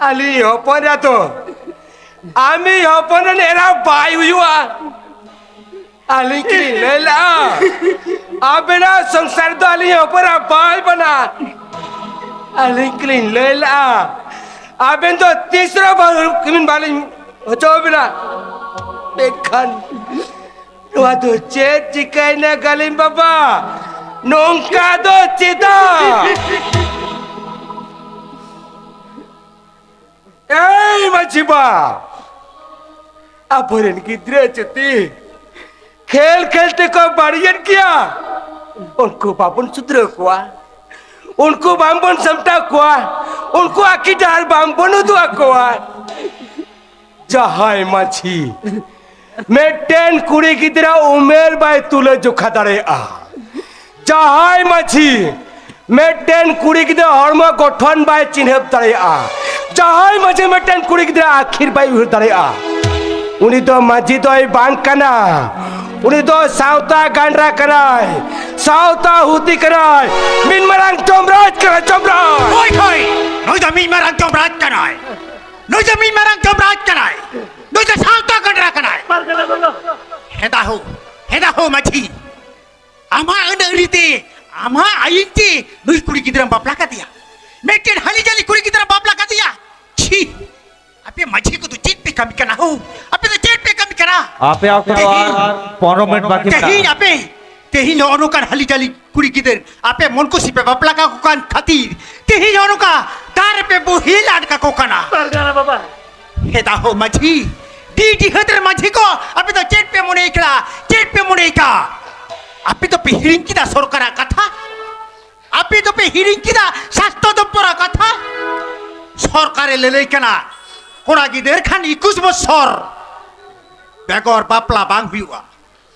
ᱟᱹᱞᱤᱧ ᱦᱚᱯᱚᱱ ᱮᱨᱟ ᱫᱚ ᱟᱢᱤᱡ ᱦᱚᱯᱚᱱ ᱨᱮᱱ ᱮᱨᱟ ᱵᱟᱭ ᱦᱩᱭᱩᱜᱼᱟ᱾ ᱟᱹᱞᱤᱧ ᱠᱤᱱ ᱞᱟᱹᱭ ᱞᱟᱜᱼᱟ, ᱟᱵᱮᱱᱟᱜ ᱥᱚᱝᱥᱟᱨ ᱫᱚ ᱟᱹᱞᱤᱧ ᱦᱚᱯᱚᱱ ᱮᱨᱟ ᱵᱟᱭ ᱵᱟᱱᱟ᱾ ᱟᱹᱞᱤᱧ ᱠᱤᱱ ᱞᱟᱹᱭ ᱞᱟᱜᱼᱟ, ᱟᱵᱮᱱ ᱫᱚ ᱛᱤᱥ ᱨᱮᱦᱚᱸ ᱵᱟᱹᱦᱩ ᱠᱤᱱ ᱵᱟᱹᱞᱤᱧ ᱦᱚᱪᱚ ᱵᱮᱱᱟ᱾ ᱢᱮᱱᱠᱷᱟᱱ ᱱᱚᱣᱟ ᱫᱚ ᱪᱮᱫ ᱪᱤᱠᱟᱹᱭᱮᱱᱟ ᱜᱟᱹᱞᱤᱢ ᱵᱟᱵᱟ? ᱱᱚᱝᱠᱟ ᱫᱚ ᱪᱮᱫᱟᱜ? ᱮᱭ ᱢᱟᱹᱡᱷᱤ ᱵᱟ, ᱟᱵᱚᱨᱮᱱ ᱜᱤᱫᱽᱨᱟᱹ ᱡᱩᱫᱤ ᱠᱷᱮᱞ ᱠᱷᱮᱞ ᱛᱮᱠᱚ ᱵᱟᱹᱲᱤᱡᱮᱱ ᱜᱮᱭᱟ, ᱩᱱᱠᱩ ᱵᱟᱵᱚᱱ ᱥᱩᱫᱷᱨᱟᱹᱣ ᱠᱚᱣᱟ, ᱩᱱᱠᱩ ᱵᱟᱝᱵᱚᱱ ᱥᱟᱢᱴᱟᱣ ᱠᱚᱣᱟ, ᱩᱱᱠᱩ ᱟᱹᱠᱤ ᱰᱟᱦᱟᱨ ᱵᱟᱝᱵᱚᱱ ᱩᱫᱩᱜ ᱟᱠᱚᱣᱟ᱾ ᱡᱟᱦᱟᱸᱭ ᱢᱟᱹᱡᱷᱤ ᱢᱤᱫᱴᱮᱱ ᱠᱩᱲᱤ ᱜᱤᱫᱽᱨᱟᱹ ᱩᱢᱮᱨ ᱵᱟᱭ ᱛᱩᱞᱟᱹ ᱡᱚᱠᱷᱟ ᱫᱟᱲᱮᱭᱟᱜᱼᱟ, ᱡᱟᱦᱟᱸᱭ ᱢᱟᱹᱡᱷᱤ ᱢᱤᱫᱴᱮᱱ ᱠᱩᱲᱤ ᱜᱤᱫᱽᱨᱟᱹ ᱦᱚᱲᱢᱚ ᱜᱚᱴᱷᱚᱱ ᱵᱟᱭ ᱪᱤᱱᱦᱟᱹᱯ ᱫᱟᱲᱮᱭᱟᱜᱼᱟ, ᱡᱟᱦᱟᱸᱭ ᱢᱟᱹᱡᱷᱤ ᱢᱤᱫᱴᱮᱱ ᱠᱩᱲᱤ ᱜᱤᱫᱽᱨᱟᱹ ᱟᱹᱠᱷᱤᱨ ᱵᱟᱭ ᱩᱭᱦᱟᱹᱨ ᱫᱟᱲᱮᱭᱟᱜᱼᱟ, ᱩᱱᱤ ᱫᱚ ᱢᱟᱹᱡᱷᱤ ᱫᱚᱭ ᱵᱟᱝ ᱠᱟᱱᱟ᱾ ᱩᱱᱤ ᱫᱚ ᱥᱟᱶᱛᱟ ᱜᱟᱱᱰᱨᱟ ᱠᱟᱱᱟᱭ, ᱥᱟᱶᱛᱟ ᱦᱩᱛᱤ ᱠᱟᱱᱟᱭ, ᱢᱤᱫ ᱢᱟᱨᱟᱝ ᱡᱚᱢᱨᱟᱡᱽ ᱠᱟᱱᱟᱭ, ᱡᱚᱢᱨᱟᱡᱽ᱾ ᱦᱳᱭ, ᱦᱳᱭ, ᱱᱩᱭ ᱫᱚ ᱢᱤᱫ ᱢᱟᱨᱟᱝ ᱡᱚᱢᱨᱟᱡᱽ ᱠᱟᱱᱟᱭ᱾ ᱱᱩᱭ ᱫᱚ ᱢᱤᱫ ᱢᱟᱨᱟᱝ ᱡᱚᱢᱨᱟᱡᱽ ᱠᱟᱱᱟᱭ᱾ ᱱᱩᱭ ᱫᱚ ᱥᱟᱶᱛᱟ ᱜᱟᱱᱰᱨᱟ ᱠᱟᱱᱟᱭ᱾ ᱦᱮᱸᱫᱟ ᱦᱳ, ᱦᱮᱸᱫᱟ ᱦᱳ ᱢᱟᱹᱡᱷᱤ, ᱟᱢᱟᱜ ᱟᱹᱱ ᱟᱹᱨᱤ ᱛᱮ, ᱟᱢᱟᱜ ᱟᱹᱭᱤᱱ ᱛᱮ ᱱᱩᱭ ᱠᱩᱲᱤ ᱜᱤᱫᱽᱨᱟᱹᱢ ᱵᱟᱯᱞᱟ ᱠᱟᱫᱮᱭᱟ᱾ ᱢᱤᱫᱴᱮᱱ ᱦᱟᱹᱞᱤ ᱡᱟᱹᱞᱤ ᱠᱩᱲᱤ ᱜᱤᱫᱽᱨᱟᱹᱢ ᱵᱟᱯᱞᱟ ᱠᱟᱫᱮᱭᱟ᱾ ᱪᱷᱤ, ᱟᱯᱮ ᱢᱟᱹᱡᱷᱤ ᱠᱚᱫᱚ ᱪᱮᱫ ᱯᱮ ᱠᱟᱹᱢᱤ ᱠᱟᱱᱟ ᱦᱳ? ᱟᱯᱮ ᱫᱚ ᱪᱮᱫ ᱯᱮ ᱠᱟᱹᱢᱤ ᱠᱟᱱᱟ? ᱟᱯᱮ ᱚᱠᱛᱚ ᱛᱮᱦᱮᱧ, ᱟᱨ ᱯᱚᱱᱨᱚ ᱢᱤᱱᱤᱴ ᱵᱟᱹᱠᱤ ᱢᱮᱱᱟᱜᱼᱟ᱾ ᱛᱮᱦᱮᱧ ᱟᱯᱮ ᱛᱮᱦᱮᱧ ᱱᱚᱜᱼᱚ ᱱᱚᱝᱠᱟᱱ ᱦᱟᱹᱞᱤ ᱡᱟᱹᱞᱤ ᱠᱩᱲᱤ ᱜᱤᱫᱟᱹᱨ ᱟᱯᱮ ᱢᱚᱱ ᱠᱩᱥᱤ ᱯᱮ ᱵᱟᱯᱞᱟ ᱠᱟᱠᱚ ᱠᱟᱱ ᱠᱷᱟᱹᱛᱤᱨ ᱛᱮᱦᱮᱧ ᱱᱚᱜᱼᱚ ᱱᱚᱝᱠᱟ ᱫᱟᱜ ᱨᱮᱯᱮ ᱵᱚᱦᱮᱞ ᱟᱫ ᱠᱟᱠᱚ ᱠᱟᱱᱟ᱾ ᱯᱟᱨᱜᱟᱱᱟ ᱵᱟᱵᱟ᱾ ᱦᱮ ᱫᱟᱦᱚ ᱢᱟᱹᱡᱷᱤ, ᱰᱤ ᱰᱤᱦᱟᱹᱛ ᱨᱮ ᱢᱟᱹᱡᱷᱤ ᱠᱚ, ᱟᱯᱮ ᱫᱚ ᱪᱮᱫ ᱯᱮ ᱢᱚᱱᱮᱭ ᱠᱟᱱᱟ? ᱪᱮᱫ ᱯᱮ ᱢᱚᱱᱮᱭ ᱠᱟᱱᱟ? ᱟᱯᱮ ᱫᱚᱯᱮ ᱦᱤᱲᱤᱧ ᱠᱮᱫᱟ ᱥᱚᱨᱠᱟᱨᱟᱜ ᱠᱟᱛᱷᱟ? ᱟᱯᱮ ᱫᱚᱯᱮ ᱦᱤᱲᱤᱧ ᱠᱮᱫᱟ ᱥᱟᱥᱛᱚ ᱫᱚᱯᱛᱚᱨᱟᱜ ᱠᱟᱛᱷᱟ? ᱥᱚᱨᱠᱟᱨᱮ ᱞᱟᱹᱞᱟᱹᱭ ᱠᱟᱱᱟ, ᱠᱚᱲᱟ ᱜᱤᱫᱟᱹᱨ ᱠᱷᱟᱱ ᱮᱠᱩᱥ ᱵᱚᱪᱷᱚᱨ ᱵᱮᱜᱚᱨ ᱵᱟᱯᱞᱟ ᱵᱟᱝ ᱦᱩᱭᱩᱜᱼᱟ᱾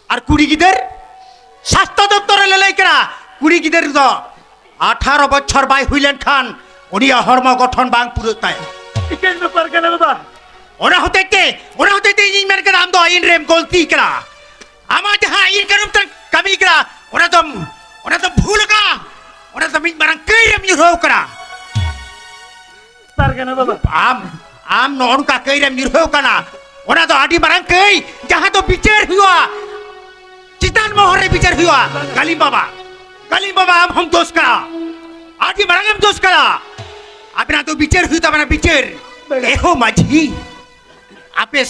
ᱟᱨ ᱠᱩᱲᱤ ᱜᱤᱫᱟᱹᱨ ᱥᱟᱥᱛᱚ ᱫᱚᱯᱛᱚᱨᱮ ᱞᱟᱹᱞᱟᱹᱭ ᱠᱟᱱᱟ, ᱠᱩᱲᱤ ᱜᱤᱫᱟᱹᱨ ᱫᱚ ᱟᱴᱷᱟᱨᱚ ᱵᱚᱪᱷᱚᱨ ᱵᱟᱭ ᱦᱩᱭ ᱞᱮᱱᱠᱷᱟᱱ ᱩᱱᱤᱭᱟᱜ ᱦᱚᱲᱢᱚ ᱜᱚᱴᱷᱚᱱ ᱵᱟᱝ ᱯᱩᱨᱟᱹᱜ ᱛᱟᱭᱟ᱾ ᱤᱠᱟᱹᱧ ᱵᱮᱯᱟᱨ ᱠᱟᱱᱟ ᱵᱟᱵᱟ᱾ ᱚᱱᱟ ᱦᱚᱛᱮᱡ ᱛᱮ, ᱚᱱᱟ ᱦᱚᱛᱮᱡ ᱛᱮ ᱤᱧᱤᱧ ᱢᱮᱱ ᱠᱟᱫᱟ, ᱟᱢ ᱫᱚ ᱟᱹᱭᱤᱱ ᱨᱮᱢ ᱜᱚᱞᱛᱤ ᱠᱟᱱᱟ᱾ ᱟᱢᱟᱜ ᱡᱟᱦᱟᱸ ᱟᱹᱭᱤᱱ ᱠᱟᱹᱱᱩᱱ ᱛᱮᱢ ᱠᱟᱹᱢᱤ ᱠᱟᱱᱟ, ᱚᱱᱟ ᱫᱚᱢ, ᱚᱱᱟ ᱫᱚᱢ ᱵᱷᱩᱞ ᱟᱠᱟᱫᱟ᱾ ᱚᱱᱟ ᱫᱚ ᱢᱤᱫ ᱢᱟᱨᱟᱝ ᱠᱟᱹᱭ ᱨᱮᱢ ᱧᱩᱨᱦᱟᱹᱣ ᱠᱟᱱᱟ᱾ ᱯᱟᱨᱜᱟᱱᱟ ᱵᱟᱵᱟ᱾ ᱟᱢ, ᱟᱢ ᱱᱚᱜᱼᱚ ᱱᱚᱝᱠᱟ ᱠᱟᱹᱭ ᱨᱮᱢ ᱧᱩᱨᱦᱟᱹᱣ ᱠᱟᱱᱟ᱾ ᱚᱱᱟ ᱫᱚ ᱟᱹᱰᱤ ᱢᱟᱨᱟᱝ ᱠᱟᱹᱭ, ᱡᱟᱦᱟᱸ ᱫᱚ ᱵᱤᱪᱟᱹᱨ ᱦᱩᱭᱩᱜᱼᱟ, ᱪᱮᱛᱟᱱ ᱢᱚᱦᱚᱞ ᱨᱮ ᱵᱤᱪᱟᱹᱨ ᱦᱩᱭᱩᱜᱼᱟ᱾ ᱜᱟᱹᱞᱤᱢ ᱵᱟᱵᱟ, ᱜᱟᱹᱞᱤᱢ ᱵᱟᱵᱟ, ᱟᱢ ᱦᱚᱸᱢ ᱫᱳᱥ ᱠᱟᱱᱟ, ᱟᱹᱰᱤ ᱢᱟᱨᱟᱝ ᱮᱢ ᱫᱳᱥ ᱠᱟᱱᱟ᱾ ᱟᱵᱮᱱᱟᱜ ᱫᱚ ᱵᱤᱪᱟᱹᱨ ᱦᱩᱭᱩᱜ ᱛᱟᱵᱮᱱᱟ, ᱵᱤᱪᱟᱹᱨ᱾ ᱵᱟᱝᱟ᱾ ᱮᱦᱳ ᱢᱟᱹᱡᱷᱤ, ᱟᱯᱮ,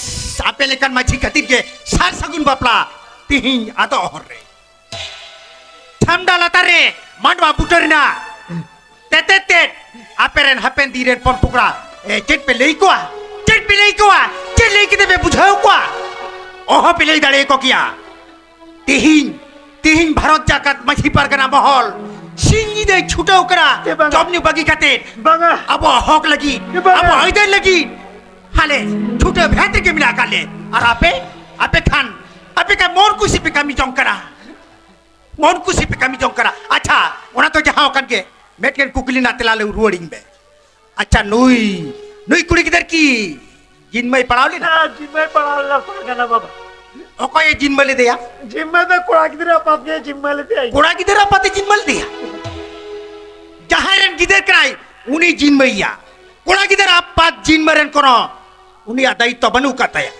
ᱟᱯᱮ ᱞᱮᱠᱟᱱ ᱢᱟᱹᱡᱷᱤ ᱠᱷᱟᱹᱛᱤᱨ ᱜᱮ ᱥᱟᱨ ᱥᱟᱹᱜᱩᱱ ᱵᱟᱯᱞᱟ ᱛᱤᱦᱤᱧ ᱟᱫᱚ ᱦᱚᱨ ᱨᱮ᱾ ᱪᱷᱟᱢᱰᱟ ᱞᱟᱛᱟᱨ ᱨᱮ ᱢᱟᱰᱣᱟ ᱵᱩᱴᱟᱹ ᱨᱮᱱᱟᱜ ᱛᱮᱛᱮᱫ ᱛᱮᱫ ᱟᱯᱮ ᱨᱮᱱ ᱦᱟᱯᱮᱱ ᱫᱤᱱ ᱨᱮᱱ ᱯᱚᱱ ᱯᱚᱠᱲᱟ, ᱮ, ᱪᱮᱫ ᱯᱮ ᱞᱟᱹᱭ ᱠᱚᱣᱟ? ᱪᱮᱫ ᱯᱮ ᱞᱟᱹᱭ ᱠᱚᱣᱟ? ᱪᱮᱫ ᱞᱟᱹᱭ ᱠᱟᱛᱮ ᱯᱮ ᱵᱩᱡᱷᱟᱹᱣ ᱠᱚᱣᱟ? ᱚᱦᱚ ᱯᱮ ᱞᱟᱹᱭ ᱫᱟᱲᱮ ᱟᱠᱚ ᱠᱮᱭᱟ᱾ ᱛᱤᱦᱤᱧ, ᱛᱤᱦᱤᱧ ᱵᱷᱟᱨᱚᱛ ᱡᱟᱠᱟᱛ ᱢᱟᱹᱡᱷᱤ ᱯᱟᱨᱜᱟᱱᱟ ᱢᱚᱦᱚᱞ ᱥᱤᱧ ᱧᱤᱫᱟᱹᱭ ᱪᱷᱩᱴᱟᱹᱣ ᱠᱟᱱᱟ᱾ ᱮ ᱵᱟᱝᱟ᱾ ᱡᱚᱢ ᱧᱩ ᱵᱟᱹᱜᱤ ᱠᱟᱛᱮ ᱵᱟᱝᱟ᱾ ᱟᱵᱚᱣᱟᱜ ᱦᱚᱠ ᱞᱟᱹᱜᱤᱫ, ᱮ ᱵᱟᱝᱟ᱾ ᱟᱵᱚᱣᱟᱜ ᱟᱹᱭᱫᱟᱹᱨ ᱞᱟᱹᱜᱤᱫ ᱦᱟᱞᱮ ᱪᱷᱩᱴᱟᱹᱣ ᱵᱷᱮᱫ ᱨᱮᱜᱮ ᱢᱮᱱᱟᱜ ᱟᱠᱟᱫ ᱞᱮ᱾ ᱟᱨ ᱟᱯᱮ, ᱟᱯᱮ ᱠᱷᱟᱱ, ᱟᱯᱮ ᱠᱷᱟᱱ ᱢᱚᱱ ᱠᱩᱥᱤ ᱯᱮ ᱠᱟᱹᱢᱤ ᱡᱚᱝ ᱠᱟᱱᱟ᱾ ᱢᱚᱱ ᱠᱩᱥᱤ ᱯᱮ ᱠᱟᱹᱢᱤ ᱡᱚᱝ ᱠᱟᱱᱟ᱾ ᱟᱪᱪᱷᱟ, ᱚᱱᱟ ᱫᱚ ᱡᱟᱦᱟᱸ ᱠᱟᱱ ᱜᱮ, ᱢᱤᱫᱴᱮᱱ ᱠᱩᱠᱞᱤ ᱨᱮᱱᱟᱜ ᱛᱮᱞᱟ ᱞᱮ ᱨᱩᱣᱟᱹᱲᱤᱧ ᱢᱮ᱾ ᱟᱪᱪᱷᱟ, ᱱᱩᱭ, ᱱᱩᱭ ᱠᱩᱲᱤ ᱜᱤᱫᱟᱹᱨ ᱠᱤ ᱡᱤᱱᱢᱟᱹᱭ ᱯᱟᱲᱟᱣ ᱞᱮᱱᱟ? ᱦᱮᱸ, ᱡᱤᱱᱢᱟᱹᱭ ᱯᱟᱲᱟᱣ ᱞᱮᱱᱟ, ᱯᱟᱲᱟᱣ ᱠᱟᱱᱟ ᱵᱟᱵᱟ᱾ ᱚᱠᱚᱭᱮ ᱡᱤᱱᱢᱟᱹ ᱞᱮᱫᱮᱭᱟ? ᱡᱤᱱᱢᱟᱹ ᱫᱚ ᱠᱚᱲᱟ ᱜᱤᱫᱽᱨᱟᱹ ᱟᱯᱟᱛ ᱜᱮ ᱡᱤᱱᱢᱟᱹ ᱞᱮᱫᱮᱭᱟᱭ᱾ ᱠᱚᱲᱟ ᱜᱤᱫᱽᱨᱟᱹ ᱟᱯᱟᱛᱮ ᱡᱤᱱᱢᱟᱹ ᱞᱮᱫᱮᱭᱟ? ᱡᱟᱦᱟᱸᱭ ᱨᱮᱱ ᱜᱤᱫᱟᱹᱨ ᱠᱟᱱᱟᱭ, ᱩᱱᱤ ᱡᱤᱱᱢᱟᱹᱭᱟ᱾ ᱠᱚᱲᱟ ᱜᱤᱫᱽᱨᱟᱹ ᱟᱯᱟᱛ ᱡᱤᱱᱢᱟᱹ ᱨᱮᱱ ᱠᱳᱱᱳ ᱩᱱᱤᱭᱟᱜ ᱫᱟᱭᱤᱛᱛᱚ ᱵᱟᱹᱱᱩᱜ ᱟᱠᱟᱫ ᱛᱟᱭᱟ᱾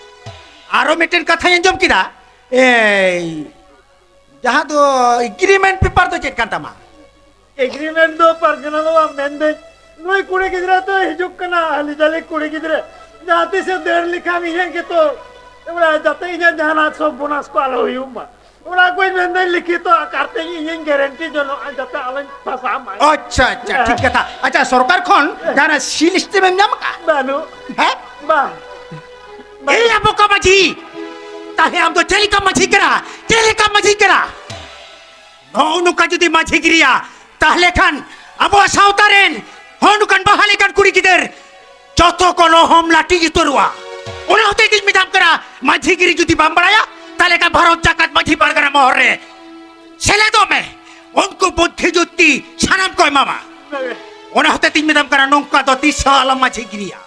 ᱟᱨᱚ ᱢᱤᱫᱴᱮᱱ ᱠᱟᱛᱷᱟᱧ ᱟᱸᱡᱚᱢ ᱠᱮᱫᱟ, ᱮᱭ, ᱡᱟᱦᱟᱸ ᱫᱚ ᱮᱜᱽᱨᱤᱢᱮᱱᱴ ᱯᱮᱯᱟᱨ ᱫᱚ ᱪᱮᱫ ᱠᱟᱱ ᱛᱟᱢᱟ? ᱮᱜᱽᱨᱤᱢᱮᱱᱴ ᱫᱚ ᱯᱟᱨᱜᱟᱱᱟ ᱵᱟᱵᱟ ᱢᱮᱱᱫᱟᱹᱧ, ᱱᱩᱭ ᱠᱩᱲᱤ ᱜᱤᱫᱽᱨᱟᱹ ᱫᱚᱭ ᱦᱤᱡᱩᱜ ᱠᱟᱱᱟ, ᱦᱟᱹᱞᱤ ᱡᱟᱹᱞᱤ ᱠᱩᱲᱤ ᱜᱤᱫᱽᱨᱟᱹ, ᱡᱟᱦᱟᱸ ᱛᱤᱥᱮ ᱫᱟᱹᱲ ᱞᱮᱠᱷᱟᱱ ᱤᱧᱟᱹᱜ ᱜᱮᱛᱚ, ᱮᱵᱟᱨᱮ ᱡᱟᱛᱮ ᱤᱧᱟᱹᱜ ᱡᱟᱦᱟᱱᱟᱜ ᱥᱚᱨᱵᱚᱱᱟᱥ ᱠᱚ ᱟᱞᱚ ᱦᱩᱭᱩᱜ ᱢᱟ᱾ ᱚᱱᱟ ᱠᱚᱧ ᱢᱮᱱᱫᱟᱹᱧ, ᱞᱤᱠᱷᱤᱛᱚ ᱟᱠᱟᱨ ᱛᱮ ᱤᱧᱤᱧ ᱜᱮᱨᱮᱱᱴᱤ ᱡᱚᱱᱚᱜᱼᱟ, ᱡᱟᱛᱮ ᱟᱞᱚᱧ ᱯᱷᱟᱥᱟᱜ ᱢᱟ᱾ ᱟᱪᱪᱷᱟ, ᱟᱪᱪᱷᱟ, ᱴᱷᱤᱠ ᱠᱟᱛᱷᱟ᱾ ᱟᱪᱪᱷᱟ, ᱥᱚᱨᱠᱟᱨ ᱠᱷᱚᱱ ᱡᱟᱦᱟᱱᱟᱜ ᱥᱤᱞ ᱥᱤᱥᱴᱮᱢ ᱮᱢ ᱧᱟᱢ ᱠᱟᱜᱼᱟ? ᱵᱟᱹᱱᱩᱜ᱾ ᱦᱮᱸ? ᱵᱟᱝ᱾ ᱮᱭ ᱟᱵᱚ ᱠᱚ ᱢᱟᱹᱡᱷᱤ, ᱛᱟᱦᱞᱮ ᱟᱢ ᱫᱚ ᱪᱮᱫ ᱞᱮᱠᱟ ᱢᱟᱹᱡᱷᱤ ᱠᱟᱱᱟ? ᱪᱮᱫ ᱞᱮᱠᱟ ᱢᱟᱹᱡᱷᱤ ᱠᱟᱱᱟ? ᱱᱚᱜᱼᱚ ᱱᱚᱝᱠᱟ ᱡᱩᱫᱤ ᱢᱟᱹᱡᱷᱤ ᱜᱤᱨᱤᱭᱟ, ᱛᱟᱦᱞᱮ ᱠᱷᱟᱱ ᱟᱵᱚᱣᱟᱜ ᱥᱟᱶᱛᱟ ᱨᱮᱱ ᱦᱚᱸ ᱱᱚᱝᱠᱟᱱ ᱵᱟᱦᱟ ᱞᱮᱠᱟᱱ ᱠᱩᱲᱤ ᱜᱤᱫᱟᱹᱨ ᱡᱚᱛᱚ ᱠᱚ ᱞᱚᱦᱚᱢ ᱞᱟᱹᱴᱤᱡ ᱩᱛᱟᱹᱨᱚᱜᱼᱟ᱾ ᱚᱱᱟ ᱦᱚᱛᱮᱡ ᱛᱤᱧ ᱢᱮᱛᱟᱢ ᱠᱟᱱᱟ, ᱢᱟᱹᱡᱷᱤ ᱜᱤᱨᱤ ᱡᱩᱫᱤ ᱵᱟᱢ ᱵᱟᱲᱟᱭᱟ, ᱛᱟᱦᱞᱮ ᱠᱷᱟᱱ ᱵᱷᱟᱨᱚᱛ ᱡᱟᱠᱟᱛ ᱢᱟᱹᱡᱷᱤ ᱯᱟᱨᱜᱟᱱᱟ ᱢᱚᱦᱚᱞ ᱨᱮ ᱥᱮᱞᱮᱫᱚᱜ ᱢᱮ᱾ ᱩᱱᱠᱩ ᱵᱩᱫᱽᱫᱷᱤ ᱡᱩᱠᱛᱤ ᱥᱟᱱᱟᱢ ᱠᱚ ᱮᱢᱟᱢᱟ᱾ ᱚᱱᱟ ᱦᱚᱛᱮᱡ ᱛᱤᱧ ᱢᱮᱛᱟᱢ ᱠᱟᱱᱟ, ᱱᱚᱝᱠᱟ ᱫᱚ ᱛᱤᱥ ᱦᱚᱸ ᱟᱞᱚᱢ ᱢᱟᱹᱡᱷᱤ ᱜᱤᱨᱤᱭᱟ᱾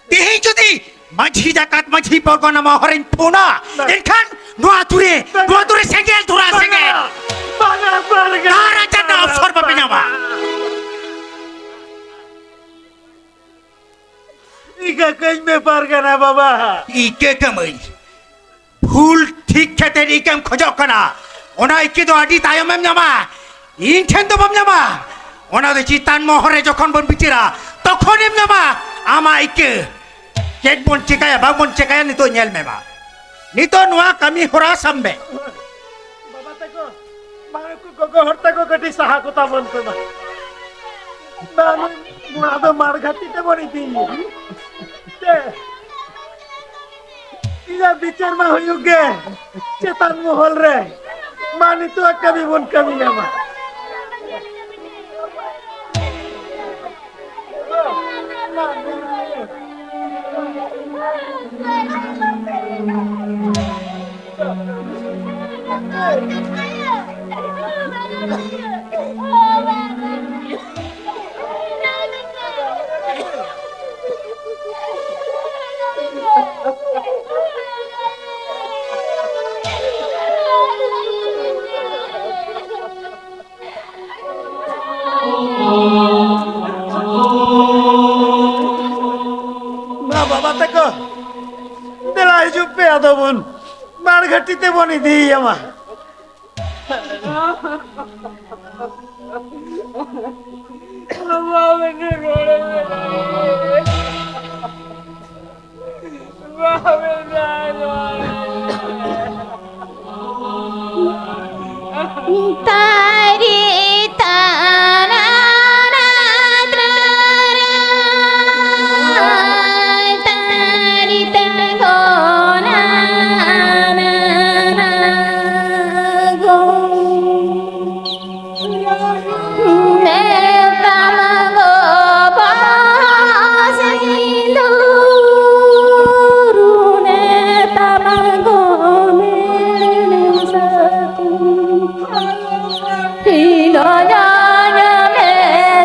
ᱛᱮᱦᱮᱧ ᱡᱩᱫᱤ ᱢᱟᱹᱡᱷᱤ ᱡᱟᱠᱟᱛ ᱢᱟᱹᱡᱷᱤ ᱯᱟᱨᱜᱟᱱᱟ ᱢᱚᱦᱚᱞ ᱨᱤᱧ ᱯᱷᱳᱱᱟ, ᱮᱱᱠᱷᱟᱱ ᱱᱚᱣᱟ ᱟᱹᱛᱩ ᱨᱮ, ᱱᱚᱣᱟ ᱟᱹᱛᱩ ᱨᱮ ᱥᱮᱸᱜᱮᱞ ᱫᱷᱚᱨᱟᱜᱼᱟ, ᱥᱮᱸᱜᱮᱞ᱾ ᱵᱟᱝᱟ, ᱵᱟᱝᱟ, ᱫᱟᱨ ᱟᱪᱟᱨ ᱨᱮᱱᱟᱜ ᱚᱯᱥᱚᱨ ᱵᱟᱯᱮ ᱧᱟᱢᱟ᱾ ᱤᱠᱟᱹ ᱠᱟᱹᱧ ᱢᱮ ᱯᱟᱨᱜᱟᱱᱟ ᱵᱟᱵᱟ᱾ ᱤᱠᱟᱹ ᱠᱟᱹᱢᱟᱹᱧ᱾ ᱵᱷᱩᱞ ᱴᱷᱤᱠ ᱠᱟᱛᱮ ᱤᱠᱟᱹᱢ ᱠᱷᱚᱡᱚᱜ ᱠᱟᱱᱟ, ᱚᱱᱟ ᱤᱠᱟᱹ ᱫᱚ ᱟᱹᱰᱤ ᱛᱟᱭᱚᱢᱮᱢ ᱧᱟᱢᱟ, ᱤᱧ ᱴᱷᱮᱱ ᱫᱚ ᱵᱟᱢ ᱧᱟᱢᱟ᱾ ᱚᱱᱟ ᱫᱚ ᱪᱮᱛᱟᱱ ᱢᱚᱦᱚᱞ ᱨᱮ ᱡᱚᱠᱷᱚᱱ ᱵᱚᱱ ᱵᱤᱪᱟᱹᱨᱟ, ᱛᱚᱠᱷᱚᱱᱮᱢ ᱧᱟᱢᱟ ᱟᱢᱟᱜ ᱤᱠᱟᱹ᱾ ᱪᱮᱫ ᱵᱚᱱ ᱪᱮᱠᱟᱭᱟ, ᱵᱟᱝ ᱵᱚᱱ ᱪᱮᱠᱟᱭᱟ, ᱱᱤᱛᱚᱜ ᱧᱮᱞ ᱢᱮ ᱢᱟ᱾ ᱱᱤᱛᱚᱜ ᱱᱚᱣᱟ ᱠᱟᱹᱢᱤ ᱦᱚᱨᱟ ᱥᱟᱵ ᱢᱮ᱾ ᱵᱟᱵᱟ ᱛᱟᱠᱚ, ᱢᱟ ᱩᱱᱠᱩ ᱜᱚᱜᱚ ᱦᱚᱲ ᱛᱟᱠᱚ ᱠᱟᱹᱴᱤᱡ ᱥᱟᱦᱟ ᱠᱚ ᱛᱟᱵᱚᱱ ᱯᱮ ᱢᱟ᱾ ᱢᱟ ᱱᱩᱭ ᱢᱚᱲᱟ ᱫᱚ ᱢᱟᱲ ᱜᱷᱟᱴᱤ ᱛᱮᱵᱚᱱ ᱤᱫᱤᱭᱮᱭᱟ᱾ ᱪᱮ? ᱤᱧᱟᱹᱜ ᱵᱤᱪᱟᱹᱨ ᱢᱟ ᱦᱩᱭᱩᱜ ᱜᱮ ᱪᱮᱛᱟᱱ ᱢᱚᱦᱚᱞ ᱨᱮ᱾ ᱢᱟ ᱱᱤᱛᱚᱜ ᱠᱟᱹᱢᱤ ᱵᱚᱱ ᱠᱟᱹᱢᱤᱭᱟ ᱢᱟ᱾ ᱢᱟ ᱵᱟᱵᱟ ᱛᱟᱠᱚ, ᱫᱮᱞᱟ ᱦᱤᱡᱩᱜ ᱯᱮ, ᱟᱫᱚ ᱵᱚᱱ ᱢᱟᱲ ᱜᱷᱟᱹᱴᱤ ᱛᱮᱵᱚᱱ ᱤᱫᱤᱭᱮᱭᱟ ᱢᱟ᱾ ᱛᱟᱨᱤ ᱛᱟᱨᱟ ᱛᱟᱨᱟ ᱛᱟᱨᱤ ᱛᱟᱨᱟ ᱜᱚ᱾ ᱢᱮᱛᱟᱢ ᱜᱚ ᱵᱟᱥᱤᱸᱫᱩᱨ, ᱢᱮᱛᱟᱢ ᱜᱚ ᱢᱮᱬᱮ ᱥᱟᱹᱠᱩ᱾ ᱯᱤᱰᱚᱡᱟᱧ ᱢᱮ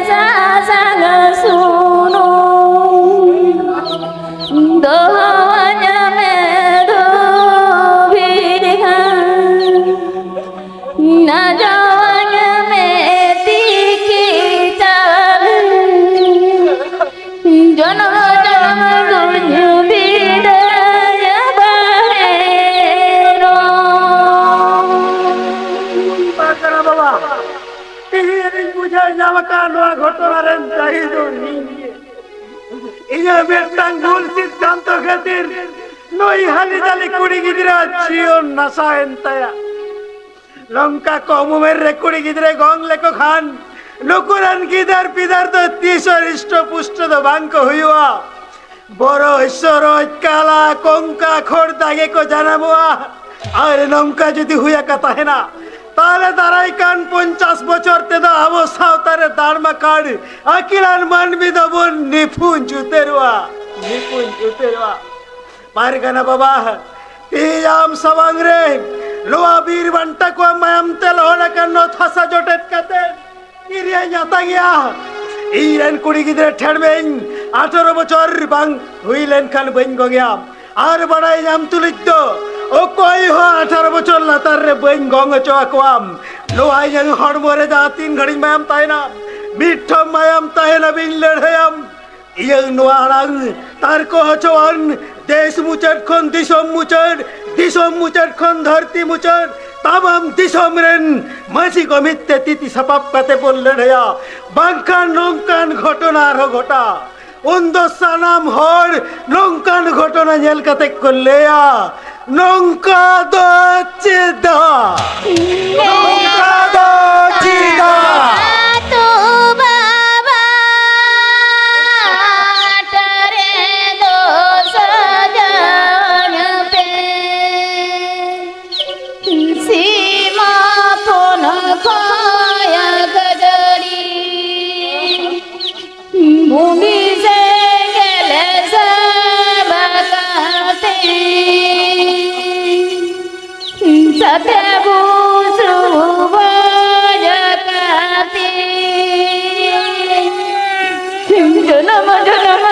ᱥᱟᱥᱟᱝ ᱥᱩᱱᱩᱢ, ᱫᱚᱦᱚᱣᱟᱹᱧ ᱢᱮ ᱫᱷᱩᱵᱤ ᱜᱷᱟᱥ, ᱱᱟᱡᱟᱣᱟᱹᱧ ᱢᱮ ᱛᱤᱠᱤ ᱪᱟᱣᱞᱮ᱾ ᱡᱚᱱᱚᱢ ᱡᱚᱱᱚᱢ ᱫᱩᱧ ᱵᱤᱫᱟᱹᱭᱟ ᱵᱟᱦᱮᱨᱚᱜ᱾ ᱯᱟᱨᱜᱟᱱᱟ ᱵᱟᱵᱟ, ᱛᱮᱦᱮᱧ ᱤᱧ ᱵᱩᱡᱷᱟᱹᱣ ᱧᱟᱢ ᱟᱠᱟᱫ ᱱᱚᱣᱟ ᱜᱷᱚᱴᱚᱱᱟ ᱨᱮᱱ ᱫᱟᱹᱭᱤ ᱫᱚ ᱤᱧ ᱜᱮ᱾ ᱤᱧᱟᱹᱜ ᱢᱤᱫᱴᱟᱝ ᱵᱷᱩᱞ ᱥᱤᱫᱽᱫᱷᱟᱱᱛᱚ ᱠᱷᱟᱹᱛᱤᱨ ᱱᱩᱭ ᱦᱟᱹᱞᱤ ᱡᱟᱹᱞᱤ ᱠᱩᱲᱤ ᱜᱤᱫᱽᱨᱟᱹ ᱡᱤᱭᱚᱱ ᱱᱟᱥᱟᱣᱮᱱ ᱛᱟᱭᱟ᱾ ᱱᱚᱝᱠᱟ ᱠᱚᱢ ᱩᱢᱮᱨ ᱨᱮ ᱠᱩᱲᱤ ᱜᱤᱫᱽᱨᱟᱹ ᱜᱚᱝ ᱞᱮᱠᱚ ᱠᱷᱟᱱ ᱱᱩᱠᱩ ᱨᱮᱱ ᱜᱤᱫᱟᱹᱨ ᱯᱤᱫᱟᱹᱨ ᱫᱚ ᱛᱤᱥ ᱦᱚᱸ ᱦᱨᱤᱥᱴᱚ ᱯᱩᱥᱴᱚ ᱫᱚ ᱵᱟᱝ ᱠᱚ ᱦᱩᱭᱩᱜᱼᱟ᱾ ᱵᱚᱨᱚᱡ ᱥᱚᱨᱚᱡ ᱠᱟᱞᱟ ᱠᱚᱝᱠᱟ ᱠᱷᱚᱲᱫᱟ ᱜᱮᱠᱚ ᱡᱟᱱᱟᱢᱚᱜᱼᱟ᱾ ᱟᱨ ᱱᱚᱝᱠᱟ ᱡᱩᱫᱤ ᱦᱩᱭ ᱟᱠᱟ ᱛᱟᱦᱮᱱᱟ, ᱛᱟᱦᱞᱮ ᱫᱟᱨᱟᱭ ᱠᱟᱱ ᱯᱚᱧᱪᱟᱥ ᱵᱚᱪᱷᱚᱨ ᱛᱮᱫᱚ ᱟᱵᱚ ᱥᱟᱶᱛᱟ ᱨᱮ ᱫᱟᱲᱢᱟ ᱠᱟᱲ ᱟᱹᱠᱤᱞᱟᱱ ᱢᱟᱹᱱᱢᱤ ᱫᱚᱵᱚᱱ ᱱᱤᱯᱷᱩᱸᱡ ᱩᱛᱟᱹᱨᱚᱜᱼᱟ, ᱱᱤᱯᱷᱩᱸᱡ ᱩᱛᱟᱹᱨᱚᱜᱼᱟ᱾ ᱯᱟᱨᱜᱟᱱᱟ ᱵᱟᱵᱟ, ᱛᱮᱦᱮᱧ ᱟᱢ ᱥᱟᱢᱟᱝ ᱨᱮ ᱱᱚᱣᱟ ᱵᱤᱨ ᱵᱟᱱᱴᱟ ᱠᱚᱣᱟᱜ ᱢᱟᱭᱟᱢ ᱛᱮ ᱞᱚᱦᱚᱫ ᱟᱠᱟᱱ ᱱᱚᱣᱟ ᱦᱟᱥᱟ ᱡᱚᱴᱮᱫ ᱠᱟᱛᱮ ᱛᱤᱨᱮᱧ ᱟᱛᱟᱝ ᱮᱭᱟ᱾ ᱤᱧ ᱨᱮᱱ ᱠᱩᱲᱤ ᱜᱤᱫᱽᱨᱟᱹ ᱴᱷᱮᱱ ᱢᱮᱧ ᱟᱴᱷᱟᱨᱚ ᱵᱚᱪᱷᱚᱨ ᱵᱟᱝ ᱦᱩᱭ ᱞᱮᱱᱠᱷᱟᱱ ᱵᱟᱹᱧ ᱜᱚᱝ ᱮᱭᱟ᱾ ᱟᱨ ᱵᱟᱲᱟᱭ ᱧᱟᱢ ᱛᱩᱞᱩᱡ ᱫᱚ ᱚᱠᱚᱭ ᱦᱚᱸ ᱟᱴᱷᱟᱨᱚ ᱵᱚᱪᱷᱚᱨ ᱞᱟᱛᱟᱨ ᱨᱮ ᱵᱟᱹᱧ ᱜᱚᱝ ᱦᱚᱪᱚ ᱟᱠᱚᱣᱟ᱾ ᱱᱚᱣᱟ ᱤᱧᱟᱹᱝ ᱦᱚᱲᱢᱚ ᱨᱮ ᱡᱟᱦᱟᱸ ᱛᱤᱱ ᱜᱷᱟᱹᱲᱤᱡ ᱢᱟᱭᱟᱢ ᱛᱟᱦᱮᱱᱟ, ᱢᱤᱫ ᱴᱷᱚᱯ ᱢᱟᱭᱟᱢ ᱛᱟᱦᱮᱱᱟ ᱵᱤᱱ ᱞᱟᱹᱲᱦᱟᱹᱭᱟᱢ᱾ ᱤᱭᱟᱹ ᱱᱚᱣᱟ ᱟᱲᱟᱝ ᱛᱟᱨᱠᱚ ᱦᱚᱪᱚᱣᱟᱱ, ᱫᱮᱥ ᱢᱩᱪᱟᱹᱫ ᱠᱷᱚᱱ ᱫᱤᱥᱚᱢ ᱢᱩᱪᱟᱹᱫ, ᱫᱤᱥᱚᱢ ᱢᱩᱪᱟᱹᱫ ᱠᱷᱚᱱ ᱫᱷᱟᱹᱨᱛᱤ ᱢᱩᱪᱟᱹᱫ, ᱛᱟᱢᱟᱢ ᱫᱤᱥᱚᱢ ᱨᱮᱱ ᱢᱟᱹᱡᱷᱤ ᱠᱚ ᱢᱤᱫ ᱛᱮ ᱛᱤ ᱛᱤ ᱥᱟᱯᱟᱵ ᱠᱟᱛᱮ ᱵᱚᱱ ᱞᱟᱹᱲᱦᱟᱹᱭᱟ, ᱵᱟᱝᱠᱷᱟᱱ ᱱᱚᱝᱠᱟᱱ ᱜᱷᱚᱴᱚᱱᱟ ᱟᱨᱦᱚᱸ ᱜᱷᱚᱴᱟ᱾ ᱩᱱᱫᱚ ᱥᱟᱱᱟᱢ ᱦᱚᱲ ᱱᱚᱝᱠᱟᱱ ᱜᱷᱚᱴᱚᱱᱟ ᱧᱮᱞ ᱠᱟᱛᱮ ᱠᱚ ᱞᱟᱹᱭᱟ, ᱱᱚᱝᱠᱟ ᱫᱚ ᱪᱮᱫᱟᱜ? ᱱᱚᱝᱠᱟ ᱫᱚ ᱪᱮᱫᱟᱜ? ᱛᱚ ᱵᱟᱵᱟ, ᱦᱟᱴ ᱨᱮ ᱫᱚ ᱥᱟᱡᱟᱣ ᱯᱮ᱾ ᱥᱤᱢ ᱦᱚᱯᱚᱱ ᱠᱷᱚᱭ ᱠᱷᱟᱹᱡᱟᱹᱲᱤ, ᱵᱷᱩᱢᱤ ᱥᱮᱸᱜᱮᱞ ᱥᱟᱵ ᱠᱟᱛᱮ, ᱥᱟᱛᱮ ᱵᱩᱥᱩᱵ ᱵᱚᱡ ᱠᱟᱛᱮ, ᱡᱚᱱᱚᱢ ᱡᱚᱱᱚᱢ